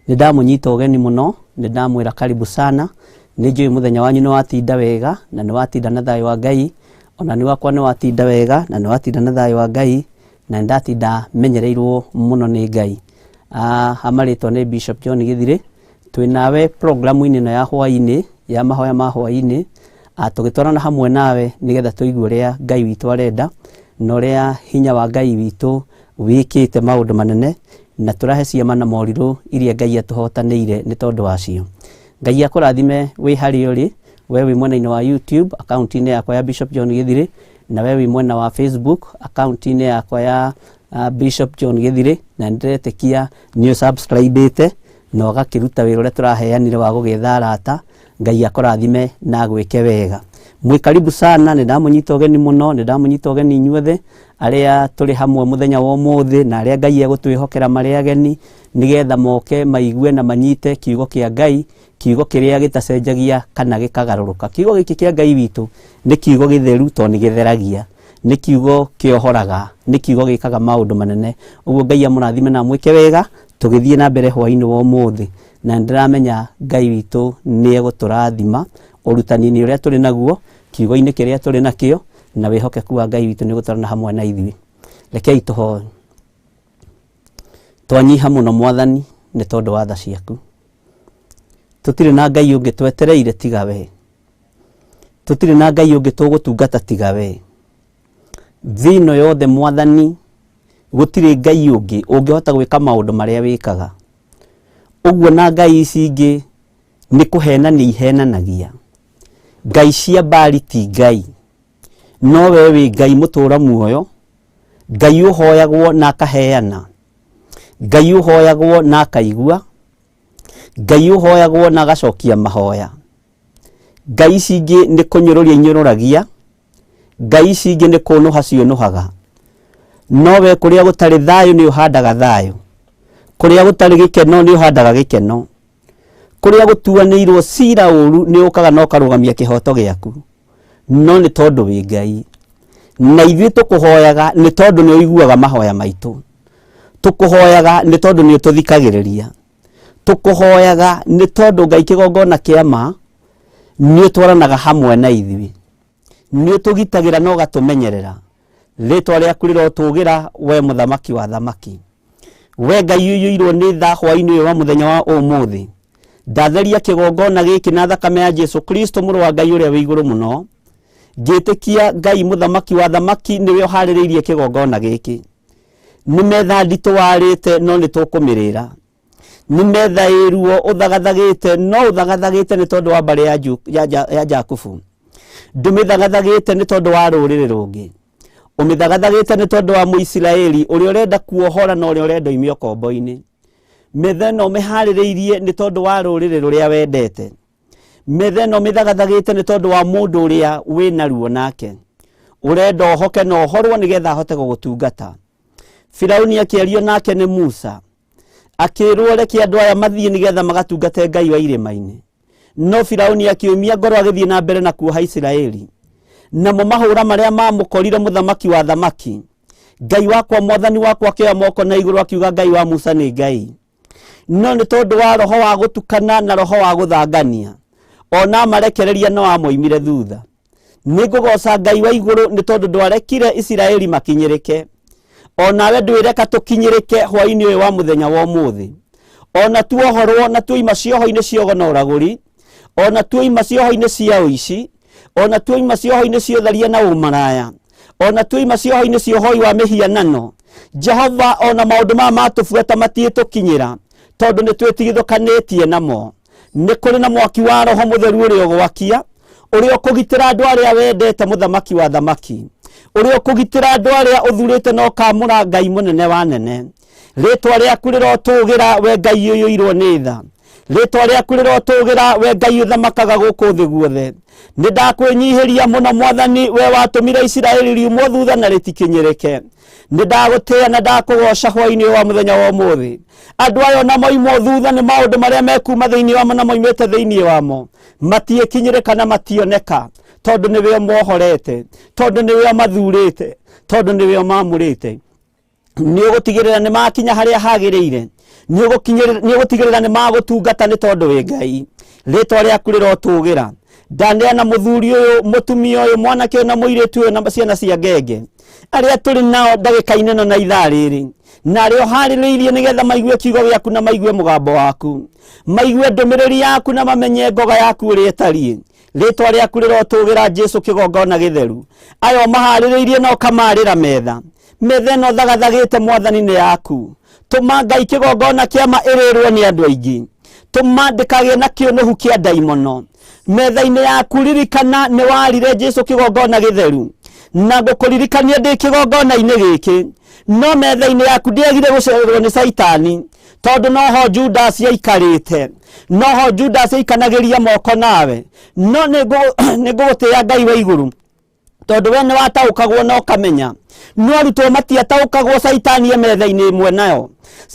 Nĩ ndamũnyita ũgeni mũno, nĩ ndamwĩra karibu sana. Nĩ njũĩ mũthenya wanyu nĩ watinda wega na nĩ watinda na thayũ wa Ngai. Ona niĩ wakwa nĩ watinda wega na nĩ watinda na thayũ wa Ngai na nĩ ndatinda menyereirwo mũno nĩ Ngai. Ha marĩtwa nĩ Bishop John Gĩthirĩ, twĩ nawe programu-inĩ ĩno ya hwaĩ-inĩ ya mahoya ma hwaĩ-inĩ, tũgĩtwarana hamwe nawe nĩgetha tũigue ũrĩa Ngai witũ arenda na ũrĩa hinya wa Ngai witũ wĩkĩte maũndũ manene na tũrahe ciama na morirũ iria Ngai atũhotanĩire nĩ tondũ wacio. Ngai akũrathime wĩ harĩa ũrĩ, we wĩ mwena-inĩ wa YouTube akaunti-inĩ yakwa ya Bishop John Gĩthirĩ, na we wĩ mwena wa Facebook akaunti-inĩ yakwa ya Bishop John Gĩthirĩ, na nĩndĩretĩkia nĩ ũsubscribĩte na ũgakĩruta wĩra ũrĩa tũraheanire wa gũgĩetha arata. Ngai akũrathime na agwĩke wega. Mwĩ karibu sana, nĩ ndamũnyita ũgeni mũno, nĩ ndamũnyita ũgeni inyuothe arĩa tũrĩ hamwe mũthenya wa ũmũthĩ na arĩa Ngai egũtwĩhokera marĩ ageni nĩgetha moke maigue na manyite kiugo kĩa Ngai, kiugo kĩrĩa gĩtacenjagia kana gĩkagarũrũka. Kiugo gĩkĩ kĩa Ngai witũ nĩ kiugo gĩtheru tondũ nĩ gĩtheragia, nĩ kiugo kĩohoraga, nĩ kiugo gĩkaga maũndũ manene. Ũguo Ngai amũrathime na amwĩke wega tũgĩthiĩ na mbere hwaĩ-inĩ wa ũmũthĩ. Na nĩ ndĩramenya Ngai witũ nĩ egũtũrathima ũrutani-inĩ ũrĩa tũrĩ naguo, kiugo-inĩ kĩrĩa tũrĩ nakĩo, na wĩhokeku wa Ngai witũ nĩ ũgũtwarana hamwe na ithuĩ. Rekei tũhoe. Twanyiha mũno Mwathani nĩ tondũ wa tha ciaku. Tũtirĩ na Ngai ũngĩ twetereire tiga we. Tũtirĩ na Ngai ũngĩ tũgũtungata tiga we. Thĩ ĩno yothe Mwathani gũtirĩ Ngai ũngĩ ũngĩhota gwĩka maũndũ marĩa wĩkaga. Ũguo na ngai ici ingĩ nĩ kũhenania ihenanagia. Ngai cia Baali ti Ngai, no we wĩ Ngai mũtũra muoyo, Ngai ũhoyagwo na akaheana, Ngai ũhoyagwo na akaigua, Ngai ũhoyagwo na agacokia mahoya. Ngai ici ingĩ nĩ kũnyũrũria inyũrũragia, Ngai ici ingĩ nĩ kũnũha ciũnũhaga. No we kũrĩa gũtarĩ thayũ nĩ ũhandaga thayũ, kũrĩa gũtarĩ gĩkeno nĩ ũhandaga gĩkeno, kũrĩa gũtuanĩirwo cira ũru nĩ ũkaga na ũkarũgamia kĩhoto gĩaku. No nĩ tondũ wĩ Ngai, na ithuĩ tũkũhoyaga nĩ tondũ nĩ ũiguaga mahoya maitũ. Tũkũhoyaga nĩ tondũ nĩ ũtũthikagĩrĩria. Tũkũhoyaga nĩ tondũ Ngai kĩgongona kĩa ma nĩ ũtwaranaga hamwe na ithuĩ. Nĩ ũtũgitagĩra na ũgatũmenyerera. Rĩtwa rĩaku rĩrotũgĩra we mũthamaki wa thamaki. We Ngai ũiyũirwo nĩ tha hwaĩ-inĩ ũyũ wa mũthenya wa ũmũthĩ. Ndatheria kĩgongona gĩkĩ na thakame ya Jesu Kristo mũrũ wa Ngai ũrĩa wĩ igũrũ mũno. Ngĩtĩkia Ngai mũthamaki wa thamaki nĩwe ũharĩrĩirie kĩgongona gĩkĩ. Nĩ metha nditũ warĩte no nĩ tũkũmĩrĩra. Nĩ metha ĩ ruo ũthagathagĩte no ũthagathagĩte nĩ tondũ wa mbarĩ ya, Ju, ya, ya, ya Jakubu. Ndũmĩthagathagĩte nĩ tondũ wa rũrĩrĩ rũngĩ. Ũmĩthagathagĩte nĩ tondũ wa Mũisiraeli ũrĩa ũrenda kuohora na ũrĩa ũrenda oime ũkombo-inĩ. Metha ĩno ũmĩharĩrĩirie nĩ tondũ wa rũrĩrĩ rũrĩa wendete. Metha ĩno ũmĩthagathagĩte nĩ tondũ wa mũndũ ũrĩa wĩna ruo nake. Ũrenda ohoke na ohorwo nĩgetha ahote gũgũtungata. Firauni akĩario nake nĩ Musa akĩrwo reke andũ aya mathiĩ nĩgetha magatungate Ngai wa irĩma-inĩ. No Firauni akĩũmia ngoro agĩthiĩ na mbere na kuoha Isiraeli. Namo mahũra marĩa mamũkorire mũthamaki wa thamaki. Ngai wakwa mwathani wakwa akĩoya moko na igũrũ akiuga Ngai wa Musa nĩ Ngai. No nĩ tondũ wa roho wa gũtukana na roho wa gũthangania, ona amarekereria no amoimire thutha. Nĩ ngũgooca Ngai wa igũrũ nĩ tondũ ndwarekire Isiraeli makinyĩrĩke. O nawe ndwĩreka tũkinyĩrĩke hwaĩ-inĩ ũyũ wa mũthenya wa ũmũthĩ. Ona tuohorwo na tuoima cioho-inĩ cia ũgo na ũragũri, ona tuoima cioho-inĩ cia ũici, ona tuoima cioho-inĩ cia ũtharia na ũmaraya, ona tuoima cioho-inĩ cia ũhoi wa mĩhianano, Jehova ona maũndũ maya matũbuata matiĩtũkinyĩra tondũ nĩ twĩtigithũkanĩtie namo. Nĩ kũrĩ na mwaki wa Roho Mũtheru ũrĩa ũgwakia, ũrĩa ũkũgitĩra andũ arĩa wendete, mũthamaki wa thamaki, ũrĩa ũkũgitĩra andũ arĩa ũthurĩte na ũkamũra Ngai mũnene wa nene. Rĩtwa rĩaku rĩrotũgĩra we Ngai ũiyũirwo nĩ tha. Rĩtwa rĩaku rĩrotũgĩra we Ngai ũthamakaga gũkũ thĩ guothe. Nĩ ndakwĩnyihĩria mũno Mwathani, we watũmire Isiraeli riumwo thutha na rĩtikinyĩrĩke. Nĩ ndagũtĩĩa na ndakũgoca hwaĩ-inĩ ũyũ wa mũthenya wa ũmũthĩ. Andũ aya ona moimwo thutha nĩ maũndũ marĩa mekuma thĩinĩ wamo na moimĩte thĩinĩ wamo, matiĩkinyĩrĩka na mationeka, tondũ nĩwe ũmohorete, tondũ nĩwe ũmathurĩte, tondũ nĩwe ũmamũrĩte. Nĩ ũgũtigĩrĩra nĩ makinya harĩa hagĩrĩire. Nĩ ũgũtigĩrĩra nĩ magũtungata nĩ tondũ wĩ Ngai. Rĩtwa rĩaku rĩrotũgĩra. Ndaneana mũthuri ũyũ, mũtumia ũyũ, mwanake ũyũ na mũirĩtu ũyũ na ciana cia ngenge arĩa tũrĩ nao ndagĩka-inĩ ĩno na ithaa rĩrĩ, na arĩa ũharĩrĩirie nĩgetha maigue kiugo gĩaku na maigue mũgambo waku, maigue ndũmĩrĩri yaku na mamenye ngoga yaku ũrĩa ĩtariĩ. Rĩtwa rĩaku rĩrotũgĩra, Jesu kĩgongona gĩtheru. Aya ũmaharĩrĩirie na ũkamarĩra metha, metha ĩno thagathagĩte, Mwathani, nĩ yaku. Tũma Ngai kĩgongona kĩama ĩrĩrwo nĩ andũ aingĩ. Tũma ndĩkagĩe na kĩũnũhu kĩa ndaimono metha-inĩ yaku. Ririkana nĩ warire, Jesu kĩgongona gĩtheru, na ngũkũririkania ndĩ kĩgongona-inĩ gĩkĩ. No metha-inĩ yaku ndĩagire gũcererwo nĩ Caitani, tondũ noho Judas aikarĩte, noho Judas aikanagĩria moko nawe. No nĩ ngũgũtĩĩa, Ngai wa igũrũ, tondũ we nĩ wataũkagwo na ũkamenya. No arutwo matiataũkagwo Caitani e metha-inĩ ĩmwe nayo.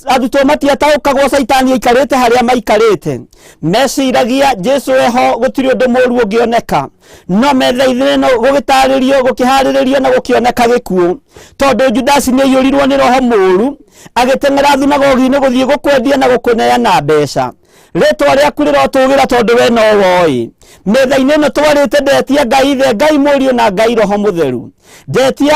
Arutwo matiataũkagwo Caitani aikarĩte harĩa maikarĩte. Meciragia Jesu eho gũtirĩ ũndũ mũru ũngĩoneka, no metha-inĩ ĩno gũgĩtarĩrio, gũkĩharĩrĩrio na gũkĩoneka gĩkuũ, tondũ Judasi nĩ aiyũrirwo nĩ roho mũru, agĩteng'era thunagogi-inĩ gũthiĩ gũkwendia na gũkũneana mbeca. Rĩtwa rĩaku rĩrotũgĩra, tondũ we no woĩ. Metha-inĩ ĩno twarĩte, ndetia Ngai Ithe, Ngai Mũriũ na Ngai Roho Mũtheru. Ndetia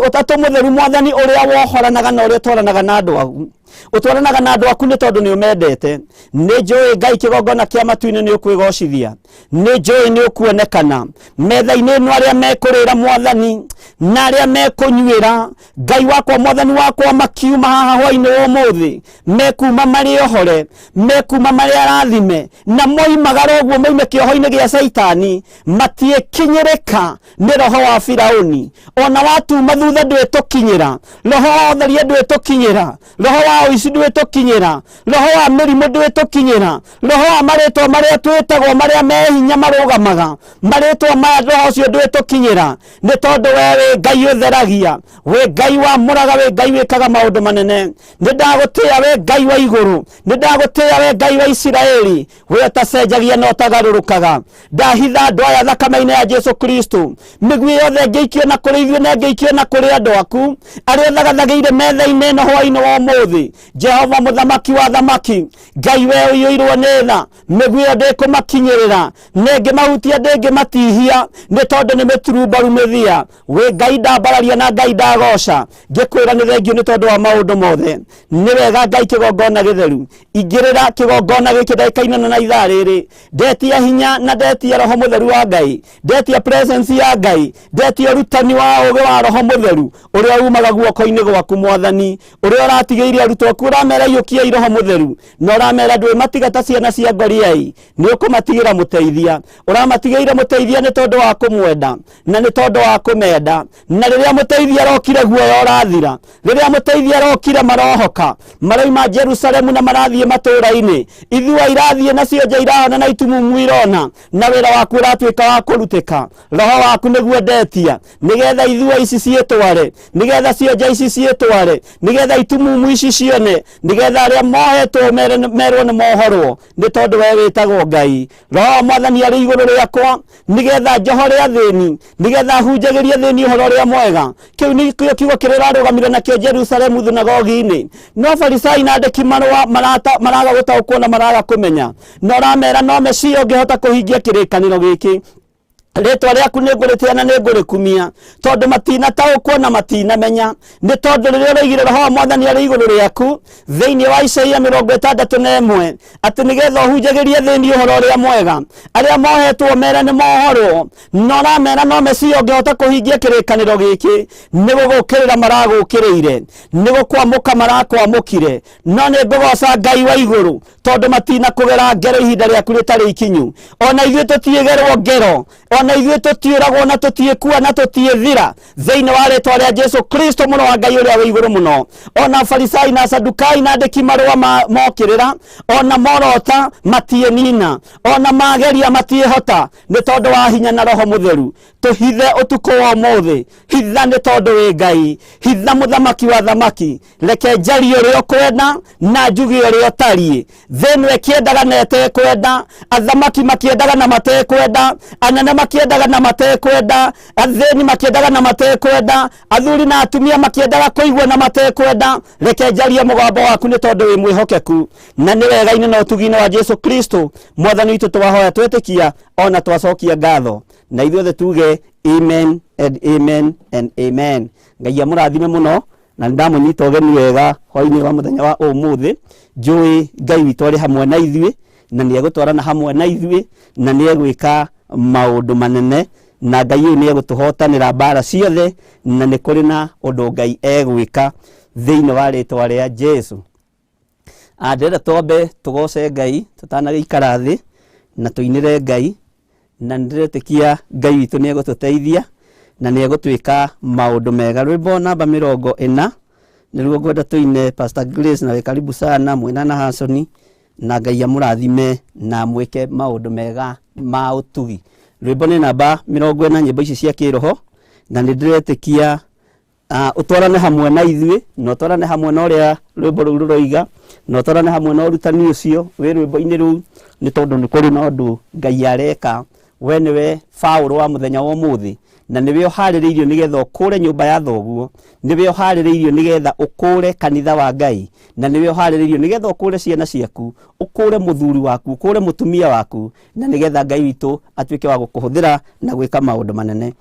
Ũtatũ Mũtheru, Mwathani, ũrĩa wohoranaga na ũrĩa ũtwaranaga na andũ aku, ũtwaranaga na andũ aku nĩ tondũ nĩ ũmendete. Nĩ njũĩ, Ngai kĩgongona kĩa matu-inĩ, nĩ ũkwĩgocithia. Nĩ njũĩ nĩ ũkuonekana metha-inĩ ĩno, arĩa mekũrĩra, Mwathani, na arĩa mekũnyuĩra, Ngai wakwa, Mwathani wakwa, makiuma haha hwainĩ wa ũmũthĩ mekuma marĩ ohore, mekuma marĩ arathime, na moimagara ũguo moime kĩoho-inĩ gĩa Caitani, matiĩkinyĩrĩka nĩ roho wa Firauni. Ona watuma thutha ndwĩtũkinyĩra. Roho wa ũtharia ndwĩtũkinyĩra, roho wa ũici ndwĩtũkinyĩra, roho wa mĩrimũ ndwĩtũkinyĩra, roho wa marĩtwa marĩa twĩtagwo marĩa me hinya marũgamaga marĩtwa maya, roho ũcio ndwĩtũkinyĩra, nĩ tondũ we wĩ Ngai ũtheragia, wĩ Ngai wamũraga, wĩ Ngai wĩkaga maũndũ manene. Nĩ ndagũtĩĩa, we Ngai wa igũrũ. Nĩ ndagũtĩĩa, we Ngai wa Isiraeli, we ũtacenjagia na ũtagarũrũkaga. Ndahitha andũ aya thakame-inĩ ya Jesu Kristo. Mĩguĩ yothe ĩngĩikio na kũrĩ ithuĩ na ĩngĩikio na kũrĩ andũ aku arĩa ũthagathagĩire metha-inĩ ĩno hwaĩ-inĩ wa ũmũthĩ, Jehova Mũthamaki wa thamaki, Ngai we ũiyũirwo nĩ tha, mĩguĩ ĩyo ndĩkũmakinyĩrĩra, na ĩngĩmahutia ndĩngĩmatihia, nĩ tondũ nĩ mĩturumbaru mĩthia. Wĩ Ngai ndambararia na Ngai ndagoca, ngĩkwĩra nĩ thengio nĩ tondũ wa maũndũ mothe. Nĩ wega, Ngai kĩgongona gĩtheru. Ingĩrĩra kĩgongona gĩkĩ ndagĩka-inĩ ĩno na ithaa rĩrĩ. Ndetia hinya na ndetia Roho Mũtheru wa Ngai, ndetia presence ya Ngai, ndetia ũrutani wa ũũgĩ wa Roho Mũtheru ũrĩa umaga guoko-inĩ gwaku, Mwathani, ũrĩa ũratigĩire arutwo aku, ũramera iyũkiai Roho Mũtheru, na ũramera ndwĩmatiga ta ciana cia ngoriai, nĩ ũkũmatigĩra mũteithia. Ũramatigĩire mũteithia nĩ tondũ wa kũmwenda na nĩ tondũ wa kũmenda. Na rĩrĩa mũteithia arokire, guoya ũrathira. Rĩrĩa mũteithia arokire, marohoka, maroima Jerusalemu na marathiĩ matũũra-inĩ. Ithua irathiĩ na cionje irahona na itumumu irona, na wĩra waku ũratuĩka wa kũrutĩka. Roho waku nĩguo ndetia, nĩgetha ithua ici ciĩtware, nĩgetha cionje ici ciĩtware, nĩgetha itumumu ici cione, nĩgetha arĩa mohetwo merwo nĩ mohorwo, nĩ tondũ we wĩtagwo Ngai. Roho wa Mwathani arĩ igũrũ rĩakwa, nĩgetha njohore athĩni, nĩgetha hunjagĩrie athĩni ũhoro ũrĩa mwega. Kĩu nĩkĩo kiugo kĩrĩa ũrarũgamire nakĩo Jerusalemu thunagogi-inĩ, no Farisai na andĩki marũa maraga gũtaũkwo na maraga kũmenya, na ũramera no Mesia ũngĩhota kũhingia kĩrĩkanĩro gĩkĩ. Rĩtwa rĩaku nĩ ngũrĩtĩa na nĩ ngũrĩkumia, tondũ matinataũkwo na matinamenya, nĩ tondũ rĩrĩa ũroigire Roho wa Mwathani arĩ igũrũ rĩaku thĩinĩ wa Isaia 61, atĩ nĩgetha ũhunjagĩrie thĩinĩ ũhoro ũrĩa mwega, arĩa mohetwo mere nĩ mohorwo, na ũramera no Mesia ũngĩhota kũhingia kĩrĩkanĩro gĩkĩ, nĩ gũgũkĩrĩra maragũkĩrĩire, nĩ gũkwamũka marakwamũkire. No nĩ ngũgoca Ngai wa igũrũ, tondũ matina kũgera ngero ihinda rĩaku rĩtarĩ ikinyu. Ona ithuĩ tũtiĩgerwo ngero, ona ithuĩ tũtiũragwo na tũtiĩkua na tũtiĩthira, thĩinĩ wa rĩtwa rĩa Jesu Kristo, Mũrũ wa Ngai ũrĩa wĩ igũrũ mũno. Ona Farisai na Sadukai na andĩki marũa mokĩrĩra, ona morota matiĩnina, ona mageria matiĩhota, nĩ tondũ wa hinya na Roho Mũtheru. Tũhithe ũtukũ wa ũmũthĩ. Hitha, nĩ tondũ wĩ Ngai. Hitha, Mũthamaki wa thamaki. Reke njarie ũrĩa ũkwenda na njuge ũrĩa ũtariĩ. Thĩ ĩno ĩkĩendaga na ĩtekwenda, athamaki makĩendaga na matekwenda, anene. makĩendaga na matekwenda, athĩni makĩendaga na matekwenda, athuri na atumia makĩendaga kũigua na matekwenda. Reke njarie mũgambo waku nĩ tondũ wĩ mwĩhokeku, na nĩ wega-inĩ na ũtugi-inĩ wa Jesu Kristo mwathani witũ twahoya twetĩkia ona twacokia ngatho, na ithuothe tuge amen and amen and amen. Ngai amũrathime mũno, na nĩ ndamũnyita ũgeni wega hwainĩ wa mũthenya wa ũmũthĩ. Njũĩ Ngai witũ arĩ hamwe na ithuĩ, na nĩ egũtwarana hamwe na ithuĩ, na nĩ egwĩka maũndũ manene, na Ngai ũyũ nĩ egũtũhotanĩra mbara ciothe, na nĩ kũrĩ na ũndũ Ngai egwĩka thĩinĩ wa rĩtwa rĩa Jesu. Ndĩrenda twambe tũgoce Ngai tũtanagĩikara thĩ na tũinĩre Ngai, na nĩndĩretĩkia Ngai witũ nĩ egũtũteithia na nĩ egũtwĩka maũndũ mega. Rwĩmbo namba 40 nĩruo ngwenda tũine. Pastor Grace, nawe karibu sana mwĩna na Hasoni, na Ngai amũrathime na amwĩke maũndũ mega ma ũtugi. Rwĩmbo nĩ namba 40, nyĩmbo ici cia kĩroho, na nĩ ndĩretĩkia ũtwarane hamwe na ithuĩ, na ũtwarane hamwe na ũrĩa rwĩmbo rũu rũroiga, na ũtwarane hamwe na ũrutani ũcio wĩ rwĩmbo-inĩ rũu, nĩ tondũ nĩ kũrĩ na ũndũ Ngai areka. We nĩwe Paũlũ wa mũthenya wa ũmũthĩ, na nĩwe ũharĩrĩirio nĩgetha ũkũre nyũmba ya thoguo, nĩwe ũharĩrĩirio nĩgetha ũkũre kanitha wa Ngai, na nĩwe ũharĩrĩirio nĩgetha ũkũre ciana ciaku, ũkũre mũthuri waku, ũkũre mũtumia waku, na nĩgetha Ngai witũ atuĩke wa gũkũhũthĩra na gwĩka maũndũ manene.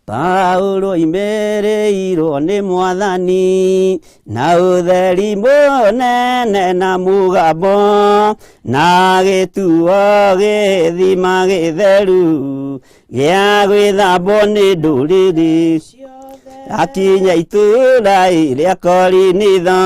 Paulo oimĩrĩirwo nĩ mwathani na ũtheri mũnene na mũgambo, na gĩtuo gĩthima gĩtheru gĩa gwĩthambwo nĩ ndũrĩrĩ. Akinya itũũra rĩa Korinitho,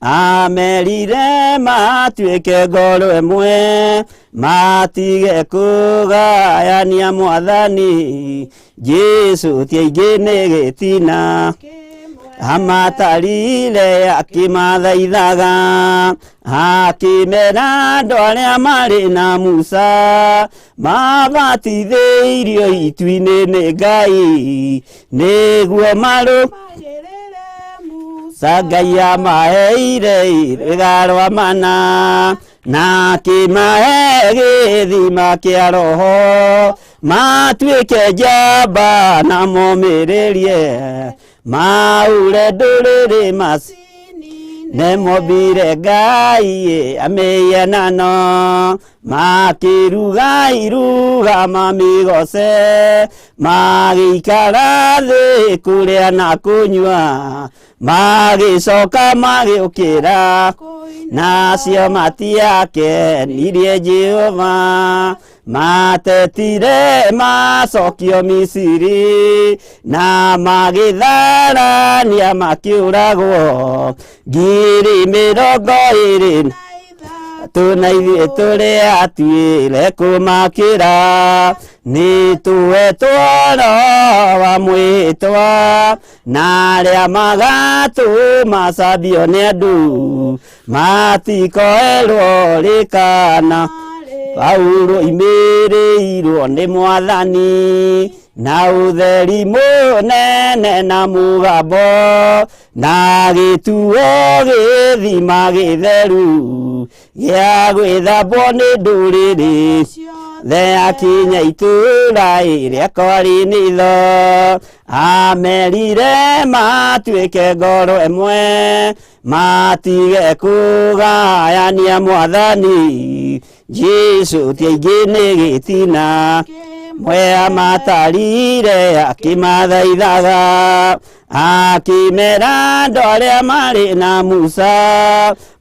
amerire matuĩke ngoro ĩmwe, matige kũgayania mwathani Jesu ti aingĩ nĩ gĩtina. Amatarire akĩmathaithaga, akĩmera andũ arĩa marĩ na Musa mabatithĩirio itu-inĩ nĩ Ngai nĩguo marũ Musa Ngai amaheire rwĩga rwa mana, na akĩmahe gĩthima kĩa roho, matuĩke njamba na momĩrĩrie maure ndũrĩrĩ maci nĩmombire Ngai amĩhianano, makĩruga iruga mamĩgoce, magĩikara thĩ kũrĩa na kũnyua, magĩcoka magĩũkĩra, nacio matiakenirie Jehova. Matetire macokio Misiri, na magĩtharania makĩũragwo 20,000. Tuna ithuĩ tũrĩ atuĩre kũmakĩra, nĩ tũhetwo roho wa mwĩtwa, na arĩa magatũma cambio nĩ andũ matikoerwo rĩkana. Paulo oimĩrĩirwo nĩ mwathani na ũtheri mũnene na mũgambo, na gĩtuo gĩthima gĩtheru gĩa gwĩthambwo nĩ ndũrĩrĩ. The akinya itũũra rĩa Korinitho, amerire matuĩke ngoro ĩmwe, matige kũgayania mwathani Jesu ti aingĩ nĩ gĩtina. Mwe amatarire akĩmathaithaga, akĩmera andũ arĩa marĩ na Musa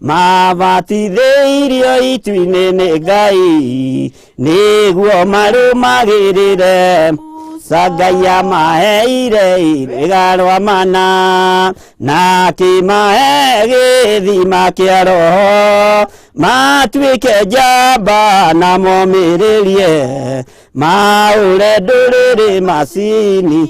mabatithĩirio itu-inĩ nĩ Ngai nĩguo marũmagĩrĩre Musa Ngai amaheire rwĩga rwa mana, na akĩmahe gĩthima kĩa roho, matuĩke njamba na momĩrĩrie maũre ndũrĩrĩ macini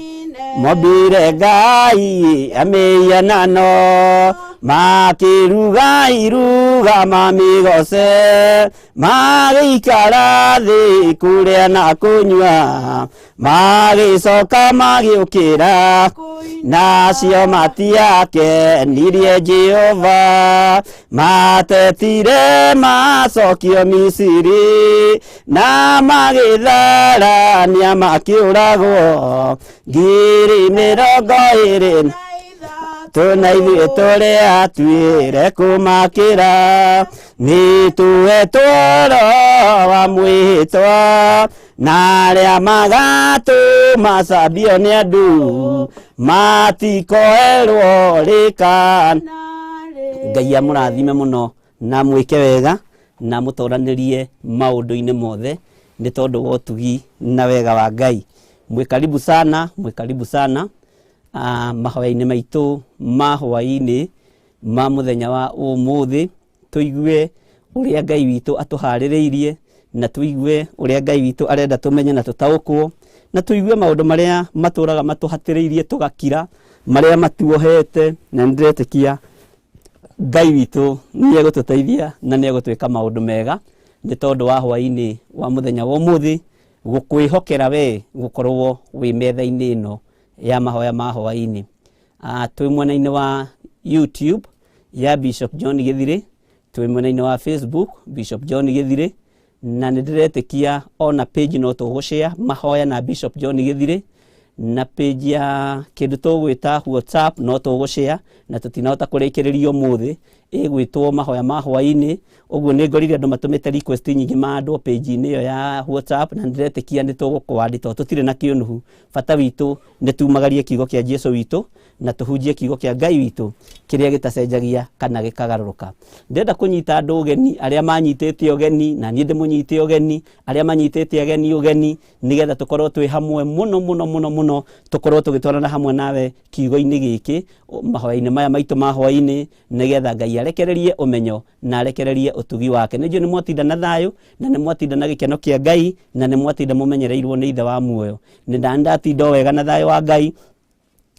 mombire Ngai amĩhianano. Makĩruga iruga mamĩgoce, magĩikara thĩ kũrĩa na kũnyua, magĩcoka magĩũkĩra, nacio matiakenirie Jehova. Matetire macokio Misiri, na magĩtharania makĩũragwo 23,000. Tuna ithuĩ tũrĩ atuĩre kũmakĩra, nĩ tuetwo roho wa mwĩhĩtwa, na arĩa magatũma cambio nĩ andũ matikoerwo rĩka. Ngai amũrathime mũno na mwĩke wega na mũtoranĩrie maũndũ-inĩ mothe nĩ tondũ wa ũtugi na wega wa Ngai. Mwĩ karibu sana, mwĩ karibu sana mahoya-inĩ maitũ ma hwaĩ-inĩ ma mũthenya wa ũmũthĩ, tũigue ũrĩa Ngai witũ atũharĩrĩirie, na tũigue ũrĩa Ngai witũ arenda tũmenye na tũtaũkwo, na tũigue maũndũ marĩa matũraga matũhatĩrĩirie tũgakira, marĩa matuohete, na nĩndĩretĩkia Ngai witũ nĩ egũtũteithia na nĩ egũtwĩka maũndũ mega nĩ tondũ wa hwaĩ-inĩ wa mũthenya wa ũmũthĩ gũkwĩhokera we gũkorwo wĩ metha-inĩ ĩno ya mahoya ma hwaĩ-inĩ. Twĩ mwena-inĩ wa YouTube ya Bishop John Gĩthirĩ, twĩ mwena-inĩ wa Facebook Bishop John Gĩthirĩ, na nĩ ndĩretĩkia ona page no tũgũshare mahoya na Bishop John Gĩthirĩ, na page ya kĩndũ tũgwĩta WhatsApp no tũgũshare, na tũtinahota kũrĩkĩrĩria ũmũthĩ, ĩgwĩtwo mahoya ma hwaĩ-inĩ. Ũguo nĩ ngorire andũ matũmĩte request nyingĩ mandwo page-inĩ ĩyo ya WhatsApp, na nĩndĩretĩkia nĩ tũgũkwandi tondũ tũtirĩ na kĩũnũhu. Bata witũ nĩ tumagarie kiugo kĩa Jesu witũ na tũhunjie kiugo kĩa Ngai witũ kĩrĩa gĩtacenjagia kana gĩkagarũrũka. Ndĩrenda kũnyita andũ ũgeni, arĩa manyitĩte ũgeni na niĩ ndĩmũnyite ũgeni, arĩa manyitĩte ageni ũgeni, nĩgetha tũkorwo twĩ hamwe mũno mũno mũno mũno, tũkorwo tũgĩtwarana hamwe nawe kiugo-inĩ gĩkĩ, mahoya-inĩ maya maitũ ma hwaĩ-inĩ, nĩgetha Ngai arekererie ũmenyo na arekererie ũtugi wake. Nĩ njũĩ nĩ mwatinda na thayũ, na nĩ mwatinda na gĩkeno kĩa Ngai, na nĩ mwatinda mũmenyereirwo nĩ Ithe wa muoyo. Nĩ ndatinda o wega na thayũ wa Ngai,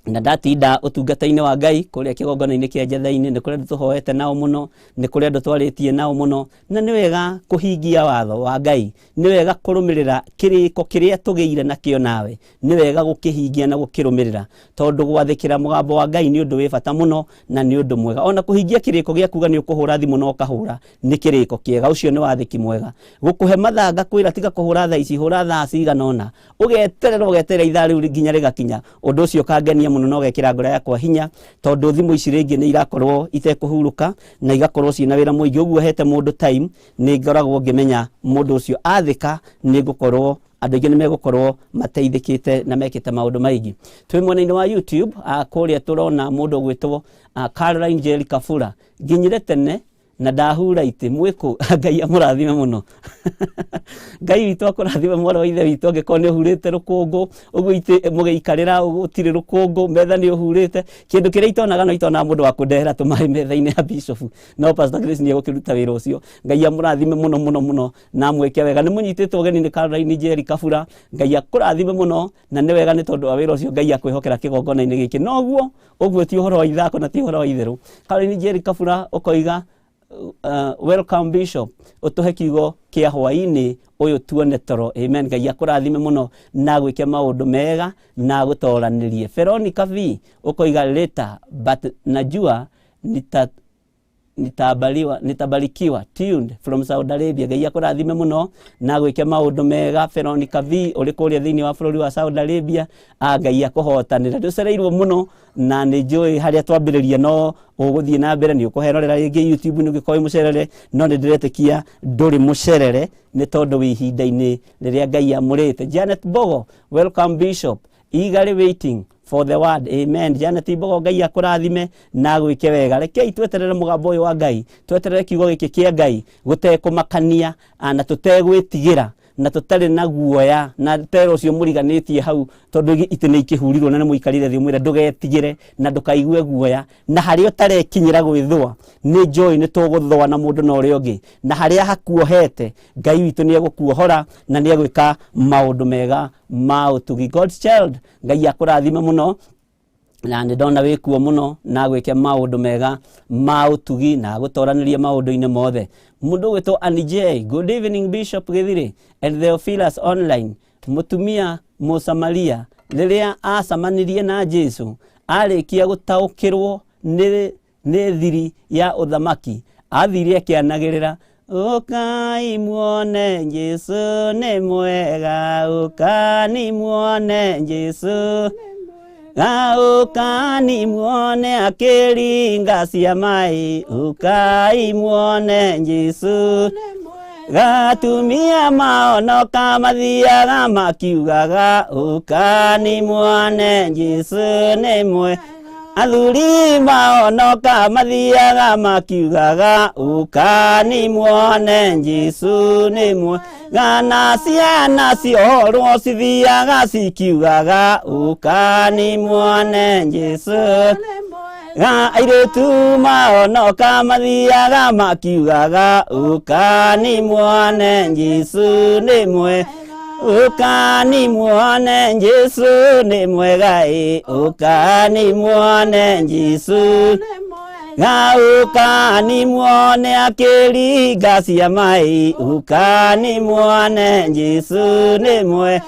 na ndatinda ũtungata-inĩ wa Ngai kũrĩa kĩgongona-inĩ kĩa Njetha-inĩ. Nĩ kũrĩ andũ tũhoete nao mũno, nĩ kũrĩ andũ twarĩtie nao mũno, na nĩ wega kũhingia watho wa Ngai, nĩ wega kũrũmĩrĩra kĩrĩko kĩrĩa tũgĩire nakĩo nawe, nĩ wega gũkĩhingia na gũkĩrũmĩrĩra, tondũ gwathĩkĩra mũgambo wa Ngai nĩ ũndũ wĩ bata mũno na nĩ ũndũ mwega. Ona kũhingia kĩrĩko gĩa kuga nĩ ũkũhũra thimũ na ũkahũra nĩ kĩrĩko kĩega, ũcio nĩ wathĩki mwega. Gũkũhe mathaa ngakwĩra tiga kũhũra thaa ici, hũra thaa cigana ũna, ũgeterera ũgeterera ithaa rĩu nginya rĩgakinya, ũndũ ũcio ũkangenia mũno na ũgekĩra ngoro yakwa hinya, tondũ thimũ ici rĩngĩ nĩ irakorwo itekũhurũka na igakorwo ciĩna wĩra mũingĩ. Ũguo hete mũndũ time, nĩ ngoragwo ngĩmenya mũndũ ũcio athĩka nĩ ngũkorwo andũ aingĩ nĩ megũkorwo mateithĩkĩte na mekĩte maũndũ maingĩ. Twĩ mwena-inĩ wa YouTube, kũrĩa tũrona mũndũ ũgwĩtwo Caroline Njeri Kabura, nginyire tene na ndahura itĩ mwĩkũ. Ngai amũrathime mũno. Ngai witũ akũrathime mwarĩ wa ithe witũ, angĩkorwo nĩ ũhurĩte rũkũngũ ũguo itĩ mũgĩikarĩra gũtirĩ rũkũngũ, metha nĩ ũhurĩte. Kĩndũ kĩrĩa itonaga no itonaga mũndũ wa kũndehera tũmaĩ metha-inĩ ya Bishop, no Pastor Grace nĩ egũkĩruta wĩra ũcio. Ngai amũrathime mũno mũno mũno na amwĩke wega. Nĩ mũnyitĩtwo ũgeni nĩ Caroline Njeri Kabura, Ngai akũrathime mũno, na nĩ wega nĩ tondũ wa wĩra ũcio Ngai akwĩhokera kĩgongona-inĩ gĩkĩ. Noguo ũguo ti ũhoro wa ithako na ti ũhoro wa itherũ. Caroline Njeri Kabura ũkoiga welcome Bishop, ũtũhe kiugo kĩa hwaĩ-inĩ ũyũ tuone toro. Amen. Ngai akũrathime mũno na agwĩke maũndũ mega na agũtoranĩrie. Veronica V ũkoiga later but najua nitabarikiwa, tuned from Saudi Arabia. Ngai akũrathime mũno na agwĩke maũndũ mega. Veronica V ũrĩ kũrĩa thĩinĩ wa bũrũri wa Saudi Arabia, Ngai akũhotanĩra. Ndũcereirwo mũno na nĩ njũĩ harĩa twambĩrĩria no ũgũthiĩ na mbere, nĩ ũkũherorera rĩngĩ YouTube nĩ ũngĩkorwo wĩ mũcerere, no nĩ ndĩretĩkia ndũrĩ mũcerere nĩ tondũ wĩ ihinda-inĩ rĩrĩa Ngai amũrĩte. Janet Bogo, welcome Bishop, eagerly waiting for the word. Amen. Janet Mbogo, Ngai akũrathime na agwĩke wega. Rekei tweterere mũgambo ũyũ wa Ngai, tweterere kiugo gĩkĩ kĩa Ngai gũtekũmakania, na tũtegwĩtigĩra na tũtarĩ na guoya, na tero ũcio mũriganĩtie hau, tondũ itĩ nĩ ikĩhurirwo na nĩ mũikarire thĩ, ũmwĩre ndũgetigĩre na ndũkaigue guoya, na harĩa ũtarekinyĩra gwĩthũa nĩ njũĩ nĩ tũgũthũa na mũndũ na ũrĩa ũngĩ, na harĩa hakuohete Ngai witũ nĩ egũkuohora na nĩ egwĩka maũndũ mega ma ũtugi. God's child, Ngai akũrathime mũno. Na nĩ ndona wĩkuo mũno na gwĩke maũndũ mega ma ũtugi na gũtoranĩria maũndũ-inĩ mothe. Mũndũ ũgwĩtwo Annie J, good evening Bishop Githiri and Theophilus online. Mũtumia Mũsamaria rĩrĩa acamanirie na Jesu arĩkia gũtaũkĩrwo nĩ thiri ya ũthamaki, athire akĩanagĩrĩra, ũkai muone Jesu nĩ mwega, ũkani muone Jesu, ũkani muone akĩringa ciama, ũkai muone Jesu. Gatumia maonoka mathiaga makiugaga, ũkani muone Jesu nĩ mwega. Athuri maonoka mathiaga makiugaga, ũkani muone Jesu nĩ mwega. Na ciana ciohorwo cithiaga cikiugaga, ũkani muone Jesu. Ga airĩtu maonoka mathiaga makiugaga, ũkani muone Jesu nĩ mwega, ũkani muone Jesu nĩ mwega, ĩ ũkani muone Jesu. Ga ũkani muone akĩringa ciama, ĩ ũkani muone Jesu nĩ mwega.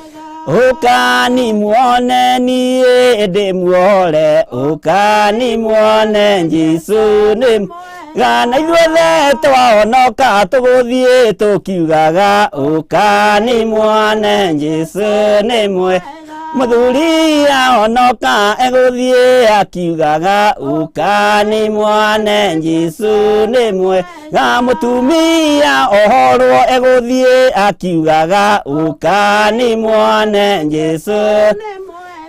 Ũkani muone niĩ ndĩmuohore, ũkani muone Jesu nĩ mwega. Na ithuothe twahonoka tũgũthiĩ tũkiugaga, ũkani muone Jesu nĩ mwega. Mũthuri ahonoka egũthiĩ akiugaga, ũkani muone Jesu nĩ mwega. Mũtumia ohorwo egũthiĩ akiugaga, ũkani muone Jesu.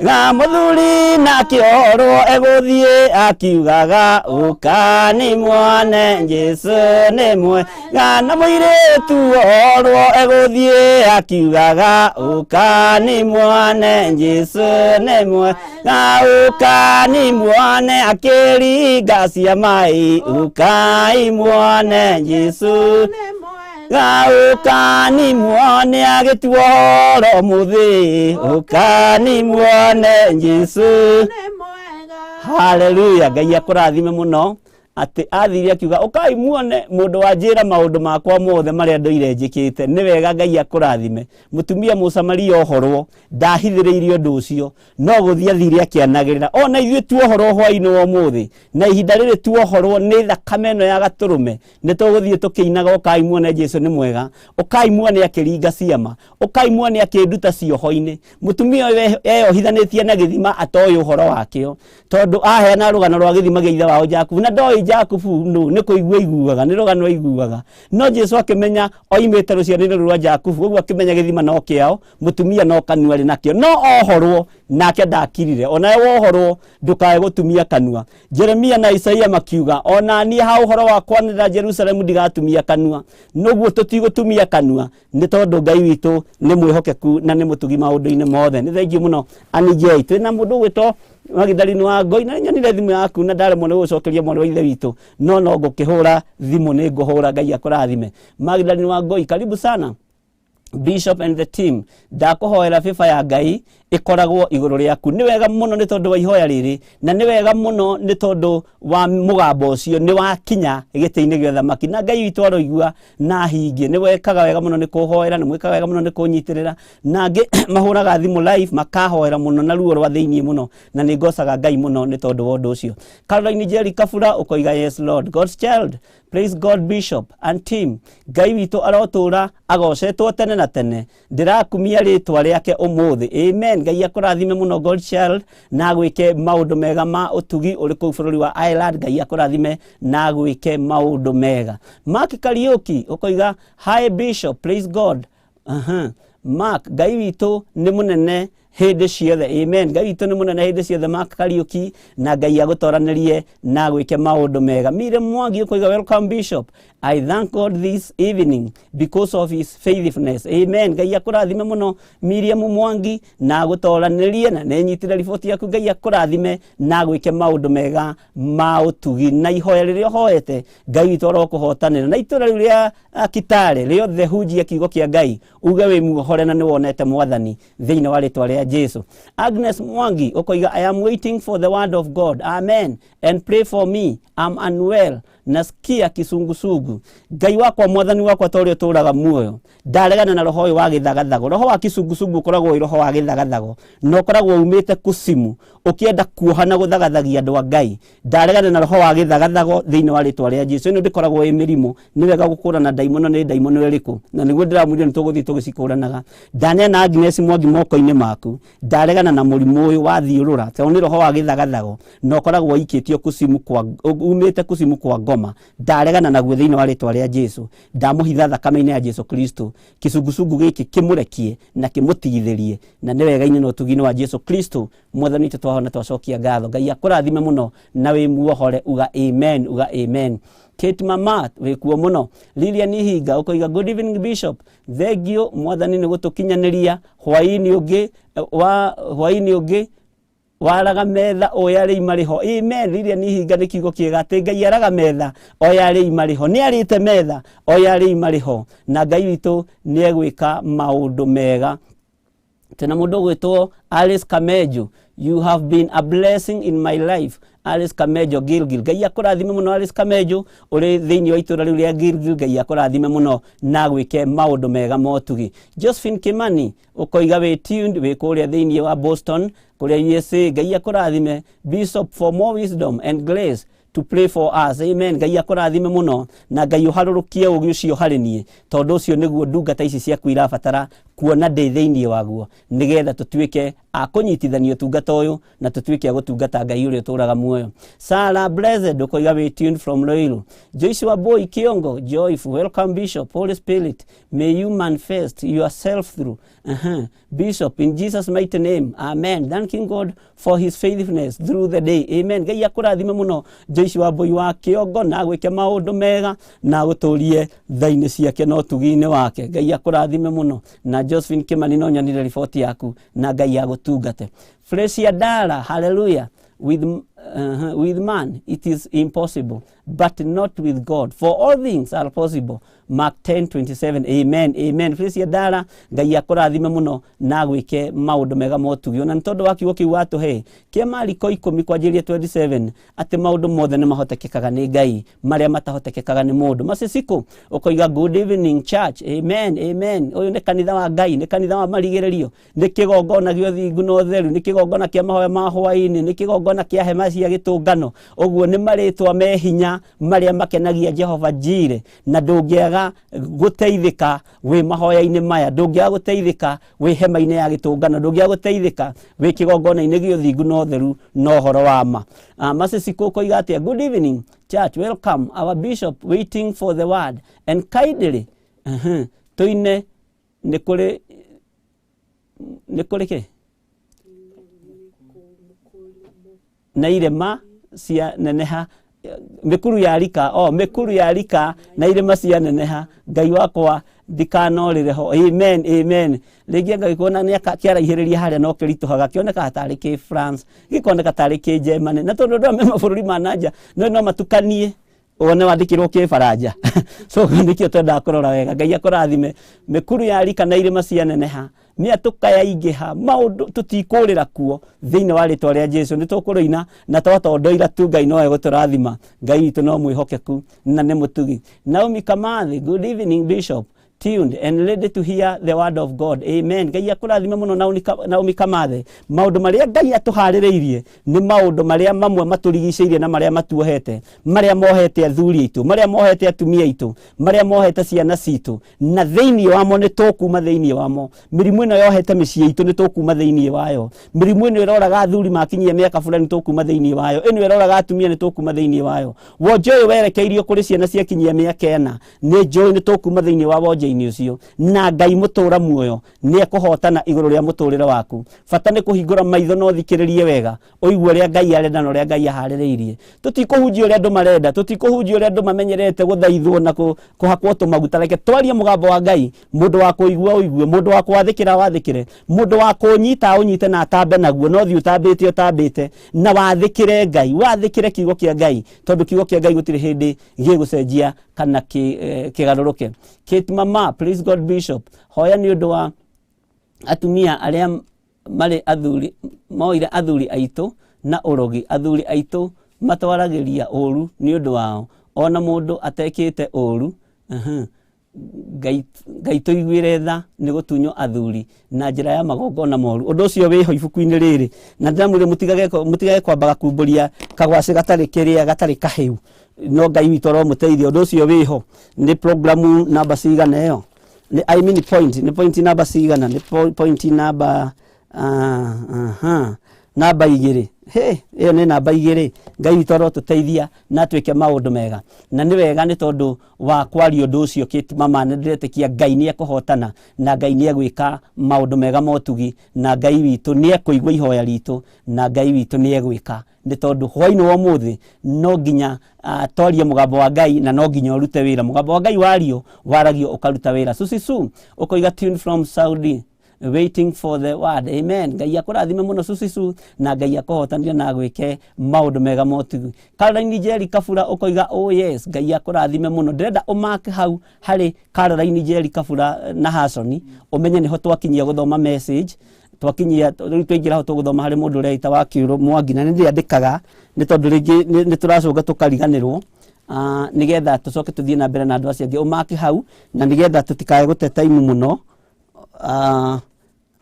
Ga mũthuri nake ohorwo egũthiĩ akiugaga, ũkani muone Jesu nĩ mwega. Na mũirĩtu ohorwo egũthiĩ akiugaga, ũkani muone Jesu nĩ mwega. Ũkani muone akĩringa ciama, ũkai muone Jesu. Ũkani muone agĩtuohoro mũthĩ, ũkani muone Jesu. Haleluya. Ngai akũrathime mũno atĩ athire akiuga, ũkai muone mũndũ wanjĩra maũndũ makwa mothe marĩa ndũire njĩkĩte. Nĩ wega Ngai akũrathime. Mũtumia Mũsamaria ohorwo ndahithĩrĩirie ũndũ ũcio, no gũthiĩ athire akĩanagĩrĩra. Ona ithuĩ tuohorwo hwainĩ wa ũmũthĩ, na ihinda rĩrĩ tuohorwo nĩ thakame ĩno ya gatũrũme, nĩ tũgũthiĩ tũkĩinaga, ũkai muone Jesu nĩ mwega, ũkai muone akĩringa ciama, ũkai muone akĩnduta cioho-inĩ. Mũtumia ũyũ eyohithanĩtie na gĩthima atoĩ ũhoro wakĩo, tondũ aheana rũgano rwa gĩthima gĩa ithe wao Jakubu, na ndoĩ Jakubu nũ, nĩ kũigua aiguaga, nĩ rũgano aiguaga. No Jesu akĩmenya oimĩte rũciaro-inĩ rũu rwa Jakubu, ũguo akĩmenya gĩthima no kĩao, mũtumia no kanua arĩ nakĩo. No ohorwo nake ndakirire. Onawe wohorwo ndũkae gũtumia kanua. Jeremia na Isaia makiuga, ona niĩ ha ũhoro wa kwanĩrĩra Jerusalemu ndigatumia kanua. Noguo tũtigũtumia kanua nĩ tondũ Ngai witũ nĩ mwĩhokeku na nĩ mũtugi maũndũ-inĩ mothe. Nĩ thengiũ mũno Annie J. Twĩna mũndũ ũgwĩtwo Magdalene wa Ngoi, na nyonire thimũ yaku na ndaremwo nĩ gũcokeria mwana wa ithe witũ, no ngũkĩhũra thimũ, nĩ ngũhũra. Ngai akũrathime. Magdalene wa Ngoi, karibu sana Bishop and the team. Ndakũhoera favor ya Ngai ĩkoragwo igũrũ rĩaku. Nĩ wega mũno nĩ tondũ wa ihoya rĩrĩ, na nĩ wega mũno nĩ tondũ wa mũgambo ũcio nĩ wakinya gĩtĩ-inĩ gĩa ũthamaki, na Ngai witũ aroigua na ahingie. Nĩ wekaga wega mũno nĩ kũhoera, nĩ mwĩkaga wega mũno nĩ kũnyitĩrĩra, na angĩ mahũraga thimũ live makahoera mũno na ruo rwa thĩinĩ mũno, na nĩ ngocaga Ngai mũno nĩ tondũ wa ũndũ ũcio. Caroline Jerry Kabura ũkoiga, yes Lord, God's child. Praise God Bishop and team. Ngai witũ arotũra agocetwo tene na tene. Ndĩrakumia rĩtwa rĩake ũmũthĩ. Amen. Ngai akũrathime mũno God child, na agwĩke maũndũ mega ma ũtugi ũrĩ kũu bũrũri wa Ireland. Ngai akũrathime na agwĩke maũndũ mega. Mark Kariuki ũkoiga, hi Bishop, praise God. Mark, Ngai witũ nĩ mũnene hĩndĩ ciothe. Amen. Ngai witũ nĩ mũnene hĩndĩ ciothe, Mark Kariuki, na Ngai agũtoranĩrie na agwĩke maũndũ mega. Mire Mwangi ũkoiga, welcome Bishop. I thank God this evening because of his faithfulness. Amen. Ngai akũrathime mũno Miriam Mwangi na agũtoranĩrie, na nĩ nyitire riboti yaku. Ngai akũrathime na agwĩke maũndũ mega ma ũtugi, na ihoya rĩrĩa ũhoete Ngai witũ arokũhotanĩra, na itũra rĩu rĩa Kitale rĩothe hunjia kiugo kĩa Ngai, uge wĩ muohore na nĩ wonete mwathani thĩinĩ wa rĩtwa rĩa rĩa Jesu. Agnes Mwangi ũkoiga, "I am waiting for the word of God, amen, and pray for me, I'm unwell, nasikia kisungusungu." Ngai wakwa, Mwathani wakwa, ta ũrĩa ũtũũraga muoyo, ndaregana na roho ũyũ wa gĩthagathago. Roho wa kisungusungu ũkoragwo wĩ roho wa gĩthagathago na ũkoragwo umĩte kucimu ũkĩenda kuoha na gũthagathagia andũ a Ngai. Ndaregana na roho wa gĩthagathago thĩinĩ wa rĩtwa rĩa Jesu. Ĩno ndĩkoragwo ĩ mĩrimũ. Nĩ wega gũkũrana ndaimono nĩ ndaimono ĩrĩkũ, na nĩguo ndĩramwĩrire nĩ tũgũthiĩ tũgĩcikũranaga. Ndaneana Agnes Mwangi moko-inĩ maku. Ndaregana na mũrimũ ũyũ wa thiũrũra, tondũ nĩ roho wa gĩthagathago na ũkoragwo ũikĩtio kucimu kwa umĩte kucimu kwa ngoma. Ndaregana naguo thĩinĩ wa rĩtwa rĩa Jesu. Ndamũhitha thakame-inĩ ya Jesu Kristo. Kĩcungucungu gĩkĩ kĩmũrekie na kĩmũtigithĩrie, na nĩ wega-inĩ na ũtugi-inĩ wa Jesu Kristo Mwathani witũ twahona, twacokia ngatho. Ngai akũrathime mũno na wĩ muohore. Uga amen, uga amen. Kate Mamat, wĩkuo mũno. Lilian Ihinga ũkoiga, "Good evening, Bishop, thank you Mwathani nĩ gũtũkinyanĩria hwaĩ-inĩ ũngĩ wa hwaĩ-inĩ ũngĩ waraga metha oya rĩi marĩho." Amen. Lilian Ihinga, nĩ kiugo kĩega atĩ Ngai araga metha oya rĩi marĩho. Nĩ arĩte metha oya rĩi marĩho, na Ngai witũ nĩ egwĩka maũndũ mega. Tena mũndũ ũgwĩtwo Alice Kamejo, "You have been a blessing in my life." Alice Kamejo, Gilgil. Ngai akũrathime mũno, Alice Kamejo, ũrĩ thĩinĩ wa itũra rĩu rĩa Gilgil. Ngai akũrathime mũno na gwĩke maũndũ mega motugi. Josephine Kimani ũkoiga wĩ tuned, wĩ kũrĩa thĩinĩ wa Boston kũrĩa USA. Ngai akũrathime, Bishop, for more wisdom and grace to pray for us. Amen. Ngai akũrathime mũno na Ngai ũharũrũkie ũgĩ ũcio harĩ niĩ, tondũ ũcio nĩguo ndungata ici ciaku irabatara kuona ndĩ thĩinĩ waguo, nĩgetha tũtuĩke a kũnyitithania ũtungata ũyũ na tũtuĩke a gũtungata Ngai ũrĩa ũtũraga muoyo. Sarah Blessed ũkoiga wĩ tuned from Ruiru. Joshua Boy Kiongo Joyful, "Welcome, Bishop. Holy Spirit, may you manifest yourself through Bishop in Jesus' mighty name, amen. Thanking God for his faithfulness through the day. Amen." Ngai akũrathime mũno, Joshua Boy wa Kiongo, na gwĩke maũndũ mega na gũtũrie tha-inĩ ciake na ũtugi-inĩ wake. Ngai akũrathime mũno. Na Josephine Kimani, no nyonire riboti yaku, na Ngai agũtungate. Fresia Dara, "Hallelujah. With man it is impossible, but not with God, for all things are possible. Mark 10:27." Amen, amen. Fresia Dara, Ngai akũrathime mũno na gwĩke maũndũ mega motugi, ona nĩ tondũ wa kiugo kĩu watũhe kĩa Mariko 10 kwanjĩrĩria 27, atĩ maũndũ mothe nĩ mahotekekaga nĩ Ngai marĩa matahotekekaga nĩ mũndũ. Maciciko ũkoiga, "Good evening, church. Amen, amen." Ũyũ nĩ kanitha wa Ngai, nĩ kanitha wa marigĩrĩrio, nĩ kĩgongona gĩa ũthingu na ũtheru, nĩ kĩgongona kĩa mahoya ma hwaĩ-inĩ, nĩ kĩgongona kĩa hema cia gĩtũngano. Ũguo nĩ marĩtwa me hinya marĩa makenagia Jehova Jire, na ndũngĩaga gũteithĩka wĩ mahoya-inĩ maya, ndũngĩaga gũteithĩka wĩ hema-inĩ ya gĩtũngano, ndũngĩaga gũteithĩka wĩ kĩgongona-inĩ gĩa ũthingu na ũtheru na ũhoro wa ma. Maciciko ũkoiga atĩa? "Good evening, church. Welcome our bishop, waiting for the word and kindly tũine nĩ kũrĩ kĩ na irĩma cia neneha, mĩkuru ya rika o mĩkuru ya rika na irĩma cia neneha, Ngai wakwa ndikanorĩre ho." Amen, amen. Rĩngĩ anga gĩkuona nĩ kĩaraihĩrĩria harĩa no kĩritũhaga, kĩonekaga tarĩ kĩ France, gĩkoneka tarĩ kĩ Germany, na tondũ andũ aya me mabũrũri ma nanja no matukanie wone wandĩkĩrwo kĩbaranja. So nĩkĩo twendaga kũrora wega. Ngai akũrathime. Mĩkuru ya rika na irĩma cia neneha, mĩatũka yaingĩha, maũndũ tũtikũrĩra kuo thĩinĩ wa rĩtwa rĩa Jesu. Nĩ tũkũrũina na twatondoira tu. Ngai no egũtũrathima. Ngai witũ no mwĩhokeku na nĩ mũtugi. Naomi Kamathi, "Good evening, Bishop, tuned and ready to hear the word of God. Amen." Ngai akũrathime mũno, Naomi Kamathe. Maũndũ marĩa Ngai atũharĩrĩirie nĩ maũndũ marĩa mamwe matũrigicĩirie na marĩa matuohete, marĩa mohete athuri aitũ, marĩa mohete atumia aitũ, marĩa mohete ciana citũ, na thĩinĩ wamo nĩ tũkuma thĩinĩ wamo. Mĩrimũ ĩno yohete mĩciĩ itũ nĩ tũkuma thĩinĩ wayo. Mĩrimũ ĩno ĩroraga athuri makinyia mĩaka fulani, tũkuma thĩinĩ wayo. Ĩno ĩroraga atumia, nĩ tũkuma thĩinĩ wayo. Wonje ũyũ werekeirio kũrĩ ciana ciakinyia mĩaka ĩna, nĩ njũĩ nĩ tũkuma thĩinĩ wa wonje-inĩ ũcio, na Ngai mũtũra muoyo nĩ ekũhotana igũrũ rĩa mũtũrĩre waku. Bata nĩ kũhingũra maitho na ũthikĩrĩrie wega, ũigue ũrĩa Ngai arenda na ũrĩa Ngai aharĩrĩirie. Tũtikũhunjia ũrĩa andũ marenda, tũtikũhunjia ũrĩa andũ mamenyerete gũthaithwo na kũhakwo tũmaguta. Reke twarie mũgambo wa Ngai. Mũndũ wa kũigua ũigue, mũndũ wa kũwathĩkĩra wathĩkĩre, mũndũ wa kũnyita ũnyite na atambe naguo. No thiĩ ũtambĩte ũtambĩte na wathĩkĩre Ngai, wathĩkĩre kiugo kĩa Ngai, tondũ kiugo kĩa Ngai gũtirĩ hĩndĩ gĩgũcenjia kana kĩgarũrũke. Kate Mama, "Please God, Bishop, hoya nĩ ũndũ wa atumia arĩa Marĩ athuri moire athuri aitũ na ũrogi. Athuri aitũ matwaragĩria ũru nĩ ũndũ wao ona mũndũ atekĩte ũru. Ngai, Ngai tũiguĩre tha nĩ gũtunywo athuri na njĩra ya magongona moru. Ũndũ ũcio wĩho ibuku-inĩ rĩrĩ, na ndĩramwĩre mũtigage mũtigage kwambaga kumbũria kagwacĩ gatarĩ kĩrĩa gatarĩ kahĩu, no Ngai witũ aromũteithia. Ũndũ ũcio wĩho nĩ programu namba cigana ĩyo? Nĩ, I mean point, nĩ point namba cigana? Nĩ point namba aha, namba 2. He, ĩyo nĩ namba 2. Ngai witũ arotũteithia na twĩke maũndũ mega, na nĩ wega nĩ tondũ wa kwaria ũndũ ũcio kĩmama. Nĩ ndĩretĩkia Ngai nĩ ekũhotana na Ngai nĩ egwĩka maũndũ mega motugi, na Ngai witũ nĩ ekũigua ihoya ritũ, na Ngai witũ nĩ egwĩka, nĩ tondũ hwainĩ wa ũmũthĩ no nginya twarie mũgambo wa Ngai na no nginya ũrute wĩra. Mũgambo wa Ngai wario waragio ũkaruta wĩra. Susisu ũkoiga tune from Saudi, waiting for the word. Amen. Ngai akũrathime mũno, Susisu, na Ngai akũhotanire na agwĩke maũndũ mega motugi. Caroline Njeri Kabura ũkoiga oh yes, Ngai akũrathime mũno. Ndĩrenda ũmark hau harĩ Caroline Njeri Kabura na Hasoni, ũmenye nĩho twakinyia gũthoma message. Twakinyia rĩu, twaingĩra ho, tũgũthoma harĩ mũndũ ũreita wa Kĩũrũ Mwangi, na nĩ ndĩandĩkaga nĩ tondũ rĩngĩ nĩ tũracũnga tũkariganĩrwo, nĩgetha tũcoke tũthiĩ na mbere na andũ acio angĩ. Ũmaki hau na nĩgetha tũtikae gũte time mũno,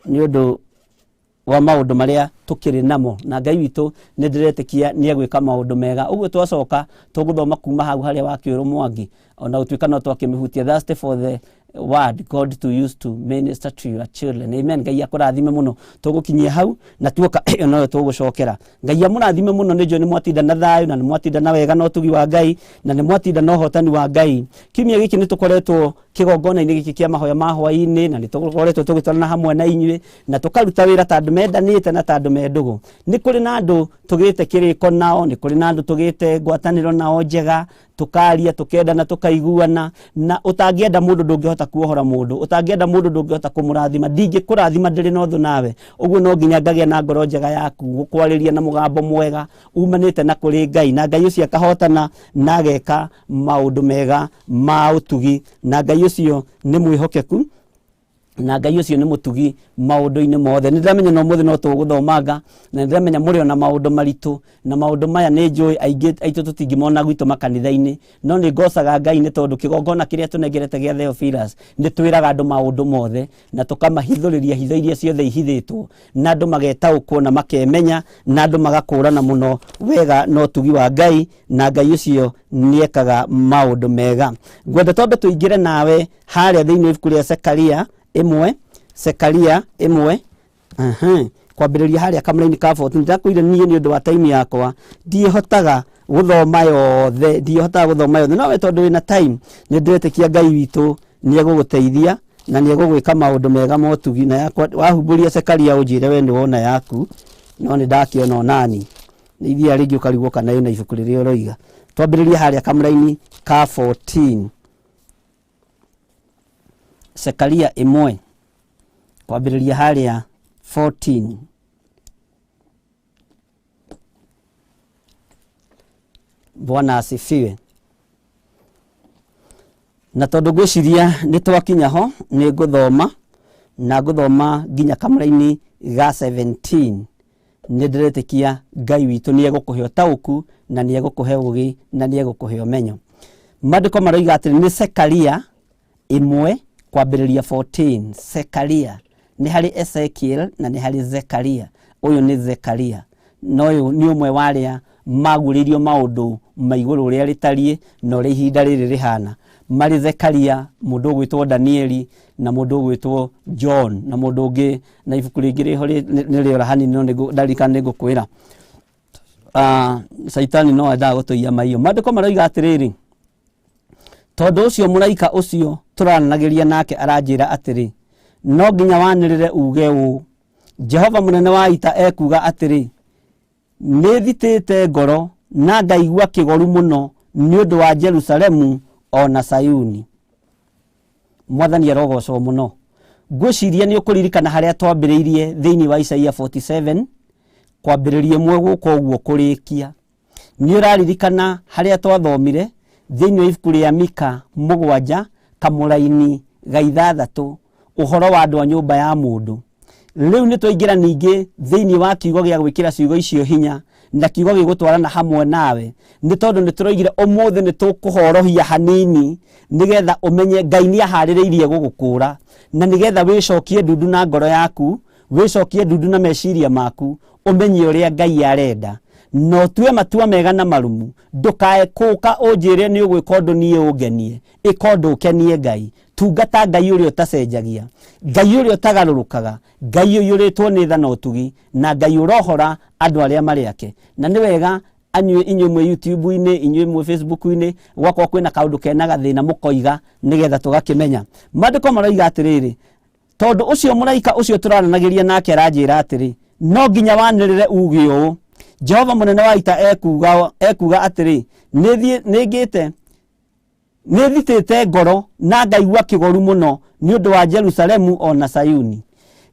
nĩ ũndũ wa maũndũ marĩa tũkĩrĩ namo, na Ngai witũ nĩ ndĩretĩkia nĩ egwĩka maũndũ mega. Ũguo twacoka tũgũthoma kuma hau harĩa wa Kĩũrũ Mwangi, ona gũtuĩka no twakĩmĩhutia. Thirsty for the word God to use to minister to your children. Amen. Ngai akũrathime mũno. Tũgũkinyia hau na tuoka ĩyo noyo tũgũcokera. Ngai amũrathime mũno. Nĩ njũĩ nĩ mwatinda na thayũ na nĩ mwatinda na wega na ũtugi wa Ngai na nĩ mwatinda na ũhotani wa Ngai. Kiumia gĩkĩ nĩ tũkoretwo kĩgongona-inĩ gĩkĩ kĩa mahoya ma hwaĩ-inĩ, na nĩ tũkoretwo tũgĩtwarana hamwe na inyuĩ na tũkaruta wĩra ta andũ mendanĩte na ta andũ me ndũgũ. Nĩ kũrĩ na andũ tũgĩte kĩrĩko nao, nĩ kũrĩ na andũ tũgĩte ngwatanĩro nao njega, tukaria, tukendana, tukaiguana. Na utangĩenda mũndũ ndũngĩhota kuohora mũndũ, ũtangĩenda mũndũ ndũngĩhota kũmũrathima. Ndingĩkũrathima ndĩrĩ na ũthũ nawe. Ũguo no nginya ngagĩa na ngoro njega yaku gũkwarĩria na mũgambo mwega umanĩte na kũrĩ Ngai, na Ngai ũcio akahotana na ageka maũndũ mega ma ũtugi, na Ngai ũcio nĩ mwĩhokeku na Ngai ũcio nĩ mũtugi maũndũ-inĩ mothe. Nĩ ndĩramenya na ũmũthĩ no tũgũthomanga, na nĩ ndĩramenya mũrĩ ona maũndũ maritũ, na maũndũ maya nĩ njũĩ aingĩ aitũ tũtingĩmona gwitũ makanitha-inĩ, no nĩ ngocaga Ngai nĩ tondũ kĩgongona kĩrĩa tũnengerete gĩa Theophilus nĩ twĩraga andũ maũndũ mothe na tũkamahithũrĩria hitho iria ciothe ihithĩtwo, na andũ magetaũkwo na makemenya na andũ magakũrana mũno wega na ũtugi wa Ngai, na Ngai ũcio nĩ ekaga maũndũ mega. Ngwenda twambe tũingĩre nawe harĩa thĩinĩ wa ibuku rĩa Sekaria 1, Sekaria 1, kwambĩrĩria harĩa kamũraini ka 14. Ndakwĩire niĩ nĩ ũndũ wa time yakwa ndiĩhotaga gũthoma yothe, ndiĩhotaga gũthoma yothe, no we tondũ wĩna time nĩ ndĩretĩkia Ngai witũ nĩ egũgũteithia na nĩ egũgwĩka maũndũ mega motugi. Na yakwa wahumbũria Sekaria ũnjĩre we nĩ wona yaku, no nĩ ndakĩona onani nĩ ithiaga rĩngĩ ũkarigwo kana ĩna ibuku rĩrĩa ũroiga. Twambĩrĩrie harĩa kamũraini ka 14, Sekaria 1 kwambĩrĩria harĩa 14. Bwana asifiwe. Na tondũ ngwĩciria nĩ twakinya ho, nĩ ngũthoma na ngũthoma nginya kamũraini ga 17. Nĩ ndĩretĩkia Ngai witũ nĩ egũkũhe ũtaũku na nĩ egũkũhe ũgĩ na nĩ egũkũhe ũmenyo. Maandĩko maroiga atĩrĩ, nĩ Sekaria 1 kwambĩrĩria 14. Sekaria nĩ harĩ Ezekiel na nĩ harĩ Zekaria. Ũyũ nĩ Zekaria, na ũyũ nĩ ũmwe wa arĩa maguũrĩirio maũndũ ma igũrũ ũrĩa rĩtariĩ na ũrĩa ihinda rĩrĩ rĩhana. Marĩ Zekaria, mũndũ ũgwĩtwo Danieli na mũndũ ũgwĩtwo John na mũndũ ũngĩ, na ibuku rĩngĩ rĩho nĩ rĩora hanini, no ndarikana nĩ ngũkwĩra. Caitani no endaga gũtũiya maiyo. Maandĩko maroiga atĩrĩrĩ, tondũ ũcio mũraika ũcio tũraranagĩria nake aranjĩra atĩrĩ, no nginya wanĩrĩre uge ũũ, Jehova mũnene wa ita ekuuga atĩrĩ, nĩ thitĩte ngoro na ngaigua kĩgoru mũno nĩ ũndũ wa Jerusalemu o na Sayuni. Mwathani arogocwo mũno. Ngwĩciria nĩ ũkũririkana harĩa twambĩrĩirie thĩinĩ wa Isaia 47 kwambĩrĩria 1 gũka ũguo kũrĩkia. Nĩ ũraririkana harĩa twathomire thĩinĩ wa ibuku rĩa Mika 7 kamũraini ga 6, ũhoro wa andũ a nyũmba ya mũndũ. Rĩu nĩ twaingĩra ningĩ thĩinĩ wa kiugo gĩa gwĩkĩra ciugo icio hinya na kiugo gĩgũtwarana hamwe nawe, nĩ tondũ nĩ tũroigire ũmũthĩ nĩ tũkũhorohia hanini nĩgetha ũmenye Ngai nĩ aharĩrĩirie gũgũkũra, na nĩgetha wĩcokie ndundu na ngoro yaku, wĩcokie ndundu na meciria maku, ũmenye ũrĩa Ngai arenda na ũtue matua mega na marumu. Ndũkae kũka ũnjĩre nĩ ũgwĩka ũndũ niĩ ũngenie, ĩka ũndũ ũkenie Ngai. Tungata Ngai ũrĩa ũtacenjagia, Ngai ũrĩa ũtagarũrũkaga, Ngai ũiyũrĩtwo nĩ tha na ũtugi, na Ngai ũrohora andũ arĩa marĩ ake. Na nĩ wega anyuĩ inyuĩ mwĩ YouTube-inĩ, inyuĩ mwĩ Facebook-inĩ, gwakorwo kwĩna kaũndũ kena gathĩna mũkoiga nĩgetha tũgakĩmenya. Maandĩko maroiga atĩrĩrĩ, tondũ ũcio mũraika ũcio tũraranagĩria nake aranjĩra atĩrĩ, no nginya wanĩrĩre uge ũũ, Jehova mũnene wa ita ekuuga atĩrĩ, nĩngĩte nĩthitĩte ngoro na ngaigua kĩgoru mũno nĩ ũndũ wa Jerusalemu o na Sayuni.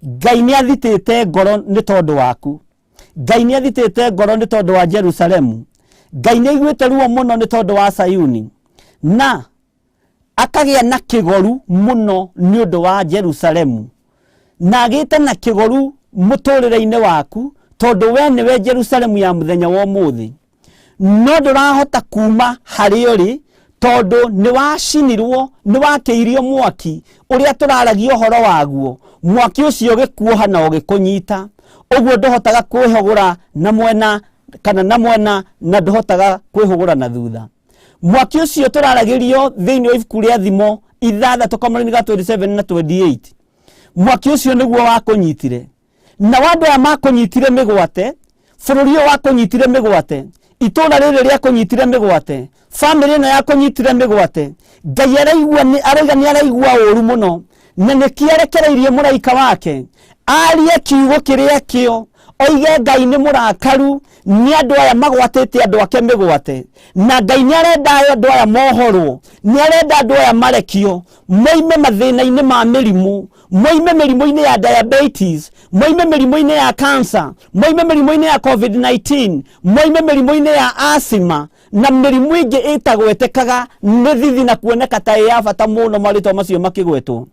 Ngai nĩathitĩte ngoro nĩ tondũ waku. Ngai nĩathitĩte ngoro nĩ tondũ wa Jerusalemu. Ngai nĩaiguĩte ruo mũno nĩ tondũ wa Sayuni, na akagĩa na kĩgoru mũno nĩ ũndũ wa Jerusalemu, na agĩte na kĩgoru mũtũrĩre-inĩ waku, tondũ we nĩwe Jerusalemu ya mũthenya wa ũmũthĩ. No ndũrahota kuma harĩa ũrĩ, tondũ nĩ wacinirwo, nĩ wakĩirio mwaki ũrĩa tũraragia ũhoro waguo. Mwaki ũcio ũgĩkuoha na ũgĩkũnyita, ũguo ndũhotaga kwĩhũgũra na mwena kana na mwena, na ndũhotaga kwĩhũgũra na thutha. Mwaki ũcio tũraragĩrio thĩinĩ wa ibuku rĩa Thimo ithathatũ kamũraini ga 27 na 28, mwaki ũcio nĩguo wakũnyitire. Na andũ aya makũnyitire mĩgwate, bũrũri ũyũ wakũnyitire mĩgwate, itũũra rĩrĩ rĩakũnyitire mĩgwate, bamĩrĩ ĩno yakũnyitire mĩgwate, Ngai araigua nĩ, arauga nĩ araigua ũru mũno, na nĩkĩo arekereirie mũraika wake arie kiugo kĩrĩa kĩo, oige Ngai nĩ mũrakaru nĩ andũ aya magwatĩte andũ ake mĩgwate, na Ngai nĩ arenda andũ aya mohorwo, nĩ arenda andũ aya marekio moime mathĩna-inĩ ma mĩrimũ, moime mĩrimũ-inĩ ya diabetes, moime mĩrimũ-inĩ ya cancer, moime mĩrimũ-inĩ ya COVID-19, moime mĩrimũ-inĩ ya asthma na mĩrimũ ĩngĩ ĩtagwetekaga nĩ thithi na kuoneka ta ĩ ya bata mũno marĩtwa macio makĩgwetwo.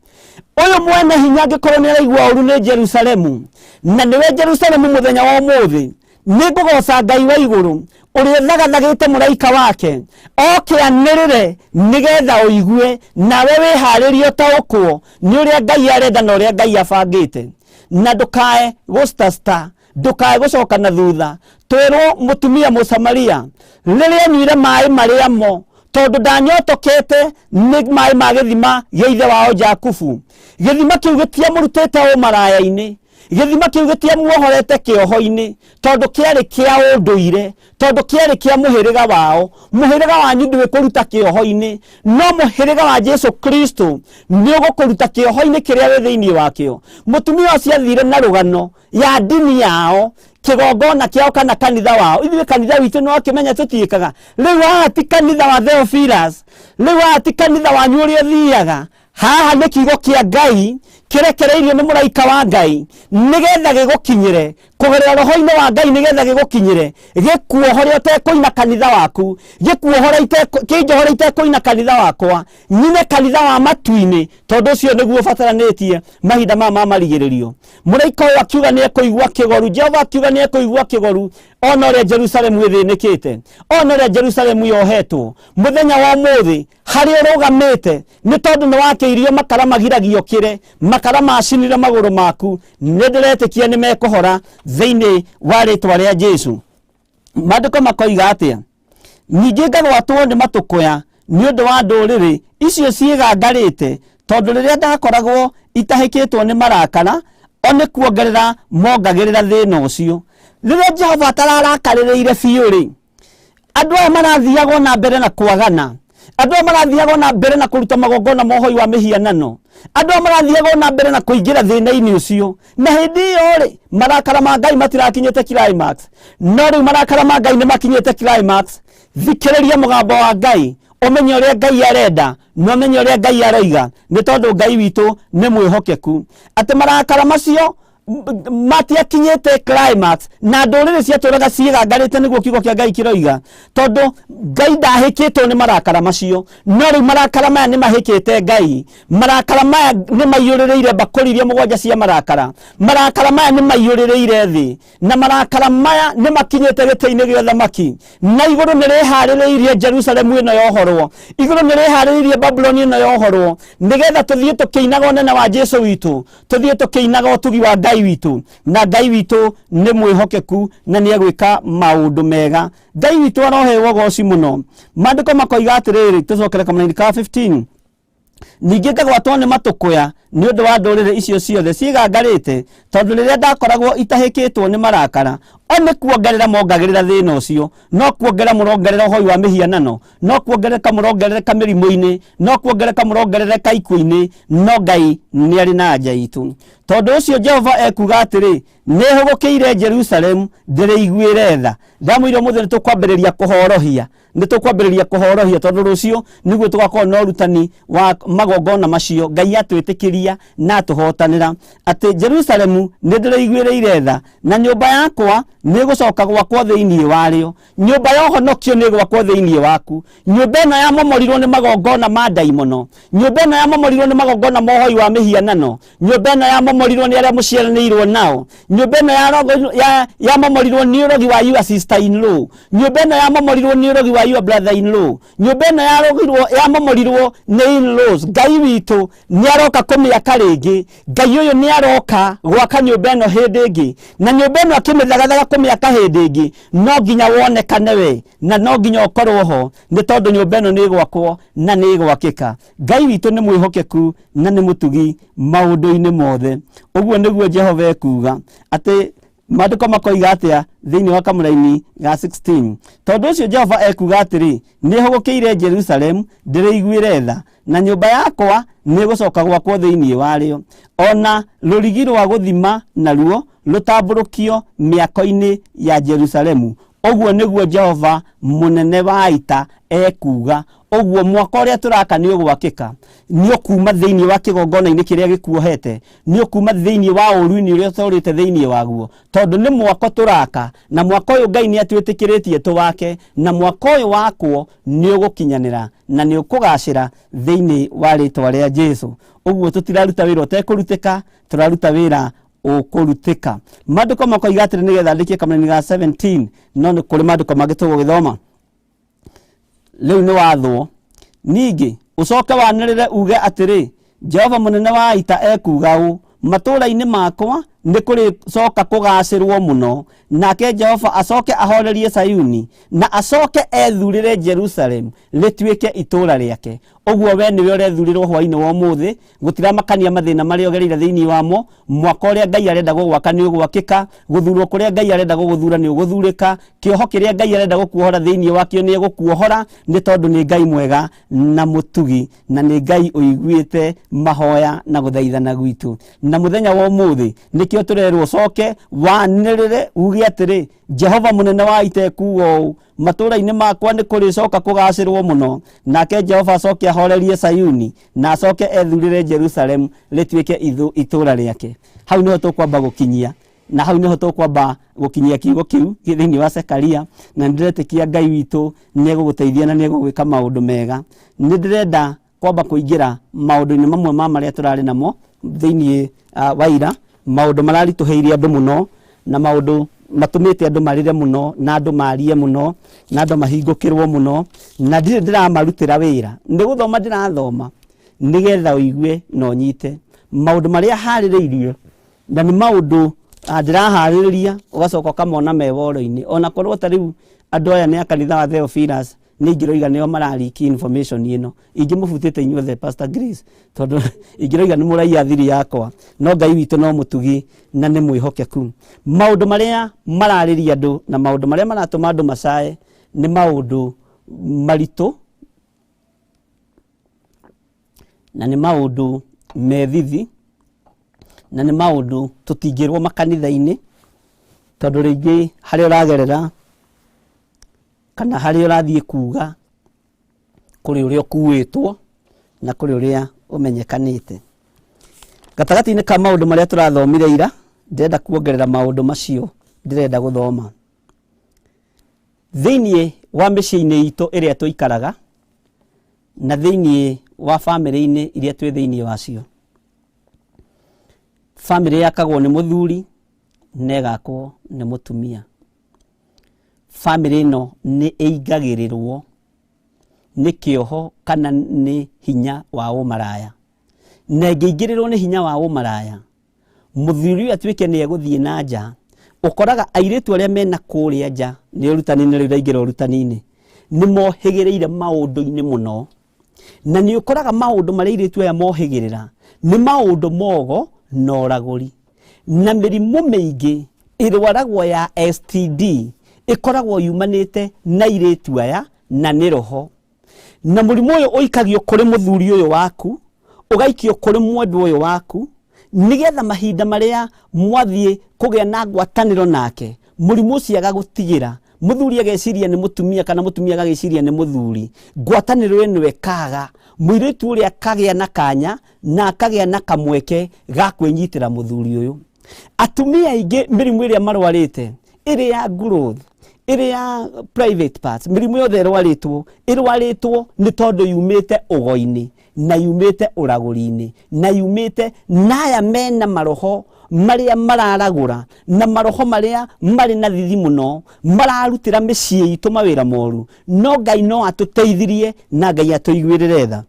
Ũyũ mwene hinya angĩkorwo nĩ araigua ũru nĩ Jerusalemu, na nĩwe Jerusalemu mũthenya wa ũmũthĩ, nĩ ngũgoca Ngai wa igũrũ ũrĩa ũthagathagĩte mũraika wake oke anĩrĩre nĩgetha ũigue, nawe wĩharĩrie ũtaũkwo nĩ ũrĩa Ngai arenda na ũrĩa Ngai abangĩte, na ndũkae gũcitacita, ndũkae gũcoka na thutha. Twĩrwo mũtumia Mũsamaria rĩrĩa anyuire maĩ marĩa mo, tondũ ndanyotokete nĩ maĩ ma gĩthima gĩa ithe wao Jakubu, gĩthima kĩu gĩtiamũrutĩte ũmaraya-inĩ, gĩthima kĩu gĩtiamuohorete kĩoho-inĩ, tondũ kĩarĩ kĩa ũndũire, tondũ kĩarĩ kĩa mũhĩrĩga wao. Mũhĩrĩga wanyu ndwĩkũruta kĩoho-inĩ, no mũhĩrĩga wa Jesu Kristo nĩ ũgũkũruta kĩoho-inĩ kĩrĩa wĩ thĩinĩ wakĩo. Mũtumia ũcio athire na rũgano ya ndini yao, kĩgongona kĩao kana kanitha wao. Ithuĩ kanitha witũ nĩ wakĩmenya tũtiĩkaga. Rĩu haha ti kanitha wa Theophilus, rĩu haha ti kanitha wanyu ũrĩa ũthiaga, haha nĩ kiugo kĩa Ngai kĩrekereirio nĩ mũraika wa Ngai nĩgetha gĩgũkinyĩre kũgerera roho-inĩ wa Ngai, nĩgetha gĩgũkinyĩre gĩkuohore ũtekũina kanitha waku, gĩkuohore kĩnjohore itekũina kanitha wakwa, nyine kanitha wa matu-inĩ, tondũ ũcio nĩguo ũbataranĩtie mahinda maya ma marigĩrĩrio. Mũraika ũyũ akiuga nĩ ekũigua kĩgoru, Jehova akiuga nĩ ekũigua kĩgoru ona ũrĩa Jerusalemu ĩthĩnĩkĩte, ona ũrĩa Jerusalemu yohetwo. Mũthenya wa ũmũthĩ harĩa ũrũgamĩte nĩ tondũ nĩ wakĩirio makara magiragio kĩre, makara macinire magũrũ maku, nĩ ndĩretĩkia nĩ mekũhora thĩinĩ wa rĩtwa rĩa Jesu. Maandĩko makoiga atĩa? Ningĩ ngagwatwo nĩ matũkũya nĩ ũndũ wa ndũrĩrĩ icio ciĩgangarĩte, tondũ rĩrĩa ndakoragwo itahĩkĩtwo nĩ marakara, o nĩ kuongerera mongagĩrĩra thĩna ũcio. Rĩrĩa Jehova atararakarĩrĩire biũ rĩ, andũ aya marathiagwo na mbere na kwagana, andũ aya marathiagwo na mbere na kũruta magongona ma ũhoi wa mĩhianano, andũ aya marathiagwo na mbere na kũingĩra thĩna-inĩ ũcio. Na hĩndĩ ĩyo rĩ, marakara ma Ngai matirakinyĩte climax, no rĩu marakara ma Ngai nĩ makinyĩte climax. Thikĩrĩria mũgambo wa Ngai, ũmenye ũrĩa Ngai arenda na ũmenye ũrĩa Ngai aroiga, nĩ tondũ Ngai witũ nĩ mwĩhokeku. Atĩ marakara macio Matiakinyĩte climax na ndũrĩrĩ ciatũraga ciĩgangarĩte nĩguo kiugo kĩa Ngai kĩroiga, tondũ Ngai ndahĩkĩtwo nĩ marakara macio. No rĩu marakara maya nĩ mahĩkĩte Ngai, marakara maya nĩ maiyũrĩrĩire mbakũri iria mũgwanja cia marakara, marakara maya nĩ maiyũrĩrĩire thĩ, na marakara maya nĩ makinyĩte gĩtĩ-inĩ gĩa ũthamaki. Na igũrũ nĩ rĩharĩrĩirie Jerusalemu ĩno yohorwo, igũrũ nĩ rĩharĩrĩirie Babuloni ĩno yohorwo, nĩgetha tũthiĩ tũkĩinaga ũnene wa Jesu witũ, tũthiĩ tũkĩinaga ũtugi wa Ngai witũ. Na Ngai witũ nĩ mwĩhokeku na nĩ egwĩka maũndũ mega. Ngai witũ arohewo ũgoci mũno. Maandĩko makoiga atĩrĩrĩ, tũcokere kamũraini ka 15: ningĩ ngagwatwo nĩ matũkũya nĩ ũndũ wa ndũrĩrĩ icio ciothe ciĩgangarĩte, tondũ rĩrĩa ndakoragwo itahĩkĩtwo nĩ marakara, o nĩ kuongerera mongagĩrĩra thĩna ũcio. No kuongerera mũrongerera ũhoi wa mĩhianano, no kuongerereka mũrongerereka mĩrimũ-inĩ, no kuongerereka mũrongerereka ikuũ-inĩ, no Ngai nĩ arĩ na anja itũ. Tondũ ũcio Jehova ekuga atĩrĩ, nĩ hũgũkĩire Jerusalemu ndĩrĩiguĩre tha. Ndamwĩire ũmũthĩ nĩ tũkwambĩrĩria kũhorohia, nĩ tũkwambĩrĩria kũhorohia, tondũ rũciũ nĩguo tũgakorwo na ũrutani wa magongona macio. Ngai atwĩtĩkĩria na atũhotanĩra atĩ Jerusalemu nĩ ndĩrĩiguĩrĩire tha, na nyũmba yakwa nĩ ĩgũcoka gwakwo thĩinĩ warĩo. Nyũmba ya ũhonokio nĩ ĩgwakwo thĩinĩ waku. Nyũmba ĩno yamomorirwo nĩ magongona ma ndaimono, nyũmba ĩno yamomorirwo nĩ magongona ma ũhoi wa mĩhianano, nyũmba ĩno yamomorirwo nĩ arĩa mũciaranĩirwo nao, nyũmba ĩno yamomorirwo nĩ ũrogi wa your sister in law, nyũmba ĩno yamomorirwo nĩ ũrogi wa your brother in law, nyũmba ĩno yamomorirwo nĩ in laws. Ngai witũ nĩ aroka kũmĩaka rĩngĩ. Ngai ũyũ nĩ aroka gwaka nyũmba ĩno hĩndĩ ĩngĩ, na nyũmba ĩno akĩmĩthagathaga kũmĩaka hĩndĩ ĩngĩ, no nginya wonekane we, na no nginya ũkorwo ho, nĩ tondũ nyũmba ĩno nĩ ĩgwakwo na nĩ ĩgwakĩka. Ngai witũ nĩ mwĩhokeku na nĩ mũtugi maũndũ-inĩ mothe. Ũguo nĩguo Jehova ekuga. Atĩ maandĩko makoiga atĩa thĩinĩ wa kamũraini ga 16? Tondũ ũcio Jehova ekuga atĩrĩ, nĩ hũgũkĩire Jerusalemu ndĩrĩiguĩre tha, na nyũmba yakwa nĩ ĩgũcoka gwakwo thĩinĩ warĩo, ona rũrigi rwa gũthima naruo rũtambũrũkio mĩako-inĩ ya Jerusalemu. Ũguo nĩguo Jehova mũnene wa ita ekuga. Ũguo mwaka ũrĩa tũraka nĩ ũgwakĩka, nĩ ũkuma thĩinĩ wa kĩgongona-inĩ kĩrĩa gĩkuohete, nĩ ũkuma thĩinĩ wa ũũru-inĩ ũrĩa ũtũrĩte thĩinĩ waguo, tondũ nĩ mwako tũraka, na mwaka ũyũ Ngai nĩ atwĩtĩkĩrĩtie tũwake, na mwaka ũyũ wakwo nĩ ũgũkinyanĩra na nĩ ũkũgacĩra thĩinĩ wa rĩtwa rĩa Jesu. Ũguo tũtiraruta wĩra ũtekũrutĩka, tũraruta wĩra ũkũrutĩka. Maandĩko makoiga atĩrĩ, nĩgetha ndĩkie kamũraini ga 17, no nĩ kũrĩ maandĩko mangĩ tũgũgĩthoma. Rĩu nĩ wathwo ningĩ ũcoke wanĩrĩre uge atĩrĩ, Jehova mũnene wa ita ekuga ũũ, matũũra-inĩ makwa nĩ kũrĩcoka kũgacĩrwo mũno, nake Jehova acoke ahorerie Sayuni, na acoke ethurĩre Jerusalemu rĩtuĩke itũũra rĩake. Ũguo we nĩwe ũrethurĩrwo hwaĩ-inĩ wa ũmũthĩ. Gũtiramakania mathĩna marĩa ũgereire thĩinĩ wamo, mwaka ũrĩa Ngai arenda gũgwaka nĩ ũgwakĩka, gũthurwo kũrĩa Ngai arenda gũgũthura nĩ ũgũthurĩka, kĩoho kĩrĩa Ngai arenda gũkuohora thĩinĩ wakĩo nĩ egũkuohora, nĩ tondũ nĩ Ngai mwega na mũtugi, na nĩ Ngai ũiguĩte mahoya na gũthaithana gwitũ. Na mũthenya wa ũmũthĩ nĩkĩo tũrerwo ũcoke wanĩrĩre uge atĩrĩ, Jehova mũnene wa ita ekuuga ũũ, matũũra-inĩ makwa nĩ kũrĩcoka kũgacĩrwo mũno, nake Jehova acoke ahorerie Sayuni, na acoke ethurĩre Jerusalemu rĩtuĩke itũũra rĩake. Hau nĩho tũkwamba gũkinyia, na hau nĩho tũkwamba gũkinyia kiugo kĩu thĩinĩ wa Zekaria, na nĩndĩretĩkia Ngai witũ nĩegũgũteithia na nĩegũgwĩka maũndũ mega. Nĩ ndĩrenda kwamba kũingĩra maũndũ-inĩ mamwe ma marĩa tũrarĩ namo thĩinĩ wa ira, maũndũ mararitũhĩire andũ mũno, na maũndũ matũmĩte andũ marĩre mũno, na andũ marie mũno, na andũ mahingũkĩrwo mũno, na ndirĩ ndĩramarutĩra wĩra, nĩ gũthoma ndĩrathoma nĩgetha ũigue na ũnyite maũndũ marĩa harĩrĩirie, na nĩ maũndũ ndĩraharĩrĩria, ũgacoka ũkamona me woro-inĩ. Ona korwo ta rĩu andũ aya nĩ a kanitha wa Theophilus, nĩ ingĩroiga nĩo marariki information ĩno, ingĩmũbutĩte inyuothe, Pastor Grace, tondũ ingĩroiga nĩ mũraiya thiri yakwa. No Ngai witũ no mũtugi na nĩ mwĩhokeku. Maũndũ marĩa mararĩria andũ na maũndũ marĩa maratũma andũ macae nĩ maũndũ maritũ, na nĩ maũndũ methithi, na nĩ maũndũ tũtingĩrwo makanitha-inĩ, tondũ rĩngĩ harĩa ũragerera kana harĩa ũrathiĩ kuga kũrĩ ũrĩa ũkuĩtwo na kũrĩ ũrĩa ũmenyekanĩte. Gatagatĩ-inĩ ka maũndũ marĩa tũrathomire ira, Ndĩrenda kuongerera maũndũ macio ndĩrenda gũthoma. Thĩinĩ wa mĩciĩ-inĩ itũ ĩrĩa tũikaraga na thĩinĩ wa bamĩrĩ-inĩ iria twĩ thĩinĩ wacio, bamĩrĩ yakagwo nĩ mũthuri na ĩgakwo nĩ mũtumia. Bamĩrĩ ĩno nĩ ĩingagĩrĩrwo nĩ kĩoho kana nĩ hinya wa ũmaraya. Na ĩngĩingĩrĩrwo nĩ hinya wa ũmaraya, mũthuri ũyũ atuĩke nĩ egũthiĩ na nja, ũkoraga airĩtu arĩa mena kũrĩa nja, nĩ ũrutani-inĩ rĩu ndaingĩra ũrutani-inĩ, nĩ mohĩgĩrĩire maũndũ-inĩ mũno. Na nĩ ũkoraga maũndũ marĩa airĩtu aya mohĩgĩrĩra nĩ maũndũ mogo na ũragũri. Na mĩrimũ mĩingĩ ĩrwaragwo ya STD ĩkoragwo yumanĩte na airĩtu aya na nĩ roho. Na mũrimũ ũyũ ũikagio kũrĩ mũthuri ũyũ waku, ũgaikio kũrĩ mwendwa ũyũ waku, nĩgetha mahinda marĩa mwathiĩ kũgĩa na ngwatanĩro nake, mũrimũ ũcio agagũtigĩra. Mũthuri ageciria nĩ mũtumia kana mũtumia agagĩciria nĩ mũthuri. Ngwatanĩro ĩno ĩkaga, mũirĩtu ũrĩa akagĩa na kanya na akagĩa na kamweke ga kwĩnyitĩra mũthuri ũyũ. Atumia aingĩ mĩrimũ ĩrĩa marwarĩte, ĩrĩ ya growth, ĩrĩ ya private parts, mĩrimũ yothe ĩrwarĩtwo, ĩrwarĩtwo nĩ tondũ yumĩte ũgo-inĩ na yumĩte ũragũri-inĩ na yumĩte na aya mena maroho marĩa mararagũra na maroho marĩa marĩ na thithi mũno mararutĩra mĩciĩ itũ mawĩra moru. No Ngai no atũteithirie na Ngai atũiguĩrĩre tha.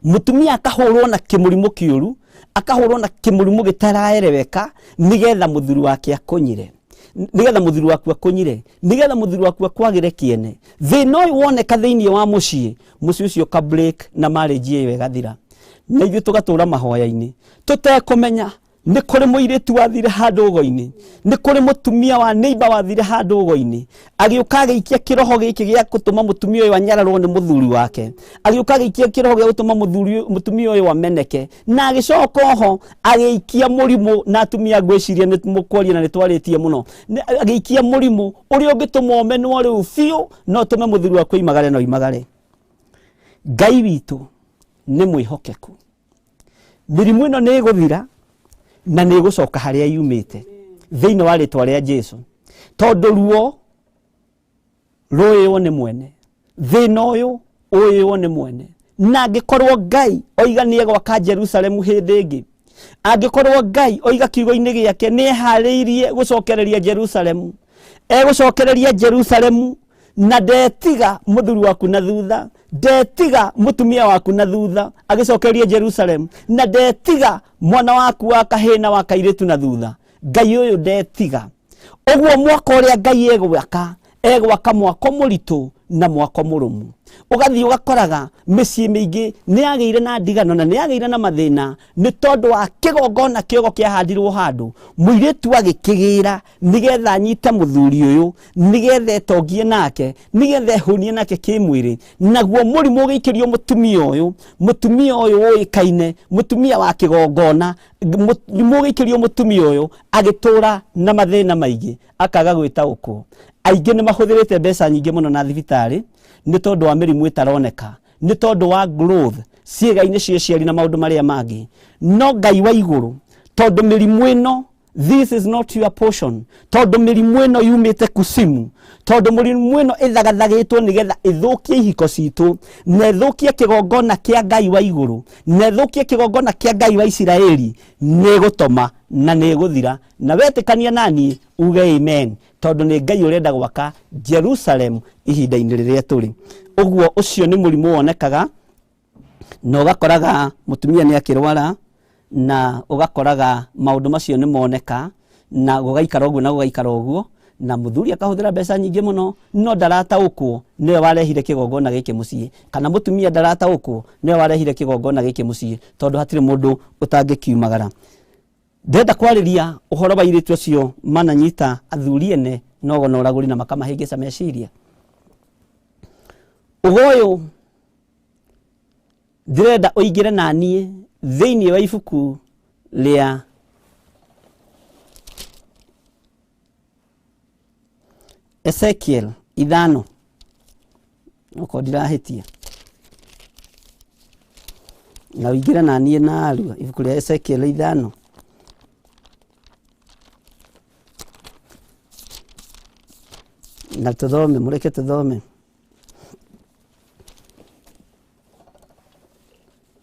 Mũtumia akahũrwo na kĩmũrimũ kĩũru, akahũrwo na kĩmũrimũ gĩtaraereweka nĩgetha mũthuri wake akũnyire, nĩgetha mũthuri waku akũnyire, nĩgetha mũthuri waku akwagĩre kĩene. Thĩna ũyũ woneka thĩinĩ wa mũciĩ, mũciĩ ũcio ũka break na marriage ĩyo ĩgathira. Na ithuĩ tũgatũra mahoya-inĩ tũtekũmenya nĩ kũrĩ mũirĩtu wathire handũ ũgo-inĩ, nĩ kũrĩ mũtumia wa neighbor wathire handũ ũgo-inĩ, agĩũka agĩikia kĩroho gĩkĩ gĩa gũtũma mũtumia ũyũ anyararwo nĩ mũthuri wake, agĩũka agĩikia kĩroho gĩa gũtũma mũtumia ũyũ ameneke, na agĩcoka oho agĩikia mũrimũ, na atumia ngwĩciria nĩ mũkwaria na nĩ twarĩtie mũno, agĩikia mũrimũ ũrĩa ũngĩtũma ũmenwo rĩu biũ na ũtũme mũthuri waku oimagare na oimagare. Ngai witũ nĩ mwĩhokeku. Mĩrimũ ĩno nĩ ĩgũthira na nĩ ĩgũcoka harĩa yumĩte thĩinĩ wa rĩtwa rĩa Jesu, tondũ ruo rũĩywo nĩ mwene, thĩna ũyũ ũĩywo nĩ mwene. Na angĩkorwo Ngai oiga nĩ egwaka Jerusalemu hĩndĩ ĩngĩ, angĩkorwo Ngai oiga kiugo-inĩ gĩake nĩ eharĩirie gũcokereria Jerusalemu, egũcokereria Jerusalemu na ndetiga mũthuri waku na thutha, ndetiga mũtumia waku na thutha agĩcokereria Jerusalemu, na ndetiga mwana waku wa kahĩĩ na wa kairĩtu na thutha. Ngai ũyũ ndetiga. Ũguo mwako ũrĩa Ngai egwaka, egwaka mwako mũritũ na mwako mũrũmu. Ũgathiĩ ũgakoraga mĩciĩ mĩingĩ nĩ yagĩire na ndigano na nĩ yagĩire na mathĩna nĩ tondũ wa kĩgongona kĩogo kĩahandirwo handũ, mũirĩtu agĩkĩgĩra nĩgetha anyite mũthuri ũyũ, nĩgetha etongie nake, nĩgetha ehũnie nake kĩmwĩrĩ. Naguo mũrimũ ũgĩikĩrio mũtumia ũyũ, mũtumia ũyũ ũĩkaine, mũtumia wa kĩgongona, mũrimũ ũgĩikĩrio mũtumia ũyũ, agĩtũra na mathĩna maingĩ, akaga gwĩtaũkwo. Aingĩ nĩ mahũthĩrĩte mbeca nyingĩ mũno na thibitarĩ nĩ tondũ wa mĩrimũ ĩtaroneka, nĩ tondũ wa growth ciĩga-inĩ cia ũciari na maũndũ marĩa mangĩ. No Ngai wa igũrũ, tondũ mĩrimũ ĩno, this is not your portion, tondũ mĩrimũ ĩno yumĩte kusimu, tondũ mĩrimũ ĩno ĩthagathagĩtwo nĩgetha ĩthũkie ihiko citũ, na ĩthũkie kĩgongona kĩa Ngai wa igũrũ, na ĩthũkie kĩgongona kĩa Ngai wa Isiraeli, nĩ ĩgũtoma na nĩ ĩgũthira. Na wetĩkania na niĩ uge amen, tondũ nĩ Ngai ũrenda gwaka Jerusalem ihinda-inĩ rĩrĩa tũrĩ. Ũguo ũcio nĩ mũrimũ wonekaga na ũgakoraga mũtumia nĩ akĩrwara, na ũgakoraga maũndũ macio nĩ moneka, na gũgaikara ũguo na gũgaikara ũguo, na mũthuri akahũthĩra mbeca nyingĩ mũno, no ndarataũkwo nĩwe warehire kĩgongona gĩkĩ mũciĩ, kana mũtumia ndarataũkwo nĩwe warehire kĩgongona gĩkĩ mũciĩ, tondũ hatirĩ mũndũ ũtangĩkiumagara. Ndĩrenda kwarĩria ũhoro wa airĩtu acio mananyita athuri ene nogo na ũragũri na makamahĩngĩca meciria. Ũgo ũyũ ndĩrenda ũingĩre na niĩ thĩinĩ wa ibuku rĩa Ezekiel 5, okorwo ndirahĩtia, na ũingĩre na niĩ narua ibuku rĩa Ezekiel 5. Na tũthome, mũreke tũthome.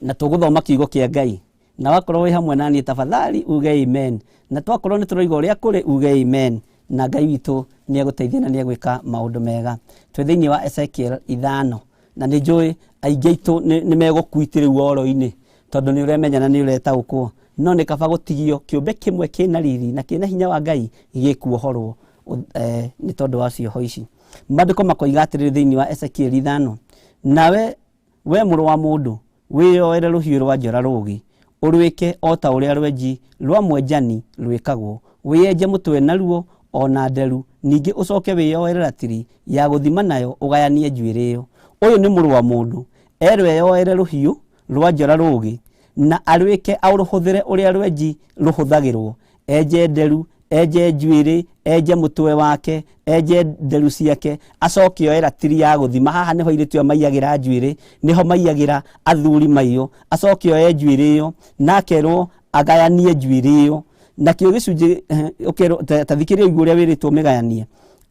Na tũgũthoma kiugo kĩa Ngai. Na wakorwo wĩ hamwe na niĩ tafadhali uge amen. Na twakorwo nĩ tũroiga ũrĩa kũrĩ uge amen. Na Ngai witũ nĩ egũteithia na nĩ egwĩka maũndũ mega. Twĩ thĩinĩ wa Ezekiel 5. Na nĩ njũĩ aingĩ aitũ nĩ megũkuiti rĩu oro-inĩ. Tondũ nĩ ũremenya na nĩ ũretaũkwo. No nĩ kaba gũtigio kĩũmbe kĩmwe kĩna riri na kĩna hinya wa Ngai gĩkuohorwo nĩ tondũ wa cioho ici. Maandĩko makoiga atĩrĩrĩ thĩinĩ wa Ezekiel 5. Nawe we mũrũ wa mũndũ, wĩyoere rũhiũ rwa njora rũũgĩ, ũrwĩke o ta ũrĩa rwenji rwa mwenjani rwĩkagwo, wĩenje mũtwe naruo o na nderu, ningĩ ũcoke wĩyoere ratiri ya gũthima nayo ũgayanie njuĩrĩ ĩyo. Ũyũ nĩ mũrũ wa mũndũ, erwo eyoere rũhiũ rwa njora rũũgĩ, na arwĩke aũrũhũthĩre ũrĩa rwenji rũhũthagĩrwo, enje nderu, enje njuĩrĩ, enje mũtwe wake, enje nderu ciake, acoke oe ratiri ya gũthima. Haha nĩho airĩtu aya maiyagĩra njuĩrĩ, nĩho maiyagĩra athuri maiyo, acoke oe njuĩrĩ ĩyo, na akerwo agayanie njuĩrĩ ĩyo. Nakĩo gĩcunjĩ, ũkerwo, ta thikĩrĩria ũigue ũrĩa wĩrĩtwo ũmĩgayanie.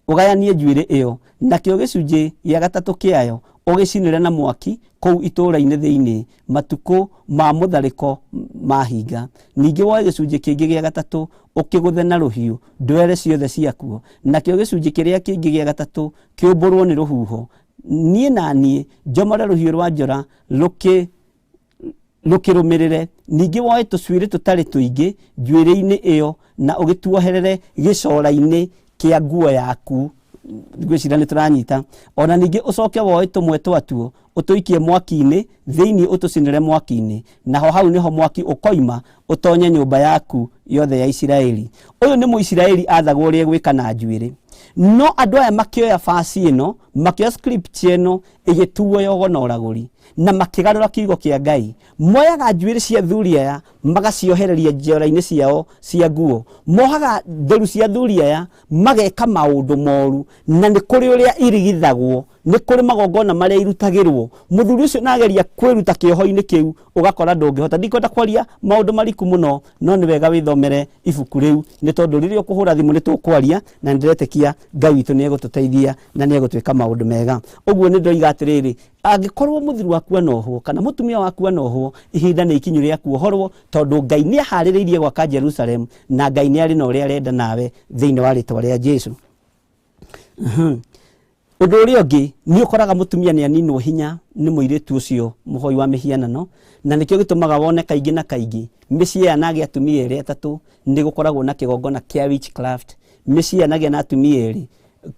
Ũgayanie njuĩrĩ ĩyo, nakĩo gĩcunjĩ gĩa gatatũ kĩayo ũgĩcinĩre na mwaki kũu itũũra-inĩ thĩinĩ matukũ ma mũtharĩko mahinga. Ningĩ woe gĩcunjĩ kĩngĩ gĩa gatatũ ũkĩgũthe na rũhiũ ndwere ciothe ciakuo, nakĩo gĩcunjĩ kĩrĩa kĩngĩ gĩa gatatũ kĩũmbũrwo nĩ rũhuho. Niĩ na niĩ njomore rũhiũ rwa njora rũkĩrũmĩrĩre. Ningĩ woe tũcuĩrĩ tũtarĩ tũingĩ njuĩrĩ-inĩ ĩyo na ũgĩtuoherere gĩcora-inĩ kĩa nguo yaku. Ngwĩciria nĩ tũranyita. Ona ningĩ ũcoke woe tũmwe twatuo ũtũikie mwaki-inĩ thĩinĩ ũtũcinĩre mwaki-inĩ, naho hau nĩho mwaki ũkoima ũtonye nyũmba yaku yothe ya Isiraeli. Ũyũ nĩ Mũisiraeli athagwo ũrĩa egwĩka na njuĩrĩ. No andũ aya makĩoya basi ĩno, makĩoya script ĩno ĩgĩtuo yogo na ũragũri, na makĩgarũra kiugo kĩa Ngai. Moyaga njuĩrĩ cia athuri aya magaciohereria njora-inĩ ciao cia nguo, mohaga nderu cia athuri aya mageka maũndũ moru, na nĩ kũrĩ ũrĩa irigithagwo, nĩ kũrĩ magongona marĩa irutagĩrwo. Mũthuri ũcio nageria kwĩruta kĩoho-inĩ kĩu ũgakora ndũngĩhota. Ndikwenda kwaria maũndũ mariku mũno, no nĩ wega wĩthomere ibuku rĩu, nĩ tondũ rĩrĩa ũkũhũra thimũ nĩ tũkwaria, na nĩndĩretĩkia Ngai witũ nĩ egũtũteithia na nĩ egũtwĩka maũndũ mega. Ũguo nĩ ndoiga atĩrĩrĩ, angĩkorwo mũthuri waku anohwo kana mũtumia waku anohwo, ihinda nĩ ikinyu rĩa kuohorwo, tondũ Ngai nĩ aharĩrĩirie gwaka Jerusalem, na Ngai nĩ arĩ na ũrĩa arenda nawe thĩinĩ wa rĩtwa rĩa Jesu. Ũndũ ũrĩa ũngĩ, nĩ ũkoraga mũtumia nĩ aninwo hinya nĩ mũirĩtu ũcio mũhoi wa mĩhianano, na nĩkĩo gĩtũmaga wone kaingĩ na kaingĩ mĩciĩ yanagĩa atumia erĩ atatũ nĩ gũkoragwo na kĩgongona kĩa witchcraft. Mĩciĩ yanagĩa na atumia erĩ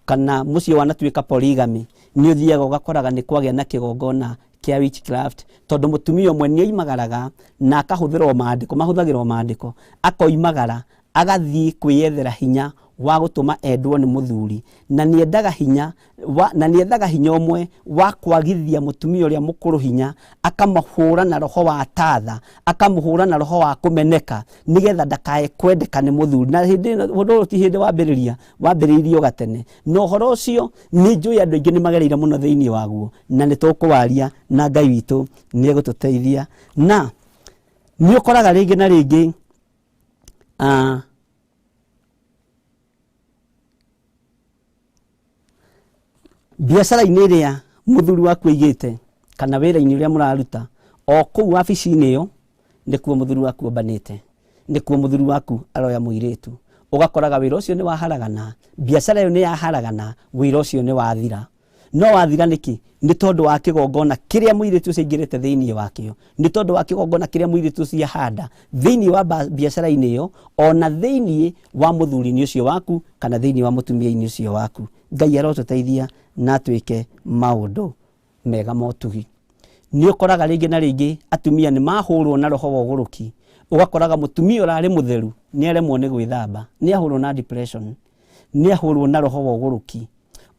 kana mũciĩ wanatuĩka polygamy, nĩ ũthiaga ũgakoraga nĩ kwagĩa na kĩgongona kĩa witchcraft, tondũ mũtumia ũmwe nĩ oimagaraga na akahũthĩra o maandĩko, mahũthagĩra o maandĩko, akoimagara agathiĩ kwĩyethera hinya wa gũtũma endwo nĩ mũthuri, na nĩendaga hinya wa, na nĩethaga hinya ũmwe wa kwagithia mũtumia ũrĩa mũkũrũ hinya, akamũhũra na roho wa tatha, akamũhũra na roho wa kũmeneka, nĩgetha ndakae kwendeka nĩ mũthuri. Na hĩndĩ ĩno, ũndũ ũyũ ti hĩndĩ wambĩrĩria, wambĩrĩirio gatene. Na ũhoro ũcio nĩ njũĩ andũ aingĩ nĩ magereire mũno thĩinĩ waguo, na nĩ tũkũwaria na Ngai witũ nĩ egũtũteithia. Na nĩ ũkoraga rĩngĩ na rĩngĩ biacara-inĩ ĩrĩa mũthuri waku aigĩte kana wĩra-inĩ ũrĩa mũraruta, o kũu wabici-inĩ ĩyo nĩkuo mũthuri waku ombanĩte, nĩkuo mũthuri waku aroya mũirĩtu. Ũgakoraga wĩra ũcio nĩ waharagana, biacara ĩyo nĩ yaharagana, wĩra ũcio nĩ wathira. No wathira nĩkĩ? Nĩ tondũ wa kĩgongona kĩrĩa mũirĩtu ũcio aingĩrĩte thĩinĩ wakĩo, nĩ tondũ wa kĩgongona kĩrĩa mũirĩtu ũcio ahanda thĩinĩ wa biacara-inĩ ĩyo, ona thĩinĩ wa mũthuri-inĩ ũcio waku kana thĩinĩ wa mũtumia-inĩ ũcio waku. Ngai arotũteithia na atwĩke maũndũ mega ma ũtugi. Nĩ ũkoraga rĩngĩ na rĩngĩ atumia nĩ mahũrwo na roho wa ũgũrũki, ũgakoraga mũtumia ũrarĩ mũtheru nĩ aremwo nĩ gwĩthamba, nĩ ahũrwo na depression, nĩ ahũrwo na roho wa ũgũrũki.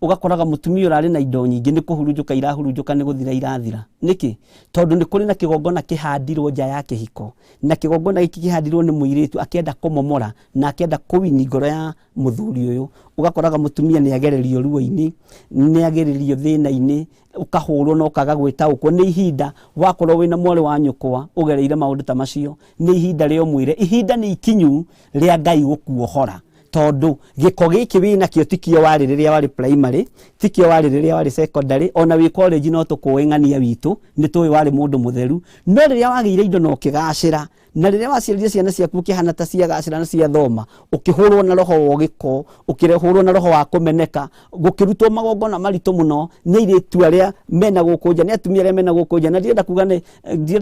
Ũgakoraga mũtumia ũrarĩ na indo nyingĩ nĩ kũhurunjũka irahurunjũka, nĩ gũthira irathira. Nĩkĩ? Tondũ nĩ kũrĩ na kĩgongona kĩhandirwo nja ya kĩhiko, na kĩgongona gĩkĩ kĩhandirwo nĩ mũirĩtu akĩenda kũmomora na akĩenda kũwini ngoro ya mũthuri ũyũ. Ũgakoraga mũtumia nĩ agererio ruo-inĩ, nĩ agererio thĩna-inĩ, ũkahũrwo na ũkaga gwĩtaũkwo. Nĩ ihinda wakorwo wĩna mwarĩ wa nyũkwa ũgereire maũndũ ta macio, nĩ ihinda rĩa ũmwĩre, ihinda nĩ ikinyu rĩa Ngai gũkuohora. Tondũ gĩko gĩkĩ wĩnakĩo tikĩo warĩ rĩrĩa warĩ primary, tikĩo warĩ rĩrĩa warĩ secondary, ona wĩ college no tũkũĩ ng'ania witũ, nĩ tũĩ warĩ mũndũ mũtheru. No rĩrĩa wagĩire indo na ũkĩgacĩra, na rĩrĩa waciarire ciana ciaku ũkĩhana ta ciagacĩra na ciathoma, ũkĩhũrwo na roho wa gĩko, ũkĩhũrwo na roho wa kũmeneka, gũkĩrutwo magongona maritũ mũno nĩ airĩtu arĩa mena gũkũ nja, nĩ atumia arĩa mena gũkũ nja. Na ndirenda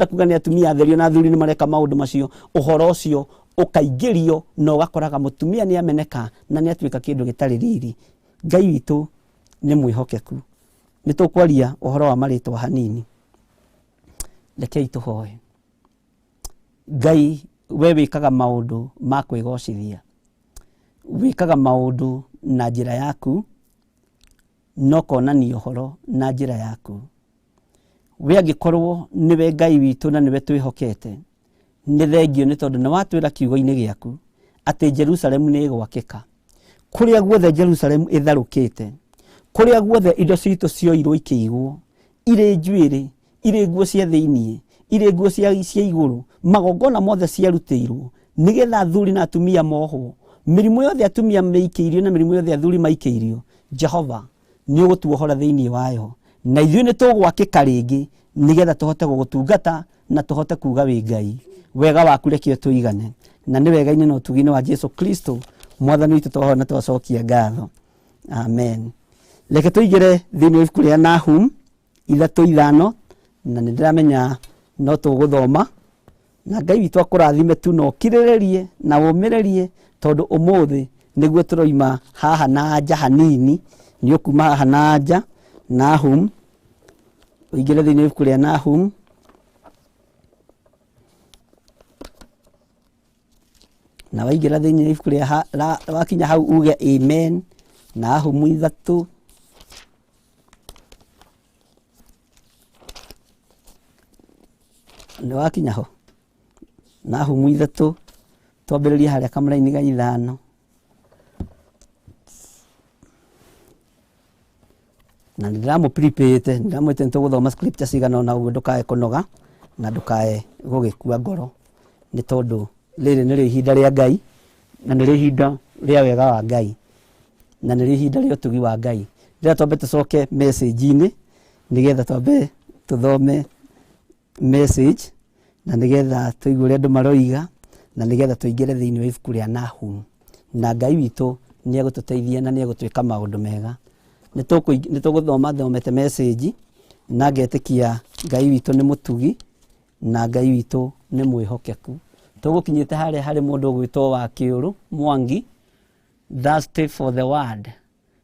kuga nĩ atumia atherio na athuri nĩ mareka maũndũ macio. Ũhoro ũcio ũkaingĩrio na ũgakoraga mũtumia nĩ ameneka na nĩ atuĩka kĩndũ gĩtarĩ riri. Ngai witũ nĩ mwĩhokeku. Nĩ tũkwaria ũhoro wa marĩtwa hanini. Rekei tũhoe. Ngai, we wĩkaga maũndũ ma kwĩgocithia, wĩkaga maũndũ na njĩra yaku na ũkonania ũhoro na njĩra yaku. We angĩkorwo nĩwe Ngai witũ na nĩwe twĩhokete, nĩ thengio nĩ tondũ nĩ watwĩra kiugo-inĩ gĩaku atĩ Jerusalemu nĩ ĩgwakĩka. Kũrĩa guothe Jerusalemu ĩtharũkĩte, kũrĩa guothe indo citũ cioirwo ikĩigwo, irĩ njuĩrĩ, irĩ nguo cia thĩiniĩ, irĩ nguo cia igũrũ, magongona mothe ciarutĩirwo nĩgetha athuri na atumia mohwo, mĩrimũ yothe atumia meikĩirio na mĩrimũ yothe athuri maikĩirio, Jehova, nĩ ũgũtuohora thĩiniĩ wayo, na ithuĩ nĩ tũgwakĩka rĩngĩ nĩgetha tũhote gũgũtungata na tũhote kuga wĩ Ngai. Wega waku reke ũtũigane, na nĩ wega-inĩ na ũtugi-inĩ wa Jesu Kristo Mwathani witũ twahoya na twacokia ngatho, amen. Reke tũingĩre thĩinĩ wa ibuku rĩa Nahum 3:5, na nĩ ndĩramenya no tũgũthoma, na Ngai witũ akũrathime tu na ũkirĩrĩrie na ũmĩrĩrie, tondũ ũmũthĩ nĩguo tũroima haha na nja hanini. Nĩ ũkuma haha na nja. Nahum, ũingĩre thĩinĩ wa ibuku rĩa Nahum, na waingĩra thĩinĩ wa ibuku rĩa wakinya hau uge amen. Nahumu 3, nĩ wakinya ho. Nahumu 3, twambĩrĩrie harĩa kamũraini ga 5. Na nĩ ndĩramũprepĩte, nĩ ndĩramwĩte nĩ tũgũthoma scripture cigana ũna, ũguo ndũkae kũnoga na ndũkae gũgĩkua ngoro, nĩ tondũ rĩrĩ nĩrĩo ihinda rĩa Ngai, na nĩrĩo ihinda rĩa wega wa Ngai, na nĩrĩo ihinda rĩa ũtugi wa Ngai. Rĩrĩa twambe tũcoke message-inĩ, nĩgetha twambe tũthome message, na nĩgetha tũigue ũrĩa andũ maroiga, na nĩgetha tũingĩre thĩinĩ wa ibuku rĩa Nahum, na Ngai witũ nĩ egũtũteithia na nĩ egũtwĩka maũndũ mega. Nĩ tũgũthoma thomete message, na ngetĩkia Ngai witũ nĩ mũtugi na Ngai witũ nĩ mwĩhokeku. Tũgũkinyĩte harĩa harĩ mũndũ ũgwĩtwo wa Kĩũrũ Mwangi, thirsty for the word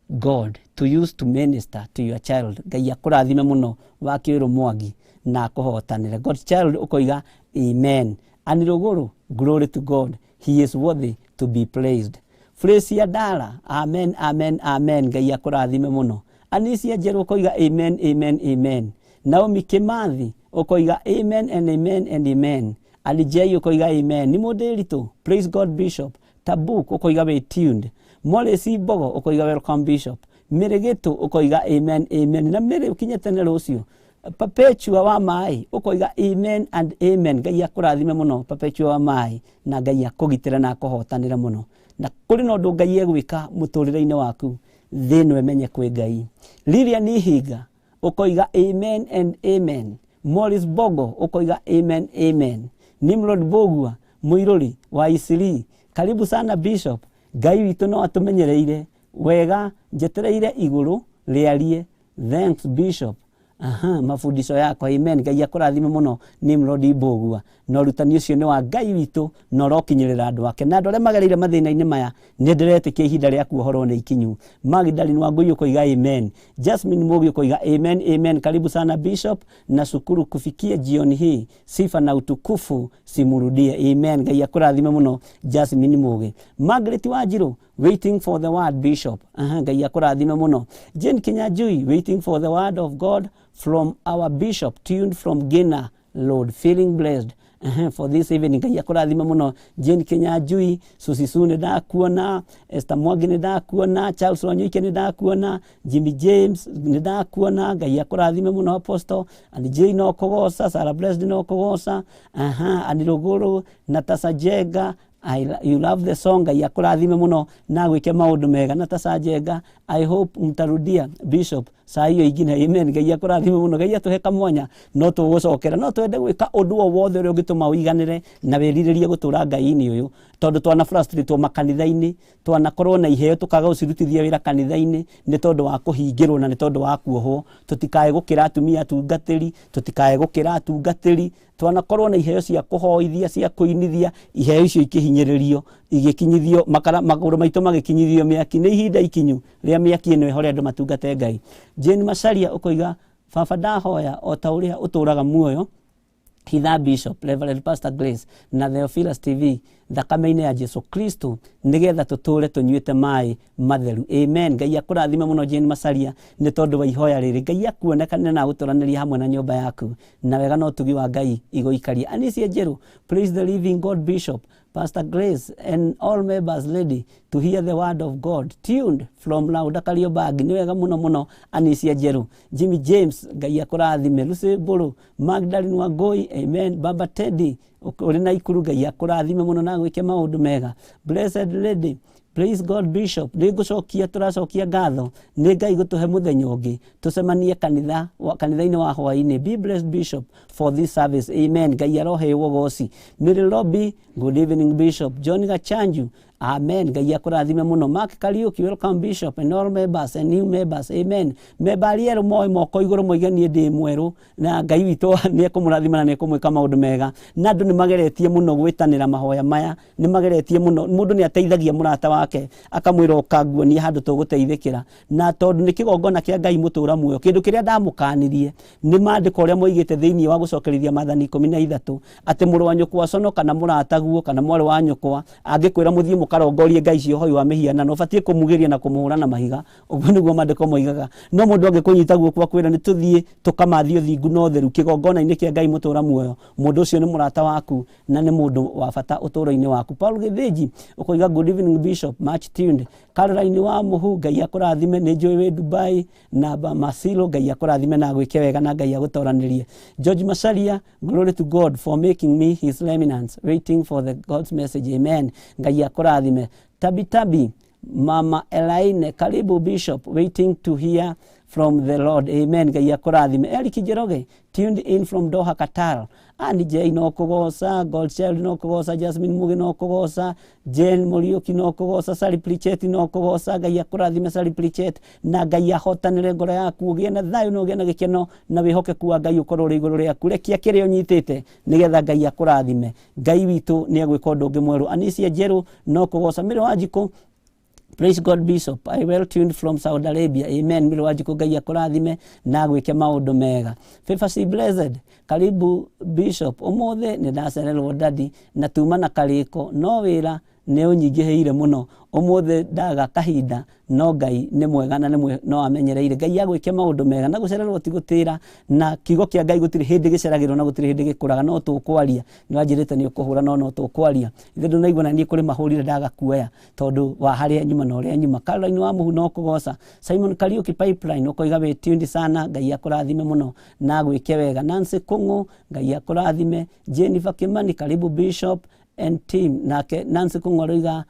God to use to minister to your child. Ngai akũrathime mũno, wa Kĩũrũ Mwangi, na akũhotanĩre. God child ũkoiga amen. Anirũgũrũ, glory to God, he is worthy to be praised. Fresia Dara, amen, amen, amen. Ngai akũrathime mũno. Anisia Njerũ ũkoiga amen, amen, amen. Naomi Kimathi ũkoiga amen and amen and amen. Alijei ũkoiga amen. Nĩ mũndĩritũ, praise God bishop. Tabuk ũkoiga we tuned. Morris Mbogo ũkoiga welcome bishop. Mĩrĩgĩtũ ũkoiga amen, amen. Na mĩrĩ ũkinye tene rũciũ. Perpetua wa maĩ ũkoiga amen and amen. Ngai akũrathime mũno, Perpetua wa maĩ, na Ngai akũgitĩre na akũhotanĩre mũno, na kũrĩ na ũndũ Ngai egwĩka mũtũrĩre-inĩ waku, thĩ ĩno ĩmenye kwĩ Ngai. Lilian Ihinga ũkoiga amen and amen. Morris Bogo ũkoiga amen, amen. Nimrod Bogua Mũirũri wa Isiri, karibu sana bishop. Ngai witũ no atũmenyereire wega, njetereire igũrũ rĩarie. Thanks bishop. Aha, mafundisho yako, amen. Ngai akũrathime mũno, Nimrod Mbũgua, na ũrutani ũcio nĩ wa Ngai witũ na ũrokinyĩrĩra andũ ake na andũ arĩa magereire mathĩna-inĩ maya. Nĩ ndĩretĩkia ihinda rĩa kuohorwo nĩ ikinyu. Magdalene Wangũi ũkoiga amen. Jasmine Mũgĩ ũkoiga amen, amen. Karibu sana bishop, na shukuru kufikia jioni hii, sifa na utukufu simurudie, amen. Ngai akũrathime mũno, Jasmine Mũgĩ. Margaret Wanjirũ, waiting for the word bishop. Aha, Ngai akũrathime mũno. Jane Kinyanjui, waiting for the word of God from our bishop, tuned from Gina Lord, feeling blessed for this evening. Ngai akũrathime mũno, Jane Kinyanjui. Susisu nĩ ndakuona, Esther Mwangi nĩ ndakuona, Charles Wanyuike nĩ ndakuona, Jimmy James nĩ ndakuona. Ngai akũrathime mũno, Apostle and Jane no kũgoca, Sarah Blessed no kũgoca, aha, Ani Rũgũrũ, Natasha Jenga. You love the song. Ngai akũrathime mũno na gwĩke maũndũ mega. Natasha Njenga, I hope mtarudia Bishop saa hiyo ingine. Amen. Ngai akũrathime mũno. Ngai atũhe kamwanya no tũgũcokera, no twende gwĩka ũndũ o wothe ũrĩa ũngĩtũma ũiganĩre na wĩrirĩrie gũtũra Ngai-inĩ ũyũ, tondũ twana frustrate makanitha-inĩ, twanakorwo na iheo tũkaga gũcirutithia wĩra kanitha-inĩ nĩ tondũ wa kũhingĩrwo na nĩ tondũ wa kuohwo. Tũtikae gũkĩra atumia atungatĩri, tũtikae gũkĩra atungatĩri. Twanakorwo na iheo cia kũhoithia, cia kũinithia, iheo icio ikĩhinyĩrĩrio, igĩkinyithio makara, magũrũ maitũ magĩkinyithio mĩaki. Nĩ ihinda ikinyu rĩa mĩaki ĩno ĩhore andũ matungate Ngai. Jane Macharia ũkoiga, baba ndahoya o ta ũrĩa ũtũraga muoyo, hitha Bishop Reverend Pastor Grace na Theophilus TV thakame-inĩ ya Jesu Kristo, nigetha tũtũre tũnyuĩte maĩ matheru. Amen. Ngai akũrathime mũno Jane Macharia nĩ tondũ wa ihoya rĩrĩ. Ngai akuonekanĩre na agũtũranĩrie hamwe na nyũmba yaku, na wega na ũtugi wa Ngai igũikarie. Anicia Njerũ, praise the living God, Bishop Pastor Grace and all members ready to hear the word of God, tuned from Lauda Kariobangi. Nĩ wega mũno mũno Anicia Njerũ. Jimmy James, Ngai akũrathime. Lucy Mbũrũ, Magdalene Wangui, amen. Baba Teddy ũrĩ na ikuru, Ngai akũrathime mũno na gwĩke maũndũ mega. Blessed Lady, praise God Bishop. Nĩ ngũcokia, tũracokia ngatho nĩ Ngai gũtũhe mũthenya ũngĩ tũcemanie kanitha kanitha-inĩ wa hwaĩ-inĩ. Be blessed Bishop for this service. Amen. Ngai arohewo goci. Mary Lobby, good evening Bishop. John Gachanju, amen. Ngai akũrathime mũno. Mark Kariuki, welcome Bishop and all members and new members. Amen. Member arĩa erũ moe moko igũrũ moige niĩ ndĩ mwerũ, na Ngai witũ nĩ ekũmũrathima na nĩ ekũmwĩka maũndũ mega. Na andũ nĩ mageretie mũno gwĩtanĩra mahoya maya, nĩ mageretie mũno. Mũndũ nĩ ateithagia mũrata wake akamwĩra ũka nguonie handũ tũgũteithĩkĩra, na tondũ nĩ kĩgongona kĩa Ngai mũtũra muoyo. Kĩndũ kĩrĩa ndamũkanirie nĩ maandĩko ũrĩa moigĩte thĩinĩ wa gũcokerithia maathani 13, atĩ mũrũ wa nyũkwa cono kana mũrataguo kana mwarĩ wa nyũkwa angĩkwĩra mũthiĩ mũkarongorie ngai cia ũhoi wa mĩhianano, ũbatiĩ kũmugĩria na kũmũhũra na mahiga. Ũguo nĩguo maandĩko moigaga. No mũndũ angĩkũnyita guoko akwĩra nĩ tũthiĩ tũkamathie ũthingu na ũtheru kĩgongona-inĩ kĩa Ngai mũtũra muoyo, mũndũ ũcio nĩ mũrata waku na nĩ mũndũ wa bata ũtũũro-inĩ waku. Paul Gĩthĩnji ũkoiga, good evening Bishop, much tuned. Caroline wa Mũhu, Ngai akũrathime, nĩ njũĩ wĩ Dubai na Masilo, Ngai akũrathime na agwĩke wega na Ngai agũtoranĩrie. George Macharia, glory to God for making me his remnants, waiting for the God's message. Amen. Ngai akũrathime. Tabi Tabi, Mama Elaine, karibu Bishop, waiting to hear from the Lord. Amen. Ngai akũrathime. Eric Njoroge, tuned in from Doha, Qatar. Andy J no kũgoca, Goldchild no kũgoca, Jasmine Mugi no kũgoca, Jane Muriuki no kũgoca, Sally Pritchett no kũgoca. Ngai akũrathime Sally Pritchett na Ngai ahotanĩre ngoro yaku, ũgĩe na thayũ na ũgĩe na gĩkeno na wĩhokeku wa Ngai ũkorwo ũrĩ igũrũ rĩaku. Rekia kĩrĩa ũnyitĩte nĩgetha Ngai akũrathime. Ngai witũ nĩ egwĩka ũndũ ũngĩ mwerũ. Anicia Njerũ no kũgoca. Mĩrĩ wa Njikũ, praise God Bishop, I well tuned from Saudi Arabia. Amen. Mĩrĩ wa Njikũ, Ngai akũrathime na agwĩke maũndũ mega. Favor C Blessed, karibu Bishop. Ũmũthĩ nĩ ndacererwo dadi na tuma na karĩko, no wĩra nĩ ũnyingĩhĩire mũno. Ũmũthĩ ndaga kahinda, no Ngai nĩ mwega na nĩ no amenyereire. Ngai agwĩke maũndũ mega. Na gũcererwo ti gũtĩra, na kiugo kĩa Ngai gũtirĩ hĩndĩ gĩceragĩrwo na gũtirĩ hĩndĩ gĩkũraga. No tũkwaria, nĩ wanjĩrĩte nĩ ũkũhũra, no no tũkwaria. Ithe ndũnaigua na niĩ kũrĩ mahũrire ndaga kuoya tondũ wa harĩa nyuma na ũrĩa nyuma. Caroline wa Mũhu no kũgoca. Simon Kariuki Pipeline ũkoiga wĩ tuned sana, Ngai akũrathime mũno na agwĩke wega. Nancy Kũng'ũ, Ngai akũrathime. Jennifer Kimani, karibu Bishop and team. Nake Nancy Kũng'ũ aroiga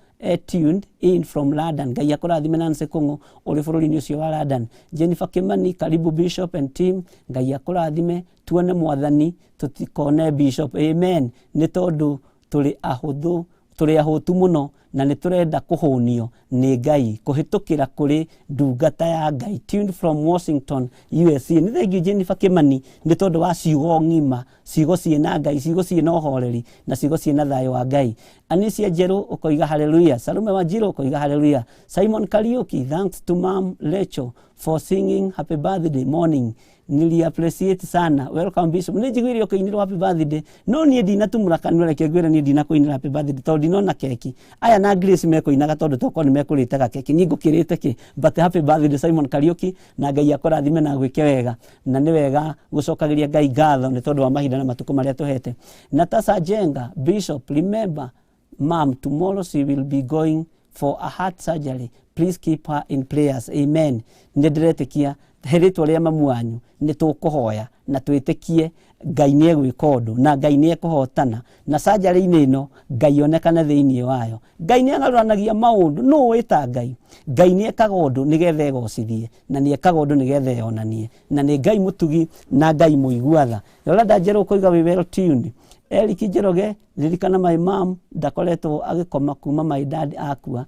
tuned in from London. Ngai akũrathime Nancy Kũng'ũ ũrĩ bũrũri-inĩ ũcio wa London. Jennifer Kimani, karibu Bishop and team. Ngai akũrathime. Tuone mwathani tũtikone Bishop. Amen. Nĩ tondũ tũrĩ ahũthũ, tũrĩ ahũtu mũno na nĩ tũrenda kũhũnio nĩ Ngai kũhĩtũkĩra kũrĩ ndungata ya Ngai. Tuned from Washington, USA. Nĩ thengiũ Jennifer Kimani nĩ tondũ wa ciugo ng'ima, ciugo ciĩna Ngai, ciugo ciĩna ũhoreri na ciugo ciĩna thayũ wa Ngai. Anicia Njerũ ũkoiga haleluya. Salume Wanjiru ũkoiga haleluya. Simon Kariuki, thanks to Mom Lecho for singing happy birthday morning, nili appreciate sana. Welcome Bishop. Nĩ njiguire ũkĩinĩrwo happy birthday, no niĩ ndinatumũra kanua. Reke ngwĩre, niĩ ndinakũinĩra happy birthday tondũ ndinona keki. Aya na Grace mekũinaga tondũ tokorwo nĩ mekũrĩte gakeki, niĩ ngũkĩrĩte kĩ. But happy birthday Simon Kariuki, na Ngai akũrathime na gwĩke wega. Na nĩ wega gũcokagĩria Ngai ngatho nĩ tondũ wa mahinda na matukũ marĩa tũhete. Natasha Jenga, Bishop, remember Mom, tomorrow she will be going for a heart surgery. Please keep her in prayers. Amen. Nĩ ndĩretĩkia he rĩtwa rĩa mamu wanyu nĩ tũkũhoya. Na twĩtĩkie Ngai nĩ egwĩka ũndũ na Ngai nĩ ekũhotana na canjarĩ-inĩ ĩno Ngai onekane thĩinĩ wayo. Ngai nĩ ang'aũranagia maũndũ, nũ wĩta Ngai? Ngai nĩ ekaga ũndũ nĩgetha egocithie na nĩ ekaga ũndũ nĩgetha eyonanie, na nĩ Ngai mũtugi na Ngai mũigua tha. Yolanda Njerũ ũkoiga wĩ well tuned. Eric Njoroge, ririkana my mom ndakoretwo agĩkoma kuma my dad akua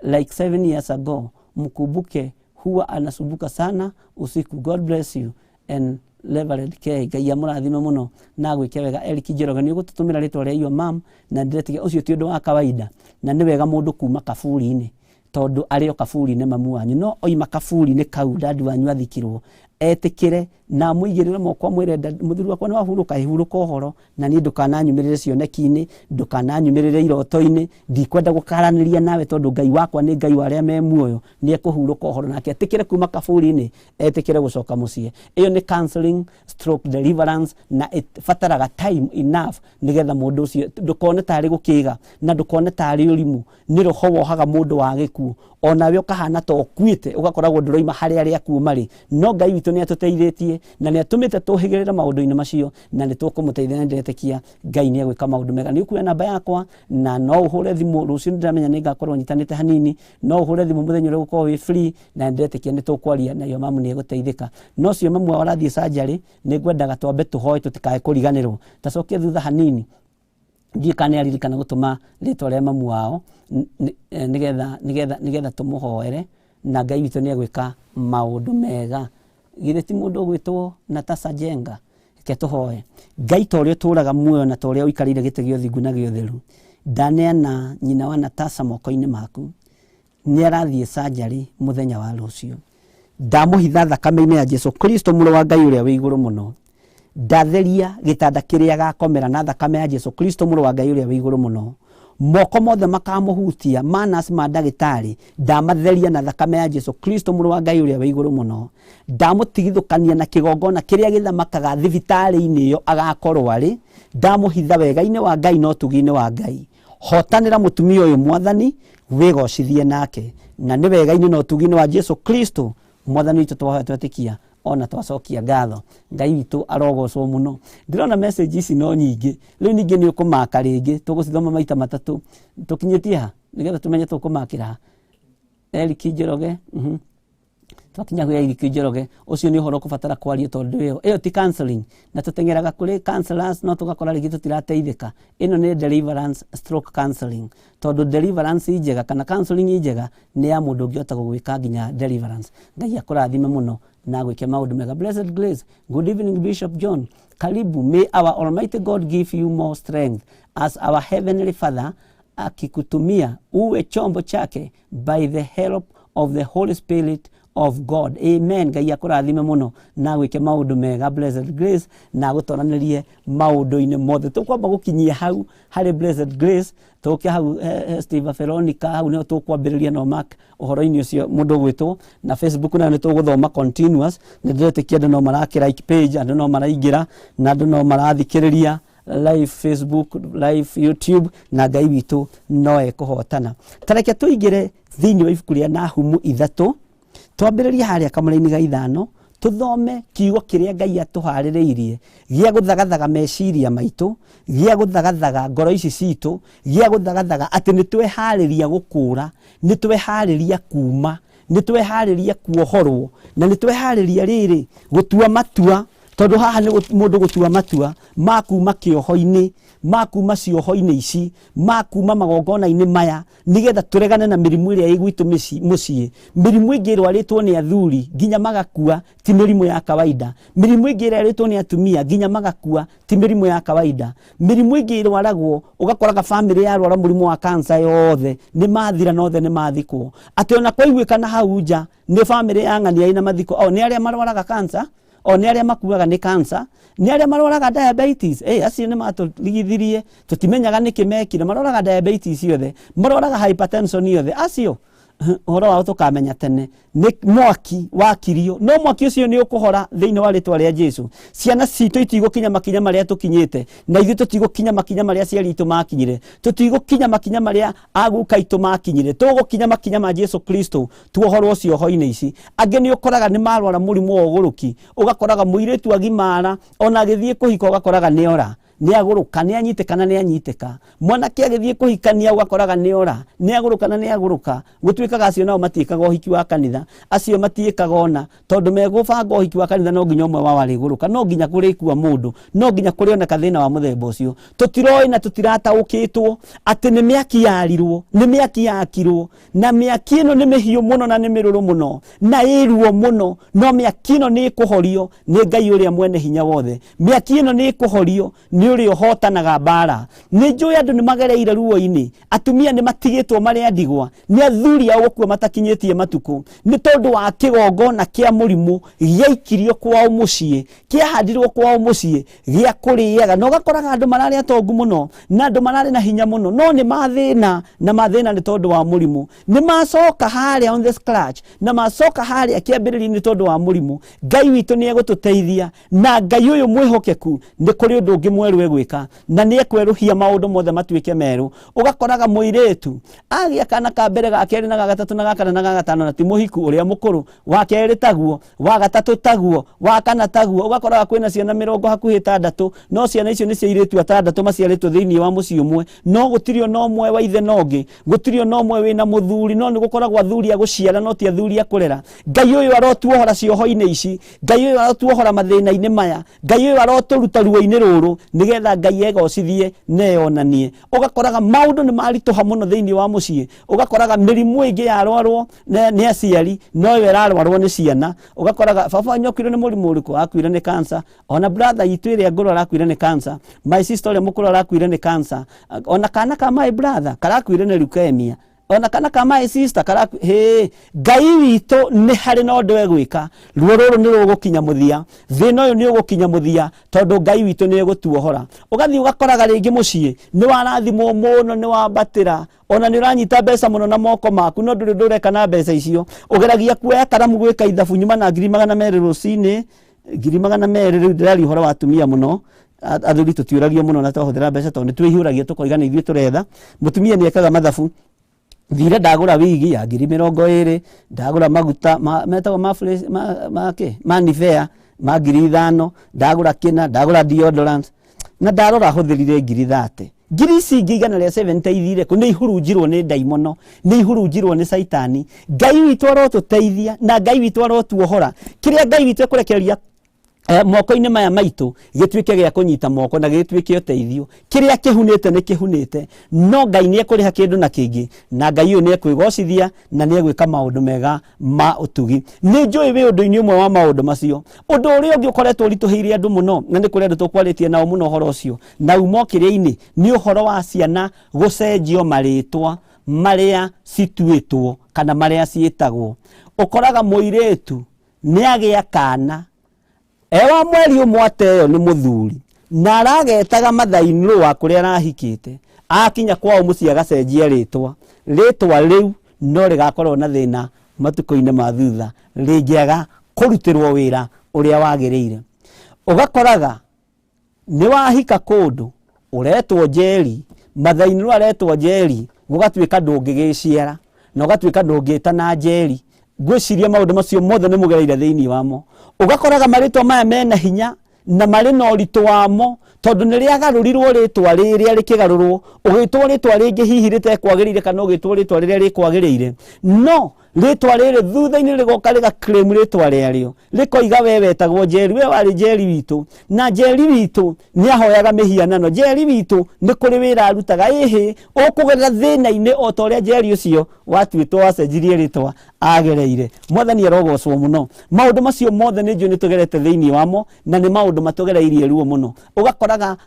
like 7 years ago, mkumbuke huwa anasumbuka sana usiku. God bless you and Reverend K. Ngai amũrathime mũno na agwĩke wega. Eric Njoroge, nĩ ũgũtũtũmĩra rĩtwa rĩa your mom na ndĩretiga ũcio ti ũndũ wa kawaida, na nĩ wega mũndũ kuma kaburi-inĩ tondũ arĩ o kaburi-inĩ mamu wanyu, no oima kaburi-inĩ kau dadi wanyu athikirwo, etĩkĩre na amũigĩrĩre moko amwĩre, "Mũthuri wakwa nĩ wahurũka, hurũka ũhoro na niĩ ndũkananyumĩrĩre cioneki-inĩ, ndũkananyumĩrĩre iroto-inĩ, ndikwenda gũkaranĩria nawe tondũ Ngai wakwa nĩ Ngai wa arĩa me muoyo." Nĩ ekũhurũka ũhoro nake etĩkĩre kuma kaburi-inĩ, etĩkĩre gũcoka mũciĩ. Ĩyo nĩ counseling stroke deliverance na ĩbataraga time enough nĩgetha mũndũ ũcio ndũkone tarĩ gũkĩga na ndũkone tarĩ ũrimũ. Nĩ roho wohaga mũndũ wa gĩkuũ, onawe ũkahana ta ũkuĩte, ũgakoragwo ndũroima harĩa arĩa akuũ marĩ. No Ngai witũ nĩ atũteithĩtie na nĩ atũmĩte tũhĩgĩrĩre maũndũ-inĩ macio na nĩ tũkũmũteithia na ndĩretĩkia Ngai nĩ egwĩka maũndũ mega. Nĩ ũkuoya namba yakwa na no ũhũre thimũ rũciũ, nĩ ndĩramenya nĩ ngakorwo nyitanĩte hanini, no ũhũre thimũ mũthenya ũrĩa ũgũkorwo wĩ free na ndĩretĩkia nĩ tũkwaria na iyo mamu nĩ egũteithĩka. No cio mamu wao arathiĩ surgery, nĩ ngwendaga twambe tũhoe tũtikae kũriganĩrwo. Tacokie thutha hanini, ndiũĩ kana nĩ aririkana gũtũma rĩtwa rĩa mamu wao nĩgetha tũmũhoere na Ngai witũ nĩ egwĩka maũndũ mega. Githĩ ti mũndũ ũgwĩtwo Natasha Jenga? Reke tũhoe. Ngai, ta ũrĩa ũtũraga muoyo na ta ũrĩa ũikarĩire gĩtĩ gĩa ũthingu na gĩa ũtheru, ndaneana nyina wa Natasha moko-inĩ maku. Nĩ arathiĩ surgery mũthenya wa rũciũ. Ndamũhitha thakame-inĩ ya Jesu Kristo, mũrũ wa Ngai ũrĩa wĩ igũrũ mũno. Ndatheria gĩtanda kĩrĩa agakomera na thakame ya Jesu Kristo, mũrũ wa Ngai ũrĩa wĩ igũrũ mũno. Moko mothe makamũhutia, manas ma ndagĩtarĩ, ndamatheria na thakame ya Jesu Kristo, mũrũ wa Ngai ũrĩa wĩ igũrũ mũno. Ndamũtigithũkania na kĩgongona kĩrĩa gĩthamakaga thibitarĩ-inĩ ĩyo agakorwo arĩ. Ndamũhitha wega-inĩ wa Ngai na ũtugi-inĩ wa Ngai. Hotanĩra mũtumia ũyũ, Mwathani, wĩgocithie nake, na nĩ wega-inĩ na ũtugi-inĩ wa Jesu Kristo Mwathani witũ twahoya, twetĩkia ona twacokia ngatho. Ngai witũ arogocwo mũno. Ndĩrona message ici no nyingĩ rĩu, ningĩ nĩ ũkũmaka rĩngĩ, tũgũcithoma maita matatũ. Tũkinyĩtie ha nĩgetha tũmenye tũkũmakĩra ha? Eric Njoroge, Twakinya kwĩ Eric Njoroge, ũcio nĩ ũhoro ũkũbatara kwario tondũ ĩyo ti counseling na tũteng'eraga kũrĩ counselors no tũgakora rĩngĩ tũtirateithĩka. Ĩno nĩ deliverance stroke counseling, tondũ deliverance njega kana counseling njega nĩ ya mũndũ ũngĩhota gũgwĩka nginya deliverance. Ngai akũrathime mũno na gwĩke maũndũ mega. Blessed Grace, good evening, Bishop John, karibu. May our Almighty God give you more strength as our Heavenly Father akikutumia uwe chombo chake by the help of the Holy Spirit of God. Amen. Ngai akũrathime mũno na gwĩke maũndũ mega, Blessed Grace, na agũtoranĩrie maũndũ-inĩ mothe. Tũkwamba gũkinyia hau harĩ Blessed Grace, tũke hau Steve Veronica, hau nĩho tũkwambĩrĩria no mark ũhoro-inĩ ũcio mũndũ ũgwĩtwo na Facebook nayo nĩ tũgũthoma continuous. Nĩ ndĩretĩkia andũ no marakĩ like page, andũ no maraingĩra na andũ no marathikĩrĩria live Facebook, live YouTube, na Ngai witũ no ekũhotana. Tareke tũingĩre thĩinĩ wa ibuku rĩa Nahumu 3, twambĩrĩrie harĩa kamũra-inĩ ga 5, tũthome kiugo kĩrĩa Ngai atũharĩrĩirie gĩa gũthagathaga meciria maitũ, gĩa gũthagathaga ngoro ici citũ, gĩa gũthagathaga atĩ nĩ tweharĩria gũkũra, nĩ tweharĩria kuma, nĩ tweharĩria kuohorwo, na nĩ tweharĩria rĩrĩ gũtua matua, tondũ haha nĩ mũndũ gũtua matua ma kuma kĩoho-inĩ, ma kuma cioho-inĩ ici, ma kuma magongona-inĩ maya, nĩgetha tũregane na mĩrimũ ĩrĩa ĩ gwitũ mũciĩ. Mĩrimũ ĩngĩ ĩrwarĩtwo nĩ athuri nginya magakua ti mĩrimũ ya kawaida. Mĩrimũ ĩngĩ ĩrarĩtwo nĩ atumia nginya magakua ti mĩrimũ ya kawaida. Mĩrimũ ĩngĩ ĩrwaragwo ũgakoraga bamĩrĩ yarwara mũrimũ wa kansa yothe nĩ mathira na othe nĩ mathikwo, atĩ ona kwaiguĩkana hau nja nĩ bamĩrĩ ya ng'ania ĩna mathiko, o nĩ arĩa marwaraga kansa, o nĩ arĩa makuaga nĩ kansa, nĩ arĩa marwaraga diabetes. Acio nĩ matũrigithirie, tũtimenyaga nĩkĩ mekire. Marwaraga diabetes othe, marwaraga hypertension othe acio. Ũhoro wao tũkamenya tene nĩ mwaki wakirio, no mwaki ũcio nĩ ũkũhora thĩinĩ wa rĩtwa rĩa Jesu. Ciana citũ itigũkinya makinya marĩa tũkinyĩte, na ithuĩ tũtigũkinya makinya marĩa aciari aitũ makinyire, tũtigũkinya makinya marĩa aguka aitũ makinyire, tũgũkinya makinya ma Jesu Kristo, tuohorwo cioho-inĩ ici. Angĩ nĩ ũkoraga nĩ marwara mũrimũ wa ũgũrũki, ũgakoraga mũirĩtu agimara ona agĩthiĩ kũhika ũgakoraga nĩ ora, nĩ agũrũka, nĩ anyitĩkana, nĩ anyitĩka. Mwanake agĩthiĩ kũhikania ũgakoraga nĩ ora, nĩ agũrũka na nĩ agũrũka. Gũtuĩkaga acio nao matiĩkaga ũhiki wa kanitha, acio matiĩkaga ona, tondũ megũbanga ũhiki wa kanitha no nginya ũmwe wao arĩgũrũka, no nginya kũrĩkua mũndũ, no nginya kũrĩoneka thĩna wa mũthemba ũcio. Tũtiroĩ na tũtirataũkĩtwo atĩ nĩ mĩaki yarirwo, nĩ mĩaki yakirwo, na mĩaki ĩno nĩ mĩhiũ mũno na nĩ mĩrũrũ mũno na ĩ ruo mũno, no mĩaki ĩno nĩ ĩkũhorio nĩ Ngai ũrĩa mwene hinya wothe. Mĩaki ĩno nĩ ĩkũhorio nĩ ũrĩa ũhotanaga mbara. Nĩ njũĩ andũ nĩ magereire ruo-inĩ, atumia nĩ matigĩtwo marĩ a ndigwa nĩ athuri ao gũkua matakinyĩtie matukũ, nĩ tondũ wa kĩgongona kĩa mũrimũ gĩaikirio kwao mũciĩ, kĩahandirwo kwao mũciĩ gĩa kũrĩaga. Na ũgakoraga andũ mararĩ atongu mũno na andũ mararĩ na hinya mũno, no nĩ mathĩna, na mathĩna nĩ tondũ wa mũrimũ. Nĩ macoka harĩa on the scratch, na macoka harĩa kĩambĩrĩria-inĩ tondũ wa mũrimũ. Ngai witũ nĩ egũtũteithia, na Ngai ũyũ mwĩhokeku nĩ kũrĩ ũndũ ũngĩ mwerũ egwĩka, na nĩ ekwerũhia maũndũ mothe matuĩke merũ. Ũgakoraga mũirĩtu agĩa kana ka mbere, ga kerĩ, na ga gatatũ, na ga kana, na ga gatano, na ti mũhiku, ũrĩa mũkũrũ wa kerĩ taguo, wa gatatũ taguo, wa kana taguo. Ũgakoraga kwĩna ciana mĩrongo hakuhĩ ĩtandatũ, no ciana icio nĩ cia airĩtu atandatũ maciarĩtwo thĩinĩ wa mũciĩ ũmwe, no gũtirĩ ona ũmwe wa ithe na ũngĩ, gũtirĩ ona ũmwe wĩna mũthuri, no nĩ gũkoragwo athuri a gũciara no ti athuri a kũrera. Ngai ũyũ arotuohora cioho-inĩ ici, Ngai ũyũ arotuohora mathĩna-inĩ maya, Ngai ũyũ arotũruta ruo-inĩ rũrũ, nĩgetha Ngai egocithie na eyonanie. Ũgakoraga maũndũ nĩ maritũha mũno thĩinĩ wa mũciĩ, ũgakoraga mĩrimũ ĩngĩ yarwarwo nĩ aciari no ĩyo ĩrarwarwo nĩ ciana. Ũgakoraga baba wanyu akuire nĩ mũrimũ ũrĩkũ? Akuire nĩ cancer. Ona brother itũ ĩrĩa ngũrũ arakuire nĩ cancer, my sister ũrĩa mũkũrũ arakuire nĩ cancer, ona kana ka my brother karakuire nĩ leukemia, ona kana ka my sister karaku hĩ. Ngai witũ nĩ harĩ na ũndũ egwĩka. Ruo rũrũ nĩ rũgũkinya mũthia, thĩna ũyũ nĩ ũgũkinya mũthia, tondũ Ngai witũ nĩ egũtuohora. Ũgathiĩ ũgakoraga rĩngĩ mũciĩ nĩ warathimwo mũno, nĩ wambatĩra, ona nĩ ũranyita mbeca mũno na moko maku, no ndũrĩ ũndũ ũreka na mbeca icio. Ũgeragia kuoya karamu gwĩka ithabu, nyuma na 200,000 rũcinĩ, 200,000. Rĩu ndĩraria ũhoro wa atumia mũno, athuri tũtiũragio mũno na twahũthĩra mbeca, tondũ nĩ twĩhiũragia tũkoiga nĩ ithuĩ tũretha. Mũtumia nĩ ekaga mathabu, thire ndagũra wigi ya 20,000, ndagũra maguta metagwo ma ma kĩ, ma Nivea ma 5,000, ndagũra kĩna, ndagũra deodorant, na ndarora hũthĩrire 30,000. Ngiri ici ingĩ 170 ithire kũ? Nĩ ihurunjirwo nĩ ndaimono, nĩ ihurunjirwo nĩ caitani. Ngai witũ arotũteithia na Ngai witũ arotuohora. Kĩrĩa Ngai witũ ekũrekereria moko-inĩ maya maitũ gĩtuĩke gĩa kũnyita moko na gĩtuĩke ũteithio. Kĩrĩa kĩhunĩte nĩ kĩhunĩte, no Ngai nĩ ekũrĩha kĩndũ na kĩngĩ, na Ngai ũyũ nĩ ekwĩgocithia na nĩ egwĩka maũndũ mega ma ũtugi. Nĩ njũĩ wĩ ũndũ-inĩ ũmwe wa maũndũ macio. Ũndũ ũrĩa ũngĩ ũkoretwo ũritũhĩire andũ mũno, na nĩ kũrĩ andũ tũkwarĩtie nao mũno ũhoro ũcio na uma kĩrĩa-inĩ, nĩ ũhoro wa ciana gũcenjio marĩtwa marĩa cituĩtwo kana marĩa ciĩtagwo. Ũkoraga mũirĩtu nĩ agĩa kana e wa mweri ũmwe ateo nĩ mũthuri, na aragetaga mother-in-law wa kũrĩa arahikĩte. Akinya kwao mũciĩ agacenjia rĩtwa. Rĩtwa rĩu no rĩgakorwo na thĩna matukũ-inĩ ma thutha rĩngĩaga kũrutĩrwo wĩra ũrĩa wagĩrĩire. Ũgakoraga nĩ wahika kũndũ ũretwo Njeri, mother-in-law aretwo Njeri, gũgatuĩka ndũngĩgĩciara na ũgatuĩka ndũngĩtana Njeri. Ngwĩciria maũndũ macio mothe nĩ mũgereire thĩinĩ wamo. Ũgakoraga marĩtwa maya mena hinya na marĩ na ũritũ wamo, tondũ nĩ rĩagarũrirwo rĩtwa rĩrĩa rĩkĩgarũrwo, ũgĩtwo rĩtwa rĩngĩ hihi rĩtekwagĩrĩire, kana ũgĩtwo rĩtwa rĩrĩa rĩkwagĩrĩire, no rĩtwa rĩrĩ thutha-inĩ rĩgoka rĩga claim rĩtwa rĩarĩo, rĩkoiga we wetagwo Njeri, we warĩ Njeri witũ, na Njeri witũ nĩ ahoyaga mĩhianano, Njeri witũ nĩ kũrĩ wĩra arutaga. Ĩhĩ, ũkũgerera thĩna-inĩ o ta ũrĩa Njeri ũcio watuĩtwo wacenjirie rĩtwa agereire. Mwathani arogocwo mũno. Maũndũ macio mothe nĩ njũĩ nĩ tũgerete thĩinĩ wamo, na nĩ maũndũ matũgereirie ruo mũno. Ũgakoraga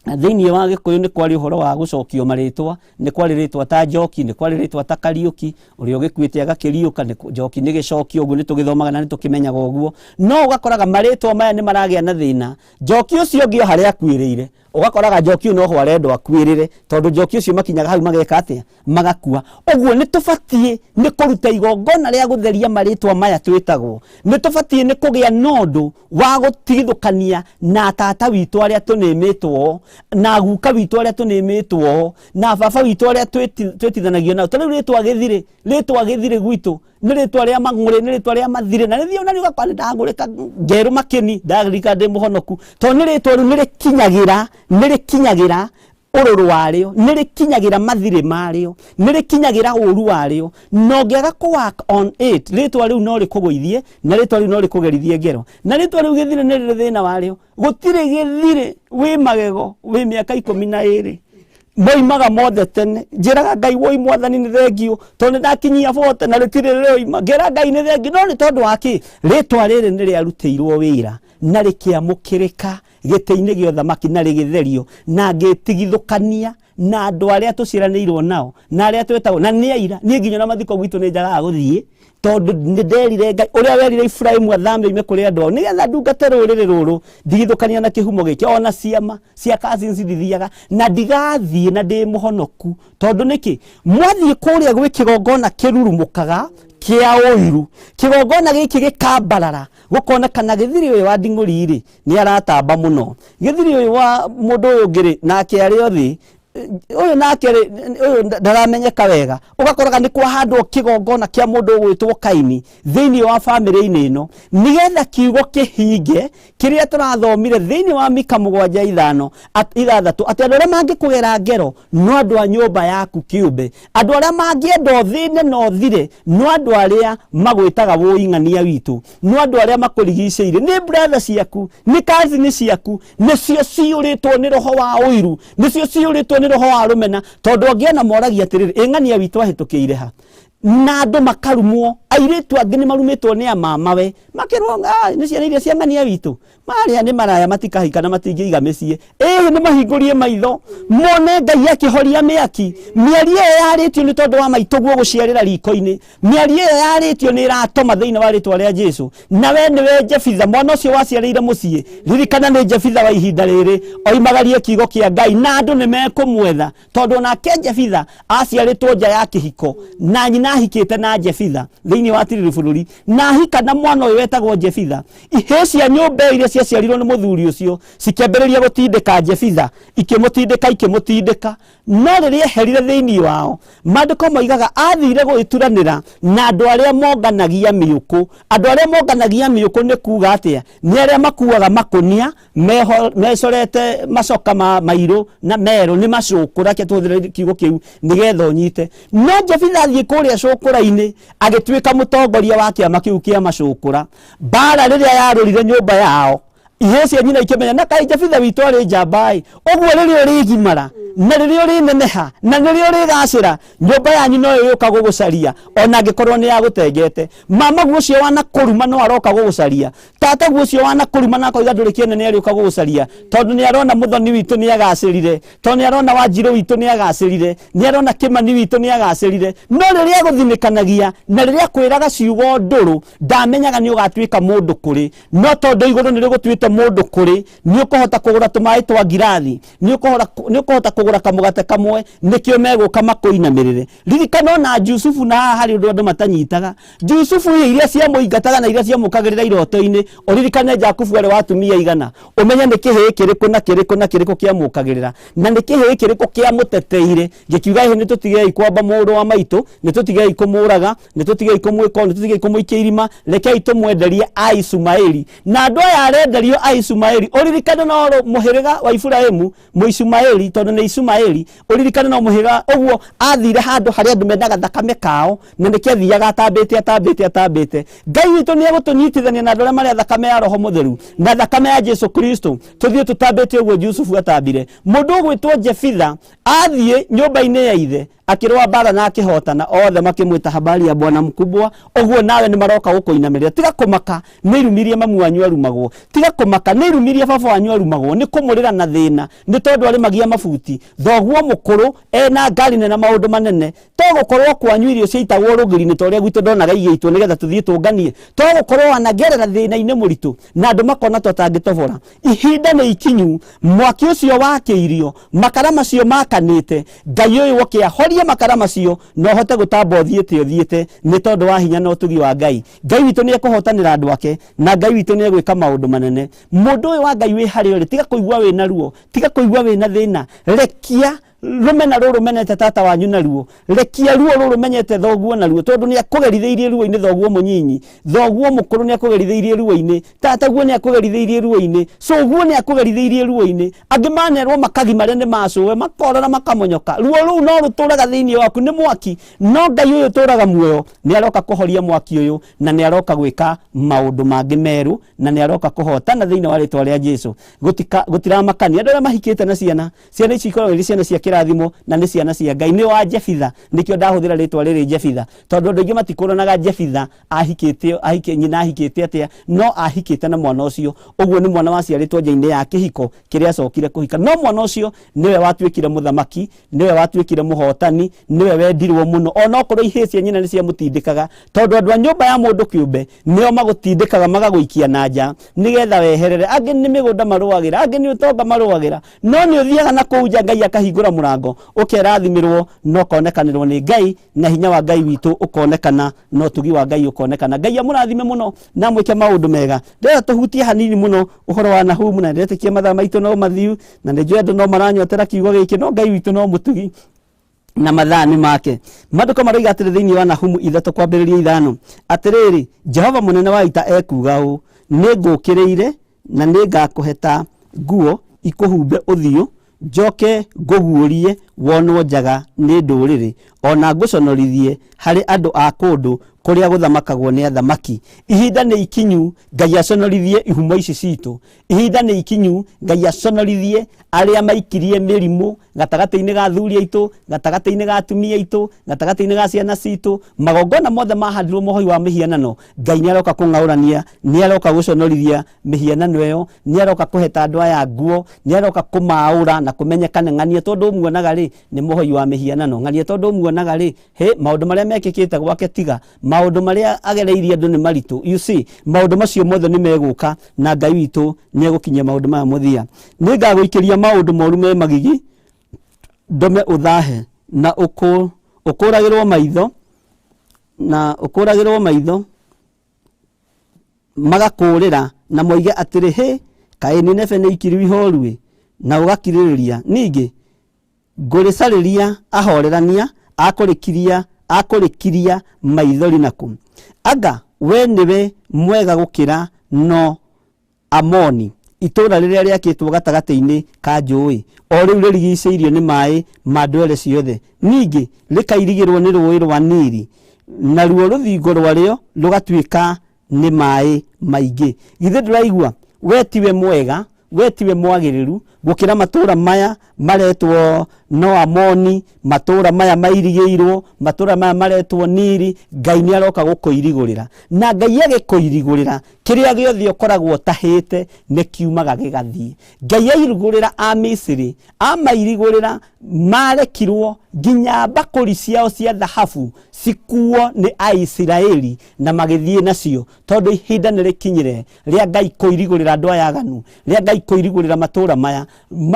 Thĩinĩ wa Gĩkũyũ nĩ kwarĩ ũhoro wa gũcokio marĩtwa, nĩ kwarĩ rĩtwa ta Njoki, nĩ kwarĩ rĩtwa ta Kariũki, ũrĩa ũgĩkuĩte agakĩriũka, Njoki nĩ gĩcokio, ũguo nĩ tũgĩthomaga na nĩ tũkĩmenyaga ũguo. No ũgakoraga marĩtwa maya nĩ maragĩa na thĩna. Njoki ũcio ũngĩ o harĩa akuĩrĩire, ũgakoraga Njoki ũyũ noho arendwo akuĩrĩre, tondũ Njoki ũcio makinyaga hau mageka atĩa? Magakua. Ũguo nĩ tũbatiĩ nĩ kũruta igongona rĩa gũtheria marĩtwa maya twĩtagwo. Nĩ tũbatiĩ nĩ kũgĩa na ũndũ wa gũtigithũkania na tata witũ arĩa tũnĩmĩtwo, na guka witũ arĩa tũnĩmĩtwo, na baba witũ arĩa twĩtithanagio nao. Ta rĩu rĩtwa Gĩthirĩ, rĩtwa Gĩthirĩ gwitũ nĩ rĩtwa rĩa mang'ũrĩ, nĩ rĩtwa rĩa mathirĩ, na rĩthiĩ ona ũgakora nĩ ndang'ũrĩka ngerũ makĩni, ndaririkana ndĩ mũhonoku, tondũ nĩ rĩtwa rĩu nĩ rĩkinyagĩra, nĩ rĩkinyagĩra ũrũrũ warĩo, nĩ rĩkinyagĩra mathirĩ marĩo, nĩ rĩkinyagĩra ũru warĩo, na ũngĩaga kũ work on it, rĩtwa rĩu no rĩkũgũithie, na rĩtwa rĩu no rĩkũgerithie ngero, na rĩtwa rĩu Gĩthirĩ nĩ rĩrĩ thĩna warĩo. Gũtirĩ gĩthirĩ wĩ magego wĩ mĩaka 12 moimaga mothe tene. Njĩraga Ngai, woi mwathani nĩ thengiũ, tondũ nĩ ndakinyia bote na rĩtirĩ rĩroima. Ngera Ngai nĩ thengiũ, no nĩ tondũ wa kĩ? Rĩtwa rĩrĩ nĩ rĩarutĩirwo wĩra na rĩkĩamũkĩrĩka gĩtĩ-inĩ gĩa ũthamaki na rĩgĩtherio, na ngĩtigithũkania na andũ arĩa tũciaranĩirwo nao na arĩa twetagwo na nĩ aira. Niĩ nginya na mathiko gwitũ nĩ njagaga gũthiĩ, tondũ nĩ nderire Ngai ũrĩa werire Iburahĩmu athame oime kũrĩ andũ ao nĩgetha ndungate rũrĩrĩ rũrũ, ndigithũkania na kĩhumo gĩkĩ. Ona ciama cia cousins ndithiaga na ndigathiĩ, na ndĩ mũhonoku. Tondũ nĩkĩ? Mwathiĩ kũrĩa gwĩ kĩgongona kĩrurumũkaga kĩa ũiru, kĩgongona gĩkĩ gĩkambarara, gũkonekana gĩthiri ũyũ wa nding'ũri rĩ nĩ aratamba mũno, gĩthiri ũyũ wa mũndũ ũyũ ũngĩ rĩ nake arĩ o thĩ, ũyũ nake rĩ ũyũ ndaramenyeka wega. Ũgakoraga nĩ kwahandwo kĩgongona kĩa mũndũ ũgwĩtwo Kaini thĩinĩ wa bamĩrĩ-inĩ ĩno, nĩgetha kiugo kĩhinge kĩrĩa tũrathomire thĩinĩ wa Mika mũgwanja ithano ithathatũ, atĩ andũ arĩa mangĩkũgera ngero no andũ a nyũmba yaku kĩũmbe, andũ arĩa mangĩenda ũthĩne na ũthire no andũ arĩa magwĩtaga wũing'ania witũ, no andũ arĩa makũrigicĩirie nĩ brother ciaku, nĩ cousin ciaku, nĩcio ciyũrĩtwo nĩ roho wa ũiru, nĩcio ciyũrĩtwo nĩ roho wa rũmena. Tondũ angĩona moragia atĩrĩrĩ, ĩng'ania witũ ahĩtũkĩire ha? Na andũ makarumwo, airĩtu angĩ nĩ marumĩtwo nĩ amamawe, makerwo, nĩ ciana iria cia ng'ania witũ, marĩa nĩ maraya, matikahika na matingĩiga mĩciĩ. Ĩĩ, nĩ mahingũrie maitho mone Ngai akĩhoria mĩaki. Mĩario ĩyo yarĩtio nĩ tondũ wa maitũguo gũciarĩra riko-inĩ, mĩario ĩyo yarĩtio nĩ ĩratoma thĩinĩ wa rĩtwa rĩa Jesu. Na we nĩwe Jefitha, mwana ũcio waciarĩire mũciĩ, ririkana nĩ Jefitha wa ihinda rĩrĩ, oimagarie kiugo kĩa Ngai na andũ nĩ mekũmwetha. Tondũ onake Jefitha aciarĩtwo nja ya kĩhiko, na nyina ahikĩte na Jefitha thĩinĩ wa tiriri bũrũri, na ahika na mwana ũyũ wetagwo Jefitha. Ihĩĩ cia nyũmba ĩyo iria ciaciarirwo nĩ mũthuri ũcio cikĩambĩrĩria gũtindĩka Jefitha, ikĩmũtindĩka, ikĩmũtindĩka. No rĩrĩa eherire thĩinĩ wao, maandĩko moigaga athire gwĩturanĩra na andũ arĩa monganagia mĩũkũ. Andũ arĩa monganagia mĩũkũ nĩ kuga atĩa? Nĩ arĩa makuaga makũnia mecorete macoka ma mairũ na merũ, nĩ macũkũra, reke tũhũthĩre kiugo kĩu nĩgetha ũnyite. No Jefitha athiĩ kũrĩa cũkũra-inĩ agĩtuĩka mũtongoria wa kĩama kĩu kĩa macũkũra. Mbara rĩrĩa yarũrire nyũmba yao, ihĩĩ cia nyina ikĩmenya, na kaĩ Jefitha witũ arĩ njamba-ĩ. Ũguo rĩrĩa ũrĩgimara na rĩrĩa ũrĩneneha na rĩrĩa ũrĩgacĩra, nyũmba yanyu no ĩrĩũka gũgũcaria ona angĩkorwo nĩ yagũtengete. Mamaguo ũcio wanakũruma no aroka gũgũcaria, tataguo ũcio wanakũruma na akoiga ndũrĩ kĩene nĩ arĩũka gũgũcaria, tondũ nĩ arona mũthoni witũ nĩ agacĩrire, tondũ nĩ arona wanjirũ witũ nĩ agacĩrire, nĩ arona kĩmani witũ nĩ agacĩrire. No rĩrĩa agũthinĩkanagia na rĩrĩa akwĩraga ciugo ndũrũ, ndamenyaga nĩ ũgatuĩka mũndũ kũrĩ. No tondũ igũrũ nĩ rĩgũtuĩte mũndũ kũrĩ, nĩ ũkũhota kũgũra tũmaĩ twa ngirathi, nĩ ũkũhota kũgũra kamũgate kamwe, nĩkĩo megũka makũinamĩrĩre. Ririkana ona Jusufu, na haha harĩ ũndũ andũ matanyitaga. Jusufu iria iria ciamũingataga na iria ciamũkagĩrĩra iroto-inĩ, ũririkane Jakubu arĩ wa atumia igana, ũmenye nĩ kĩhĩĩ kĩrĩkũ na kĩrĩkũ na kĩrĩkũ kĩamũkagĩrĩra, na nĩ kĩhĩĩ kĩrĩkũ kĩamũteteire, gĩkiuga ĩhĩ nĩ tũtigei kwamba mũrũ wa maitũ, nĩ tũtigei kũmũraga, nĩ tũtigei kũmwĩka ũũ, nĩ tũtigei kũmũikia irima, rekei tũmwenderie Aisumaeli. Na andũ aya arenderio Aisumaeli, ũririkane no mũhĩrĩga wa Iburahimu, Mũisumaeli, tondũ nĩ Isumaeli, ũririkane no mũhĩrĩga ũguo athire handũ harĩa andũ mendaga thakame kao, na nĩkĩo athiaga atambĩte, atambĩte, atambĩte. Ngai witũ nĩ egũtũnyitithania na andũ arĩa marĩa thakame ya Roho Mũtheru na thakame ya Jesu Kristo, tũthiĩ tũtambĩte ũguo Jusufu atambire. Mũndũ ũgwĩtwo Jefitha athiĩ nyũmba-inĩ ya ithe, Akĩrũa mbara na akĩhotana, othe makĩmwĩta habari ya bwana mkubwa. Ũguo nawe nĩ maroka gũkũinamĩrĩra. Tiga kũmaka nĩ irumi iria mamu wanyu arumagwo, tiga kũmaka nĩ irumi iria baba wanyu arumagwo, nĩ kũmũrĩra na thĩna nĩ tondũ arĩmagia mabuti. Thoguo mũkũrũ ena ngari nene na maũndũ manene. To gũkorwo kwanyu irio ciaitagwo rũgiri-inĩ ta ũrĩa gwitũ ndonaga igĩitwo nĩgetha tũthiĩ tũnganie, to gũkorwo wanagerera thĩna-inĩ mũritũ na andũ makona ta ũtangĩtobora. Ihinda nĩ ikinyu, mwaki ũcio wakĩirio, makara macio makanĩte, Ngai ũyũ oke ahorie makara macio na ũhote gũtamba ũthiĩte ũthiĩte nĩ tondũ wa hinya na ũtugi wa Ngai. Ngai witũ nĩ ekũhotanĩra andũ ake na Ngai witũ nĩ egwĩka maũndũ manene. Mũndũ ũyũ wa Ngai wĩ harĩa ũrĩ, tiga kũigua wĩna ruo, tiga kũigua wĩna thĩna, rekia rũmena rũrũ menete tata wanyu naruo, rekia ruo rũrũ menyete thoguo naruo, tondũ nĩ akũgerithĩirie ruo-inĩ thoguo mũnyinyi, thoguo mũkũrũ nĩ akũgerithĩirie ruo-inĩ, tataguo nĩ akũgerithĩirie ruo-inĩ, cũguo nĩ akũgerithĩirie ruo-inĩ. Angĩ manerwo makagimare nĩ macũwe, makorora makamonyoka. Ruo rũu no rũtũraga thĩinĩ waku, nĩ mwaki. No Ngai ũyũ ũtũraga muoyo nĩ aroka kũhoria mwaki ũyũ, na nĩ aroka gwĩka maũndũ mangĩ merũ, na nĩ aroka kũhotana thĩinĩ wa rĩtwa rĩa Jesu. Gũtiramakania andũ arĩa mahikĩte na ciana. Ciana ici ikoragwo irĩ ciana cia kĩrathimo na nĩ ciana cia Ngai. Nĩ wa Jefitha, nĩkĩo ndahũthĩra rĩtwa rĩrĩ Jefitha, tondũ andũ aingĩ matikũranaga Jefitha ahikĩte, ahike, nyina ahikĩte atĩa, no ahikĩte na mwana ũcio. Ũguo nĩ mwana waciarĩtwo nja-inĩ ya kĩhiko kĩrĩa acokire kũhika. No mwana ũcio nĩwe watuĩkire mũthamaki, nĩwe watuĩkire mũhotani, nĩwe wendirwo mũno, onokorwo ihĩĩ cia nyina nĩ ciamũtindĩkaga, tondũ andũ a nyũmba ya mũndũ kĩũmbe nĩo magũtindĩkaga magagũikia na nja nĩgetha weherere. Angĩ nĩ mĩgũnda marũagĩra, angĩ nĩ ũtonga marũagĩra, no nĩ ũthiaga na kũu nja, Ngai akahingũra mũrango, ũkerathimĩrwo na ũkonekanĩrwo nĩ Ngai, na hinya wa Ngai witũ ũkonekana, na ũtugi wa Ngai ũkonekana. Ngai amũrathime mũno na amwĩke maũndũ mega. Ndĩrenda tũhutie hanini mũno ũhoro wa Nahumu, na ndĩretĩkia mathaa maitũ no mathiu, na nĩ njũĩ andũ no maranyotera kiugo gĩkĩ, no Ngai witũ no mũtugi na mathaa nĩ make. Maandĩko maroiga atĩrĩ thĩinĩ wa Nahumu 3:5, atĩrĩrĩ, Jehova mũnene wa ita ekuuga ũũ, nĩ ngũũkĩrĩire na nĩ ngakũheta nguo ikũhumbe ũthiũ, njoke ngũguũrie wonwo njaga nĩ ndũrĩrĩ, o na ngũconorithie harĩ andũ a kũndũ kũrĩa gũthamakagwo nĩ athamaki. Ihinda nĩ ikinyu Ngai aconorithie ihumo ici citũ. Ihinda nĩ ikinyu Ngai aconorithie arĩa maikirie mĩrimũ gatagatĩ-inĩ ga athuri aitũ, gatagatĩ-inĩ ga atumia aitũ, gatagatĩ-inĩ ga ciana citũ. Magongona mothe mahandirwo mohoi wa mĩhianano, Ngai nĩ aroka kũng'aũrania, nĩ aroka gũconorithia mĩhianano ĩyo, nĩ aroka kũheta andũ aya nguo, nĩ aroka kũmaũra na kũmenyekane ng'ania tondũ ũmuonaga rĩ nĩ mũhoi wa mĩhianano, ng'ania tondũ ũmuonaga rĩ, hĩ, maũndũ marĩa mekĩkĩte gwake tiga, maũndũ marĩa agereirie andũ nĩ maritũ. You see, maũndũ macio mothe nĩ megũka na Ngai witũ nĩ egũkinyia maũndũ maya mũthia. Nĩ ngagũikĩria maũndũ moru me magigi, ndũme ũthahe na ũkũragĩrwo maitho, na ũkũragĩrwo maitho magakũrĩra na moige atĩrĩ, hĩ, kaĩ Nineve nĩ ikiru ihoru-ĩ, na ũgakirĩrĩria. Ningĩ ngũrĩcarĩria ahorerania a kũrĩkiria maithori nakũ. Anga we nĩwe mwega gũkĩra no Amoni, itũũra rĩrĩa rĩakĩtwo gatagatĩ-inĩ ka njũũĩ, o rĩu rĩrigiicĩirio nĩ maaĩ ma ndwere ciothe, ningĩ rĩkairigĩrwo nĩ Rũũĩ rwa Nili, naruo rũthingo rwarĩo rũgatuĩka nĩ maaĩ maingĩ. Githĩ ndũraigua? Wee tiwe mwega, wee tiwe mwagĩrĩru gũkĩra matũũra maya maretwo No-Amoni, matũũra maya mairigĩirwo, matũũra maya maretwo Nili. Ngai nĩ aroka gũkũirigũrĩra, na Ngai agĩkũirigũrĩra, kĩrĩa gĩothe ũkoragwo ũtahĩte nĩ kiumaga gĩgathiĩ. Ngai airigũrĩra Amisiri, amairigũrĩra, marekirwo nginya mbakũri ciao cia thahabu cikuo nĩ Aisiraeli na magĩthiĩ nacio, tondũ ihinda nĩ rĩkinyire rĩa Ngai kũirigũrĩra andũ aya aganu, rĩa Ngai kũirigũrĩra matũũra maya,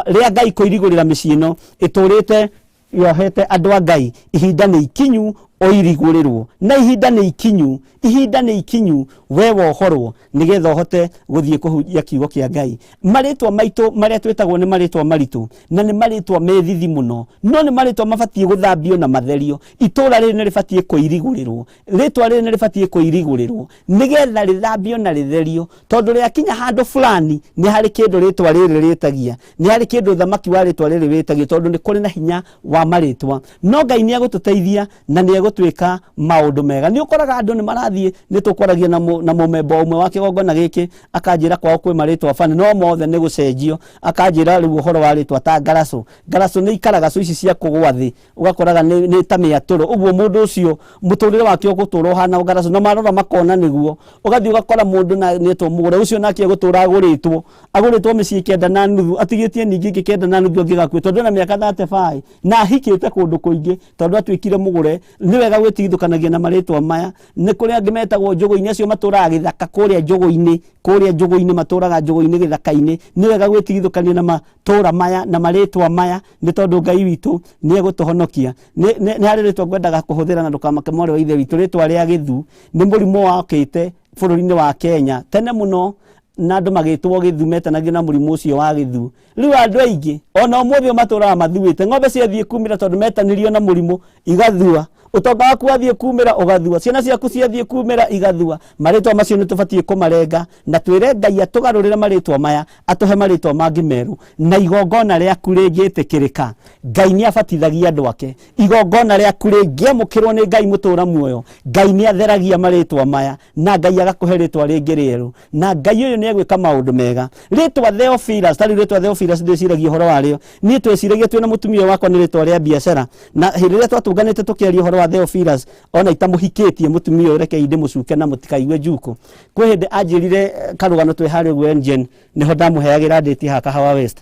rĩa Ngai kũirigũrĩra mĩciĩ ĩno ĩtũrĩte yohete andũ a Ngai. Ihinda nĩ ikinyu ũirigũrĩrwo, na ihinda nĩ ikinyu, ihinda nĩ ikinyu we wohorwo nĩgetha ũhote gũthiĩ kũhunjia kiugo kĩa Ngai. Marĩtwa maitũ marĩa twĩtagwo nĩ marĩtwa maritũ na nĩ marĩtwa me thithi mũno, no nĩ marĩtwa mabatiĩ gũthambio na matherio. Itũũra rĩrĩ nĩ rĩbatiĩ kũirigũrĩrwo, rĩtwa rĩrĩ nĩ rĩbatiĩ kũirigũrĩrwo nĩgetha rĩthambio na rĩtherio, tondũ rĩakinya handũ fulani nĩ harĩ kĩndũ rĩtwa rĩrĩ rĩtagia, nĩ harĩ kĩndũ ũthamaki wa rĩtwa rĩrĩ wĩtagio, tondũ nĩ kũrĩ na hinya wa marĩtwa. No Ngai nĩ egũtũteithia na nĩ egũtũ gũtuĩka maũndũ mega. Nĩ ũkoraga andũ nĩ marathiĩ, nĩ tũkwaragia na na mũmemba ũmwe wa kĩgongona gĩkĩ, akanjĩra kwao kwĩ marĩtwa bani, no mothe nĩ gũcenjio. Akanjĩra rĩu ũhoro wa rĩtwa ta ngaracũ. Ngaracũ nĩ ikaragacũ ici cia kũgwa thĩ, ũgakoraga nĩ ta mĩatũro. Ũguo mũndũ ũcio mũtũrĩre wake ũgũtũra ũhana ngaracũ, na marora makona nĩguo. Ũgathiĩ ũgakora mũndũ na nĩetwo mũgũre, ũcio nake egũtũra agũrĩtwo, agũrĩtwo mĩciĩ 9 na nuthu, atigĩtie ningĩ ĩngĩ 9 na nuthu angĩgakue, tondũ ena mĩaka 35 na ahikĩte kũndũ kũingĩ, tondũ atuĩkire mũgũre. Nĩ wega gwĩtigithũkanagia na marĩtwa maya. Nĩ kũrĩ angĩ metagwo njũgũ-inĩ, acio matũraga gĩthaka kũrĩa njũgũ-inĩ, kũrĩa njũgũ-inĩ matũraga njũgũ-inĩ gĩthaka-inĩ. Nĩ wega gwĩtigithũkania na matũra maya na marĩtwa maya, nĩ tondũ Ngai witũ nĩ egũtũhonokia. Nĩ harĩ rĩtwa ngwendaga kũhũthĩra na ndũkamake mwarĩ wa ithe witũ, rĩtwa rĩa gĩthu. Nĩ mũrimũ wokĩte bũrũri-inĩ wa Kenya tene mũno, na andũ magĩtwo gĩthu, metanagio na mũrimũ ũcio wa gĩthu. Rĩu andũ aingĩ ona ũmũthĩ ũyũ matũraga mathuĩte, ng'ombe ciathiĩ kumĩra tondũ metanirio na mũrimũ igathua, ũtonga waku wathiĩ kumĩra ũgathua, ciana ciaku ciathiĩ kumĩra igathua. Marĩtwa macio nĩ tũbatiĩ kũmarenga na twĩre Ngai atũgarũrĩre marĩtwa maya, atũhe marĩtwa mangĩ merũ. Na igongona rĩaku rĩngĩtĩkĩrĩka, Ngai nĩ abatithagia andũ ake. Igongona rĩaku rĩngĩamũkĩrwo nĩ Ngai mũtũra muoyo, Ngai nĩ atheragia marĩtwa maya na Ngai agakũhe rĩtwa rĩngĩ rĩerũ, na Ngai ũyũ nĩ egwĩka maũndũ mega. Rĩtwa Theophilus, tarĩu rĩtwa Theophilus ndĩciragia ũhoro warĩo, niĩ tweciragia twĩna mũtumia wakwa nĩ rĩtwa rĩa biacara, na hĩndĩ ĩrĩa twatũnganĩte tũkĩaria ũhoro wa Theophilus, ona itamũhikĩtie mũtumia ũyũ, rekei ndĩmũcuke na mũtikaigue njuko. Kwĩ hĩndĩ anjĩrire karũgano twĩ harĩa ũguo NGen, nĩho ndamũheagĩra ndĩti haha Kahawa West,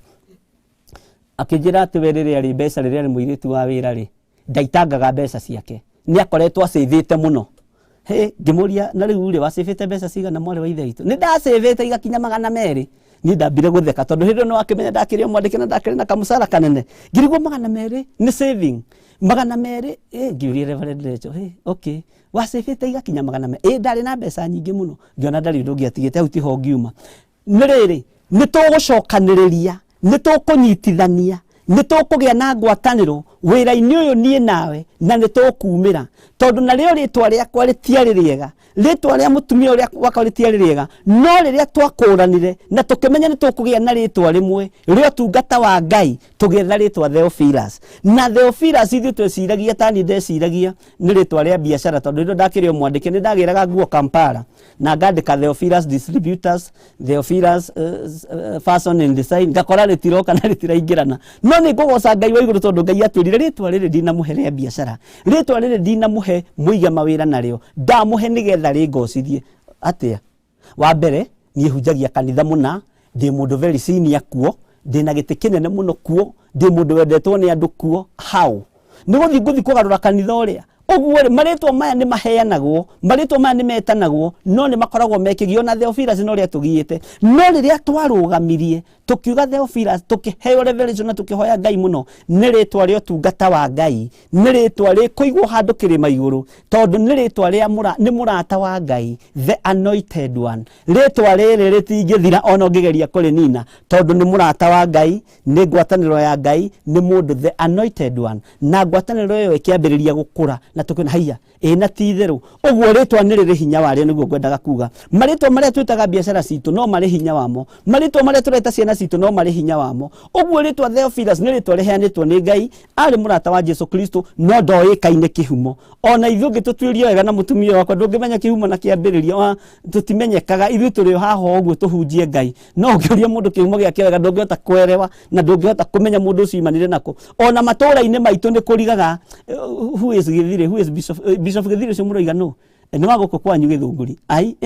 akĩnjĩra atĩ we rĩrĩa arĩ mbeca, rĩrĩa arĩ mũirĩtu wa wĩra rĩ, ndaitangaga mbeca ciake, nĩ akoretwo acĩvĩte mũno. Hĩ, ngĩmũria, na rĩu rĩ, wacĩvĩte mbeca cigana mwarĩ wa ithe witũ? Nĩ ndacĩvĩte igakinya 200. Niĩ ndambire gũtheka, tondũ hĩndĩ ĩyo nĩ wakĩmenya ndakĩrĩ o mwandĩke na ndakĩrĩ na kamũcara kanene. Ngĩrigwo 200 nĩ saving 200. Ĩ, ngĩũria Reverend Rachel, hĩ, okay, wacĩvĩte igakinya 200? Ĩ, ndarĩ na mbeca nyingĩ mũno. Ngĩona ndarĩ ũndũ ũngĩ atigĩte hau, tiho ngiuma. Nĩ rĩrĩ, nĩ tũgũcokanĩrĩria, nĩ tũkũnyitithania, nĩ tũkũgĩa na ngwatanĩro wĩra-inĩ ũyũ niĩ nawe, na nĩ tũkumĩra, tondũ narĩo rĩtwa rĩakwa rĩtiarĩ rĩega, rĩtwa rĩa mũtumia ũrĩa wakwa rĩtiarĩ rĩega, no rĩrĩa twakũranire na tũkĩmenya nĩ tũkũgĩa na rĩtwa rĩmwe rĩa ũtungata wa Ngai, tũgĩetha rĩtwa Theophilus. Na Theophilus ithuĩ tweciragia, tani ndeciragia nĩ rĩtwa rĩa biacara, tondũ rĩrĩa ndakĩrĩ o mwandĩke nĩ ndagĩraga nguo Kampala na ngandĩka Theophilus Distributors, Theophilus Fashion and Design, ngakora rĩtiroka na rĩtiraingĩrana. No nĩ ngũgoca Ngai wa igũrũ, tondũ Ngai atwĩrire rĩtwa rĩrĩ ndinamũhe rĩa biacara, rĩtwa rĩrĩ ndinamũhe mũige mawĩra narĩo, ndamũhe nĩgetha rĩngocithie. Atĩa? Wa mbere, niĩ hunjagia kanitha mũna, ndĩ mũndũ very senior kuo, ndĩna gĩtĩ kĩnene mũno kuo, ndĩ mũndũ wendetwo nĩ andũ kuo. How nĩ gũthiĩ ngũthiĩ kũgarũra kanitha ũrĩa ũguo rĩ? Marĩtwa maya nĩ maheanagwo, marĩtwa maya nĩ metanagwo, no nĩ makoragwo mekĩgio na Theophilus no ũrĩa tũgiĩte. No rĩrĩa twarũgamirie tũkiuga Theophilus, tũkĩheo revelation na tũkĩhoya Ngai mũno, nĩ rĩtwa rĩa ũtungata wa Ngai, nĩ rĩtwa rĩkũigwo handũ kĩrĩma igũrũ, tondũ nĩ rĩtwa rĩa nĩ mũrata wa Ngai, the anointed one. Rĩtwa rĩrĩ rĩtingĩthira ona ũngĩgeria kũrĩnina, tondũ nĩ mũrata wa Ngai, nĩ ngwatanĩro ya Ngai, nĩ mũndũ the anointed one. Na ngwatanĩro ĩyo ĩkĩambĩrĩria gũkũra na tũkĩona haiya ĩ na ti itherũ ũguo rĩtwa nĩ rĩrĩ hinya warĩo. Nĩguo ngwendaga kuga, marĩtwa marĩa twĩtaga biacara citũ no marĩ hinya wamo, marĩtwa marĩa tũreta ciana citũ no marĩ hinya wamo. Ũguo rĩtwa Theophilus nĩ rĩtwa rĩheanĩtwo nĩ Ngai, arĩ mũrata wa Jesu Kristo, no ndoĩkaine kĩhumo. Ona ithuĩ ũngĩtũtuĩria wega na mũtumia wakwa, ndũngĩmenya kĩhumo na kĩambĩrĩria wa tũtimenyekaga. Ithuĩ tũrĩ o haha o ũguo tũhunjie Ngai, no ũngĩũria mũndũ kĩhumo gĩake wega, ndũngĩhota kwerewa na ndũngĩhota kũmenya mũndũ ũcio imanire nako. Ona matũũra-inĩ maitũ nĩ kũrigaga, who is Gĩthirĩ, who is Bishop, Bishop Gĩthirĩ ũcio mũroiga nũ? Nĩ wa gũkũ kwanyu Gĩthũngũri ai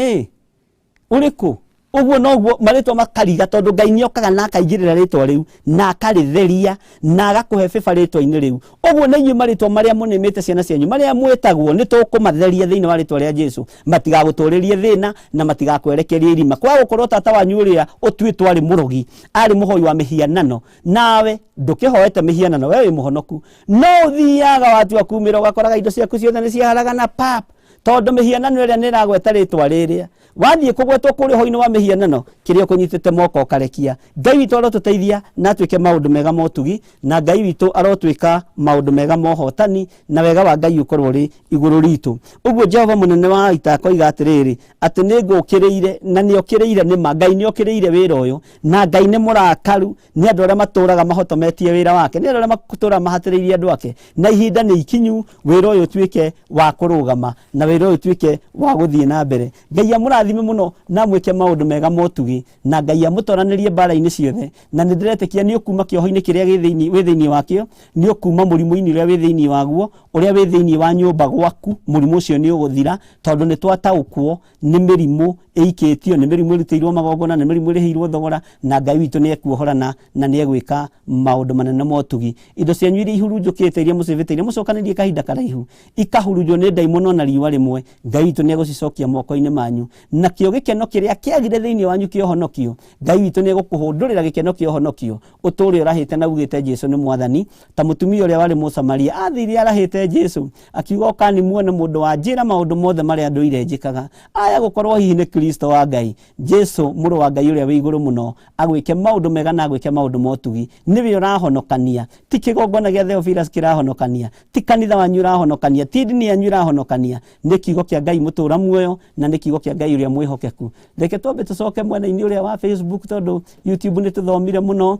ũrĩkũ? Ũguo noguo marĩtwa makariga, tondũ Ngai nĩ okaga na akaingĩrĩra rĩtwa rĩu na akarĩtheria na agakũhe bĩba rĩtwa-inĩ rĩu. Ũguo na inyuĩ marĩtwa marĩa mũnĩmĩte ciana cianyu, marĩa mwĩtagwo, nĩ tũkũmatheria thĩinĩ wa rĩtwa rĩa Jesu, matigagũtũrĩrie thĩna na matigakwerekerie irima. Kwa gũkorwo tata wanyu ũrĩa ũtuĩtwo arĩ mũrogi, arĩ mũhoi wa mĩhianano, nawe ndũkĩhoete mĩhianano, we wĩ mũhonoku, no ũthiaga watua kumĩra ũgakoraga indo ciaku ciothe nĩ ciaharagana pap. Tondũ mĩhianano ĩrĩa nĩ ĩragweta rĩtwa rĩrĩa wathiĩ kũgwetwo kũrĩa ũhoro-inĩ wa mĩhianano kĩrĩa ũkũnyitĩte moko ũkarekia. Ngai witũ arotũteithia na atuĩke maũndũ mega ma ũtugi, na Ngai witũ arotwĩka maũndũ mega ma ũhotani, na wega wa Ngai ũkorwo ũrĩ igũrũ ritũ. Ũguo Jehova mũnene wa ita akoiga atĩrĩrĩ, atĩ nĩ ngũkĩrĩire, na nĩ okĩrĩire nĩ ma, Ngai nĩ okĩrĩire wĩra ũyũ, na Ngai nĩ mũrakaru nĩ andũ arĩa matũraga mahotometie wĩra wake, nĩ andũ arĩa matũraga mahatĩrĩirie andũ ake, na ihinda nĩ ikinyu wĩra ũyũ ũtuĩke wa kũrũgama, na wĩra ũyũ ũtuĩke wa gũthiĩ na mbere. Ngai amũrathime mũno na amwĩke maũndũ mega ma ũtugi, na Ngai amũtoranĩrie mbara-inĩ ciothe, na nĩ ndĩretĩkia nĩ ũkuma kĩoho-inĩ kĩrĩa wĩ thĩinĩ wakĩo, nĩ ũkuma mũrimũ-inĩ ũrĩa wĩ thĩinĩ waguo, ũrĩa wĩ thĩinĩ wa nyũmba gwaku, mũrimũ ũcio nĩ ũgũthira, tondũ nĩ twataũkwo nĩ mĩrimũ ĩikĩtio, nĩ mĩrimũ ĩrutĩirwo magongona, nĩ mĩrimũ ĩrĩhĩirwo thogora, na Ngai witũ nĩ ekuohorana na nĩ egwĩka maũndũ manene ma ũtugi. Indo cianyu iria ihurunjũkĩte, iria mũcĩbĩte, iria mũcokanĩrie kahinda karaihu, ikahurunjwo nĩ ndaimono na riũa rĩmwe, Ngai witũ nĩ egũcicokia moko-inĩ manyu. Nakĩo gĩkeno kĩrĩa kĩagire thĩinĩ wanyu kĩa ũhonokio, Ngai witũ nĩ egũkũhũndũrĩra gĩkeno kĩa ũhonokio, ũtũũre ũrahĩte na ugĩte Jesu nĩ Mwathani, ta mũtumia ũrĩa warĩ Mũsamaria athire arahĩte Jesu, akiuga ũkani muone mũndũ wa njĩra maũndũ mothe marĩa ndũire njĩkaga. Aya gũkorwo hihi nĩ Kristo wa Ngai, Jesu mũrũ wa Ngai ũrĩa wĩ igũrũ mũno, agwĩke maũndũ mega na agwĩke maũndũ ma ũtugi. Nĩwe ũrahonokania, ti kĩgongona gĩa Theophilus kĩrahonokania, ti kanitha wanyu ũrahonokania, ti ndini yanyu ĩrahonokania, nĩ kiugo kĩa Ngai mũtũra muoyo na nĩ kiugo kĩa Ngai ũrĩa mwĩhokeku. Reke twambe tũcoke mwena-inĩ ũrĩa wa Facebook, tondũ YouTube nĩ tũthomire mũno.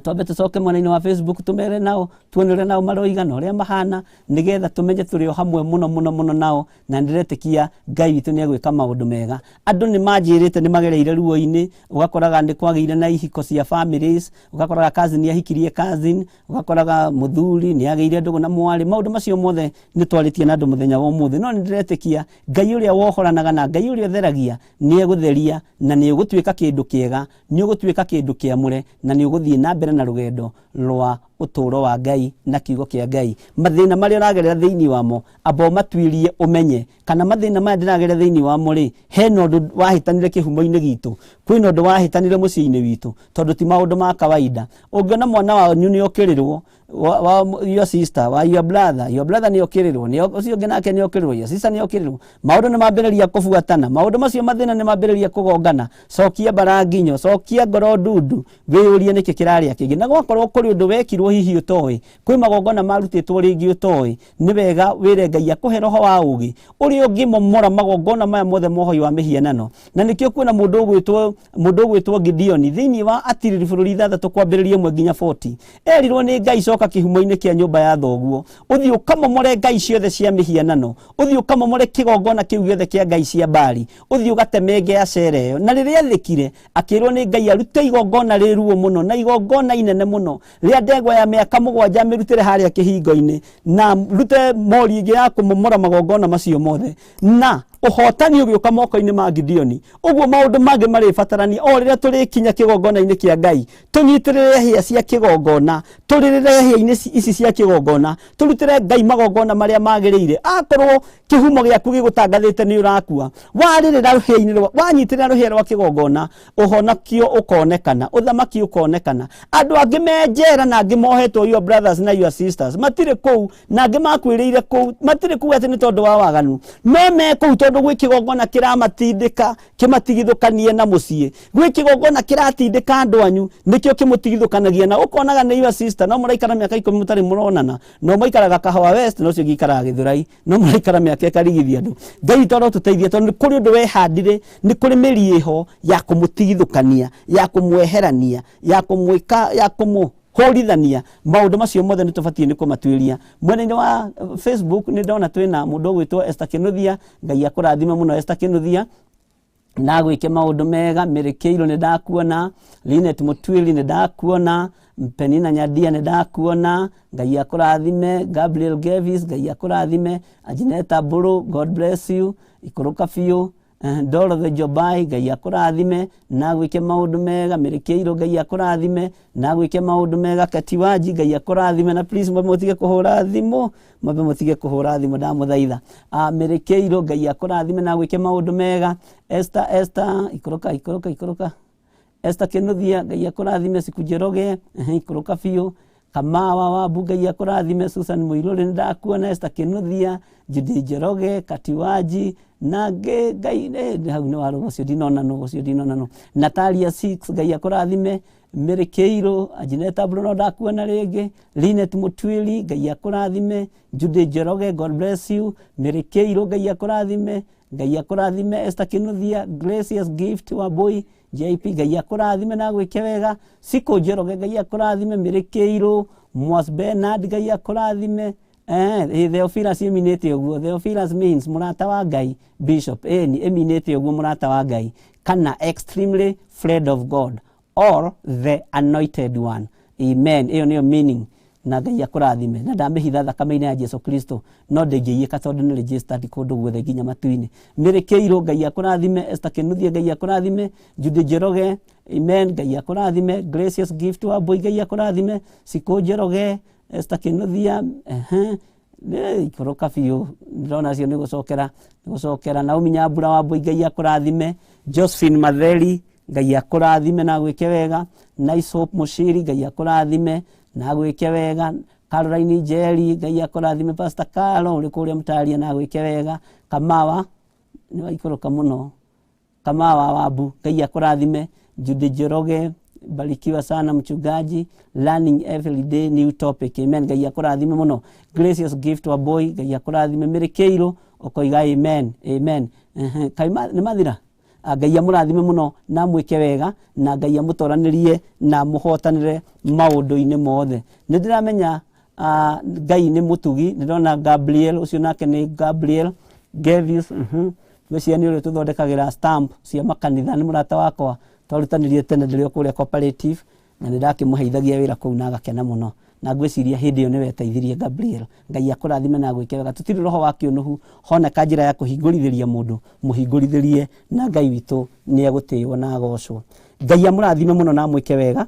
Twambe tũcoke mwena-inĩ wa Facebook tũmere nao, tuone ũrĩa nao maroiga na ũrĩa mahana, nĩgetha tũmenye tũrĩ o hamwe mũno mũno mũno nao, na ndĩretĩkia Ngai witũ nĩ egwĩka maũndũ mega. Andũ nĩ manjĩrĩte nĩ magereire ruo-inĩ, ũgakoraga nĩ kwagĩire na ihiko cia families, ũgakoraga cousin nĩ ahikirie cousin, ũgakoraga mũthuri nĩ agĩire ndũgũ na mwarĩ. Maũndũ macio mothe nĩ twarĩtie na andũ mũthenya wa ũmũthĩ, no nĩ ndĩretĩkia Ngai ũrĩa wohoranaga na Ngai ũrĩa ũtheragia nĩ egũtheria, na nĩ ũgũtuĩka kĩndũ kĩega, nĩ ũgũtuĩka kĩndũ kĩamũre, na nĩ ũgũthiĩ na mbere na rũgendo rwa ũtũũro wa Ngai na kiugo kĩa Ngai. Mathĩna marĩa ũragerera thĩinĩ wamo, amba ũmatuĩrie ũmenye kana mathĩna maya ndĩragerera thĩinĩ wamo rĩ, hena ũndũ wahĩtanire kĩhumo-inĩ gitũ, kwĩna ũndũ wahĩtanire mũciĩ-inĩ witũ, tondũ ti maũndũ ma kawaida. Ũngĩona mwana wanyu nĩ okĩrĩrwo, wa your sister, wa your brother, your brother nĩ okĩrĩrwo, nĩ ũcio ũngĩ nake nĩ okĩrĩrwo, your sister nĩ okĩrĩrwo, maũndũ nĩ mambĩrĩria kũbuatana, maũndũ macio mathĩna nĩ mambĩrĩria kũgongana, cokia mbara nginyo, cokia ngoro ndundu, wĩyũrie nĩkĩ kĩrarĩa kĩngĩ. Na gwakorwo kũrĩ ũndũ wekirwo hihi ũtoĩ, kwĩ magongona marutĩtwo rĩngĩ ũtoĩ, nĩ wega wĩre Ngai akũhe roho wa ũũgĩ ũrĩa ũngĩmomora magongona maya mothe ma ũhoi wa mĩhianano. Na nĩkĩo kuona mũndũ ũgwĩtwo Gideoni thĩinĩ wa atirĩri bũrũri 6 kwambĩrĩria 1 nginya 40, erirwo nĩ Ngai coka kĩhumo-inĩ kĩa nyũmba ya thoguo, ũthiĩ ũkamomore ngai ciothe cia mĩhianano, ũthiĩ ũkamomore kĩgongona kĩu gĩothe kĩa ngai cia Baali, ũthiĩ ũgatemenge Ashera ĩyo. Na rĩrĩa athĩkire, akĩrwo nĩ Ngai arute igongona rĩ ruo mũno na igongona inene mũno rĩa ndegwa ya mĩaka 7 amĩrutĩre harĩa kĩhingo-inĩ, na rute mori ĩngĩ ya kũmomora magongona macio mothe, na ũhotani ũgĩũka moko-inĩ ma Gideoni. Ũguo maũndũ mangĩ marĩbatarania o rĩrĩa tũrĩkinya kĩgongona-inĩ kĩa Ngai, tũnyitĩrĩre hĩa cia kĩgongona, tũrĩrĩre hĩa-inĩ ici cia kĩgongona, tũrutĩre Ngai magongona marĩa magĩrĩire. Akorwo kĩhumo gĩaku gĩgũtangathĩte nĩ ũrakua, warĩrĩra rũhĩa-inĩ rwa, wanyitĩrĩra rũhĩa rwa kĩgongona, ũhonokio ũkonekana, ũthamaki ũkonekana. Andũ angĩ me njera na angĩ mohetwo, your brothers na your sisters, matirĩ kũu, na angĩ makuĩrĩire kũu, matirĩ kũu atĩ nĩ tondũ wa waganu, no me kũu tondũ gwĩ kĩgongona kĩramatindĩka kĩmatigithũkanie na mũciĩ, gwĩ kĩgongona kĩratindĩka andũ anyu, nĩkĩo kĩmũtigithũkanagia na ũkonaga nĩ your sister, no mũraikara mĩaka 10 mũtarĩ mũronana, no maikaraga Kahawa West, no ũcio ũngĩ aikaraga Gĩthũrai, no mũraikara mĩaka ĩkarigithia andũ. Ngai witũ arotũteithia, tondũ nĩ kũrĩ ũndũ wehandire, nĩ kũrĩ mĩri ĩho ya kũmũtigithũkania, ya kũmweherania, ya kũmwĩka, ya kũmũhũrithania. Maũndũ macio mothe nĩ tũbatiĩ nĩ kũmatuĩria. Mwena-inĩ wa Facebook nĩ ndona twĩna mũndũ ũgwĩtwo Esther Kĩnuthia. Ngai akũrathime mũno Esther Kĩnuthia, na agwĩke maũndũ mega. Mary Kĩirũ nĩ ndakuona, Linet Mũtuĩri nĩ ndakuona, Penina Nyandia nĩ ndakuona, Ngai akũrathime. Gabriel Gevis, Ngai akũrathime. Anjineta Mbũrũ, God bless you. Ikũrũka biũ. Dorothy Jobai, Ngai akũrathime na agwĩke maũndũ mega. Mary Kĩirũ, Ngai akũrathime na agwĩke maũndũ mega. Kati Wanji, Ngai akũrathime, na please mwambe mũtige kũhũra thimũ, mwambe mũtige kũhũra thimũ, ndamũthaitha. Mary Kĩirũ, Ngai akũrathime na agwĩke maũndũ mega. Esther, Esther, ikũrũka, ikũrũka, ikũrũka. Esther Kĩnuthia, Ngai akũrathime. Siku Njoroge, ikũrũka biũ. Kamawa wa Ngai akũrathime. Susan Mũirũrĩ nĩ ndakuona, Esther Kĩnuthia, Judy Njoroge, Katiwaji na ngĩ Ngai hau nĩ warũga ũcio ndinona nũ ũcio ndinona nũ. Natalia 6 Ngai akũrathime. Mary Kĩirũ, Anjineta Bruno ndakuona rĩngĩ. Linet Mutwili Ngai akũrathime. Judy Njoroge, God bless you. Mary Kĩirũ Ngai akũrathime. Ngai akũrathime. Esther Kĩnuthia, Gracious Gift wa Boy JP Ngai akũrathime na gwĩke wega. Siko Njoroge Ngai akũrathime. Mary Kĩirũ, Mwas Bernard Ngai akũrathime. Theophilus ĩminĩte ũguo. Theophilus means mũrata wa Ngai. Bishop ĩni ĩminĩte ũguo, mũrata wa Ngai kana extremely friend of God or the anointed one. Amen. Ĩyo nĩyo meaning, na Ngai akũrathime. Na ndamĩhitha thakame-inĩ ya Jesu Kristo, no ndĩngĩiyĩka tondũ nĩ registered kũndũ guothe nginya matu-inĩ. Mary Kĩirũ Ngai akũrathime. Esther Kĩnuthia Ngai akũrathime. Judy Njoroge, amen, Ngai akũrathime. Gracious Gift wa Boy Ngai akũrathime. Siko Njoroge, Esther Kĩnuthia, ehe ikũrũka biũ, ndĩrona acio nĩ gũcokera nĩ gũcokera. Naomi Nyambura wa Boy Ngai akũrathime. Josephine Matheri Ngai akũrathime na gwĩke wega. Nice Hope Mushiri Ngai akũrathime na gwĩke wega. Caroline Njeri Ngai akũrathime. Pastor Carlo ũrĩ kũrĩa Mtaria na gwĩke wega. Kamawa nĩ waikũrũka mũno. Kamawa Wabu Ngai akũrathime. Judy Njoroge, barikiwa sana mchungaji, learning every day new topic. Amen. Ngai akũrathime mũno. Gracious Gift wa Boy Ngai akũrathime. Mary Kĩirũ ũkoiga amen, amen. Kaĩ nĩ mathira. Ngai amũrathime mũno na amwĩke wega, na Ngai amũtoranĩrie na amũhotanĩre maũndũ-inĩ mothe. Nĩ ndĩramenya Ngai nĩ mũtugi. Nĩ ndĩrona Gabriel ũcio nake nĩ Gabriel Gevius, ngwĩciria nĩ ũrĩa tũthondekagĩra stamp cia makanitha, nĩ mũrata wakwa twarutanirie tene ndĩrĩ o kũrĩa cooperative, na nĩ ndakĩmũheithagia wĩra kũu na agakena mũno, na ngwĩciria hĩndĩ ĩyo nĩwe eteithirie. Gabriel Ngai akũrathime na agwĩke wega. Tũtirĩ roho wa kĩũnũhu, honeka njĩra ya kũhingũrithĩria mũndũ, mũhingũrithĩrie, na Ngai witũ nĩ egũtĩĩo na agocwo. Ngai amũrathime mũno na amwĩke wega.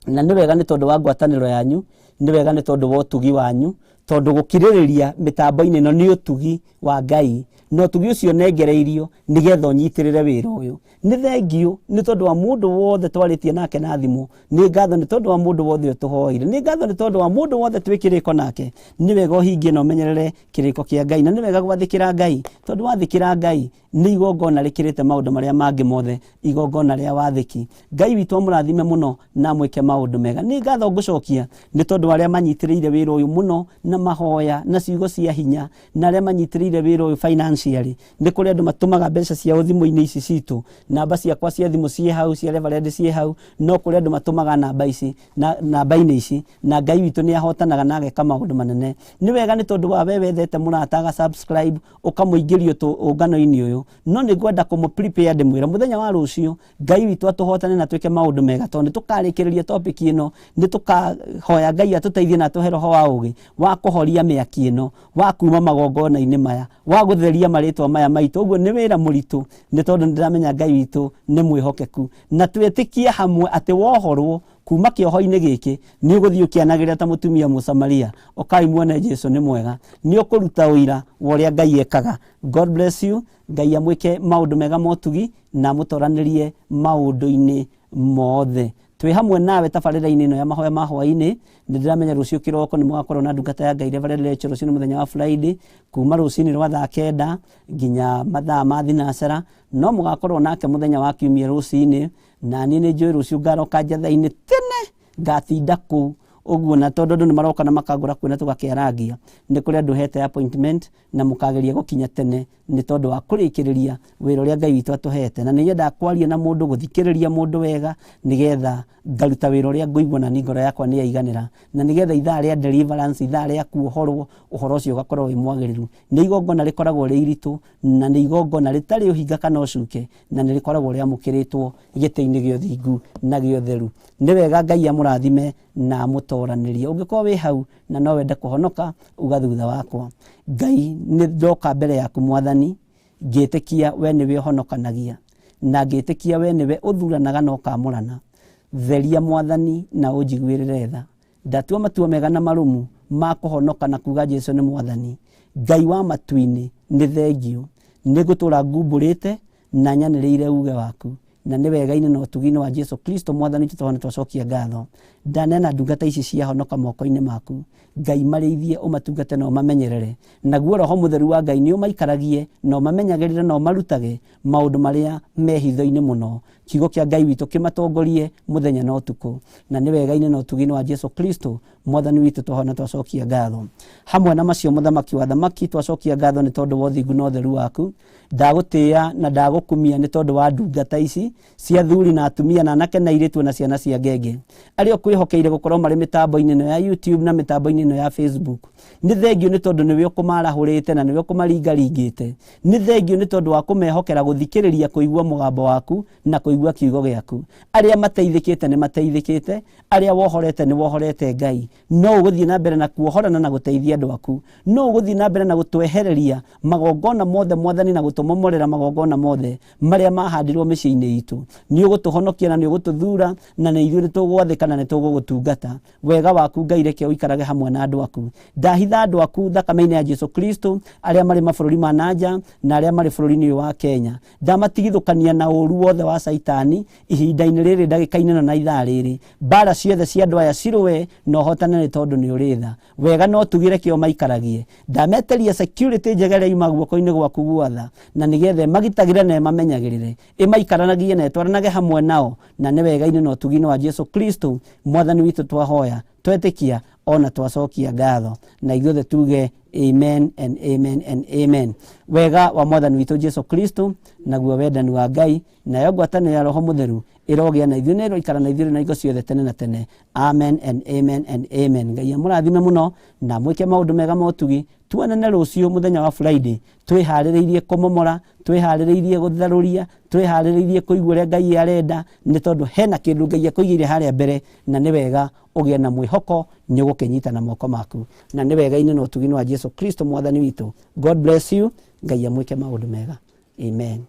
Na nĩ wega nĩ tondũ wa ngwatanĩro yanyu, nĩ wega nĩ tondũ wa ũtugi wanyu, tondũ gũkirĩrĩria mĩtambo-inĩ ĩno nĩ ũtugi wa Ngai, na ũtugi ũcio nengereirio nĩgetha ũnyitĩrĩre wĩra ũyũ. Nĩ thengiũ nĩ tondũ wa mũndũ wothe twarĩtie nake na thimũ, nĩ ngatho nĩ tondũ wa mũndũ wothe ũtũhoeire, nĩ ngatho nĩ tondũ wa mũndũ wothe twĩ kĩrĩko nake. Nĩ wega ũhingie na ũmenyerere kĩrĩko kĩa Ngai, na nĩ wega gwathĩkĩra Ngai, tondũ wathĩkĩra Ngai nĩ igongona rĩkĩrĩte maũndũ marĩa mangĩ mothe, igongona rĩa wathĩki. Ngai witũ amũrathime mũno na amwĩke maũndũ mega. Nĩ ngatho ngũcokia nĩ tondũ arĩa manyitĩrĩire wĩra ũyũ mũno na mahoya na ciugo cia hinya, na arĩa manyitĩrĩire wĩra ũyũ financially. Nĩ kũrĩ andũ matũmaga mbeca ciao thimũ-inĩ ici citũ, namba ciakwa cia thimũ ciĩ hau, cia Reverend ciĩ hau, no kũrĩ andũ matũmaga namba ici na namba-inĩ ici, na Ngai witũ nĩ ahotanaga na ageka maũndũ manene. Nĩ wega nĩ tondũ wa we wethete mũrata aga subscribe ũkamũingĩria ũngano-inĩ ũyũ, no nĩ ngwenda kũmũ prepare ndĩmwĩra mũthenya wa rũciũ Ngai witũ atũhotane na twĩke maũndũ mega, tondũ nĩ tũkarĩkĩrĩria topic ĩno. Nĩ tũkahoya Ngai atũteithie na atũhe roho wa ũgĩ wa kũhoria mĩaki ĩno, wa kuma magongona-inĩ maya, wa gũtheria marĩtwa maya maitũ. Ũguo nĩ wĩra mũritũ, nĩ tondũ nĩ ndĩramenya Ngai witũ nĩ mwĩhokeku, na twĩtĩkie hamwe atĩ wohorwo kuma kĩoho-inĩ gĩkĩ nĩ ũgũthiĩ ũkĩanagĩrĩra ta mũtumia Mũsamaria, ũkai muone Jesu nĩ mwega. Nĩ ũkũruta ũira wa ũrĩa Ngai ekaga. God bless you. Ngai amwĩke maũndũ mega motugi na amũtoranĩrie maũndũ-inĩ mothe. Twĩ hamwe nawe tabarĩra-inĩ ĩno ya mahoya ma hwaĩ-inĩ. Nĩ ndĩramenya rũciũ kĩroko nĩ mũgakorwo na ndungata ya Ngai Reverend Rachel. Rũciũ nĩ mũthenya wa Friday, kuma rũcinĩ rwa thaa 9 nginya mathaa ma thinacara, no mũgakorwo nake mũthenya wa kiumia rũcinĩ. Na niĩ nĩ njũĩ rũciũ ngaroka njatha-inĩ tene, ngatinda kũu ũguo, na tondũ andũ nĩ maroka na makangũra kuo na tũgakĩarangia, nĩ kũrĩ andũ hete appointment, na mũkageria gũkinya tene nĩ tondũ wa kũrĩkĩrĩria wĩra ũrĩa Ngai witũ atũhete. Na nĩ nyendaga kwaria na mũndũ, gũthikĩrĩria mũndũ wega, nĩgetha ngaruta wĩra ũrĩa ngũigua na ni ngoro yakwa nĩ yaiganĩra, na nĩgetha ithaa rĩa deliverance, ithaa rĩa kuohorwo, ũhoro ũcio ũgakorwo wĩ mwagĩrĩru. Nĩ igongona rĩkoragwo rĩ iritũ, na nĩ igongona rĩtarĩ ũhinga kana ũcuke, na nĩ rĩkoragwo rĩamũkĩrĩtwo gĩtĩ-inĩ gĩa ũthingu na gĩa ũtheru. Nĩ wega Ngai amũrathime na amũtoranĩrie. Ũngĩkorwo wĩ hau na no wende kũhonoka, uga thutha wakwa: Ngai, nĩ ndoka mbere yaku Mwathani, ngĩtĩkia we nĩwe ũhonokanagia, na ngĩtĩkia we nĩwe ũthuranaga na ũkamũrana. Theria Mwathani na ũnjiguĩrĩre tha. Ndatua matua mega na marũmu ma kũhonoka na kuga Jesu nĩ Mwathani. Ngai wa matu-inĩ, nĩ thengiũ. Nĩ ngũtũra ngumbũrĩte na nyanĩrĩire uge waku. Na nĩ wega-inĩ na ũtugi-inĩ wa Jesu Kristo Mwathani witũ twahoya na twacokia ngatho. Ndaneana ndungata ici ciahonoka moko-inĩ maku. Ngai marĩithie, ũmatungate na ũmamenyerere. Naguo Roho Mũtheru wa Ngai nĩ ũmaikaragie na ũmamenyagĩrĩre na ũmarutage maũndũ marĩa me hitho-inĩ mũno. Kiugo kĩa Ngai witũ kĩmatongorie mũthenya na ũtukũ. Na nĩ wega-inĩ na ũtugi-inĩ wa Jesu Kristo Mwathani witũ twahoya na twacokia ngatho. Hamwe na macio Mũthamaki wa athamaki twacokia ngatho nĩ tondũ wa ũthingu na ũtheru waku. Ndagũtĩĩa na ndagũkumia nĩ tondũ wa ndungata ici cia athuri na atumia na anake na airĩtu na ciana cia ngenge arĩa ũkwĩhokeire gũkorwo marĩ mĩtambo-inĩ ĩno ya YouTube na mĩtambo-inĩ ĩno ya Facebook. Nĩ thengio nĩ tondũ nĩwe ũkũmarahũrĩte na nĩwe ũkũmaringaringĩte. Nĩ thengio nĩ tondũ wa kũmehokera gũthikĩrĩria kũigua mũgambo waku na kũigua kiugo gĩaku. Arĩa mateithĩkĩte nĩ mateithĩkĩte, arĩa wohorete nĩ wohorete Ngai. No ũgũthiĩ na mbere na kuohorana na gũteithia andũ aku. No ũgũthiĩ na mbere na gũtwehereria magongona mothe Mwathani na gũtũmomorera magongona mothe marĩa mahandirwo mĩciĩ-inĩ itũ. Nĩ ũgũtũhonokia na nĩ ũgũtũthura na nĩ ithuĩ nĩ tũgwathĩka na nĩ tũgũgũtungata. Wega waku Ngai reke ũikarage hamwe na andũ aku. Ndahitha andũ aku thakame-inĩ ya Jesu Kristo arĩa marĩ mabũrũri ma nanja na arĩa marĩ bũrũri-inĩ ũyũ wa Kenya. Ndamatigithũkania na ũru wothe wa Caitani ihinda-inĩ rĩrĩ ndagĩka-inĩ ĩno na ithaa rĩrĩ. Mbara ciothe cia andũ aya cirũe na ũhotane nĩ tondũ nĩ ũrĩ tha. Wega na ũtugi reke ũmaikaragie. Ndameteria security njega ĩrĩa yuma guoko-inĩ gwaku gwatha na nĩgetha ĩmagitagĩre na ĩmamenyagĩrĩre. Ĩmaikaranagie na ĩtwaranage hamwe nao na nĩ wega-inĩ na ũtugi-inĩ wa Jesu Kristo Mwathani witũ twahoya, twetĩkia ona twacokia ngatho. Na ithuothe tuge amen and amen and amen. Wega wa Mwathani witũ Jesu Kristo naguo wendani wa Ngai nayo ngwatanĩro ya Roho Mũtheru ĩrogĩa na ithuĩ na ĩroikara na ithuĩ na hingo ciothe tene na tene. Amen and amen and amen. Ngai amũrathime mũno na mwĩke maũndũ mega ma ũtugi. Tuonane rũciũ mũthenya wa Friday twĩharĩrĩirie kũmomora, twĩharĩrĩirie gũtharũria, twĩharĩrĩirie kũigua ũrĩa Ngai arenda, nĩ tondũ hena kĩndũ Ngai akũigĩire harĩa mbere, na nĩ wega ũgĩe na mwĩhoko nĩ ũgũkĩnyita na moko maku, na nĩ wega-inĩ na ũtugi-inĩ wa Jesu Kristo Mwathani witũ. God bless you. Ngai amwĩke maũndũ mega. Amen.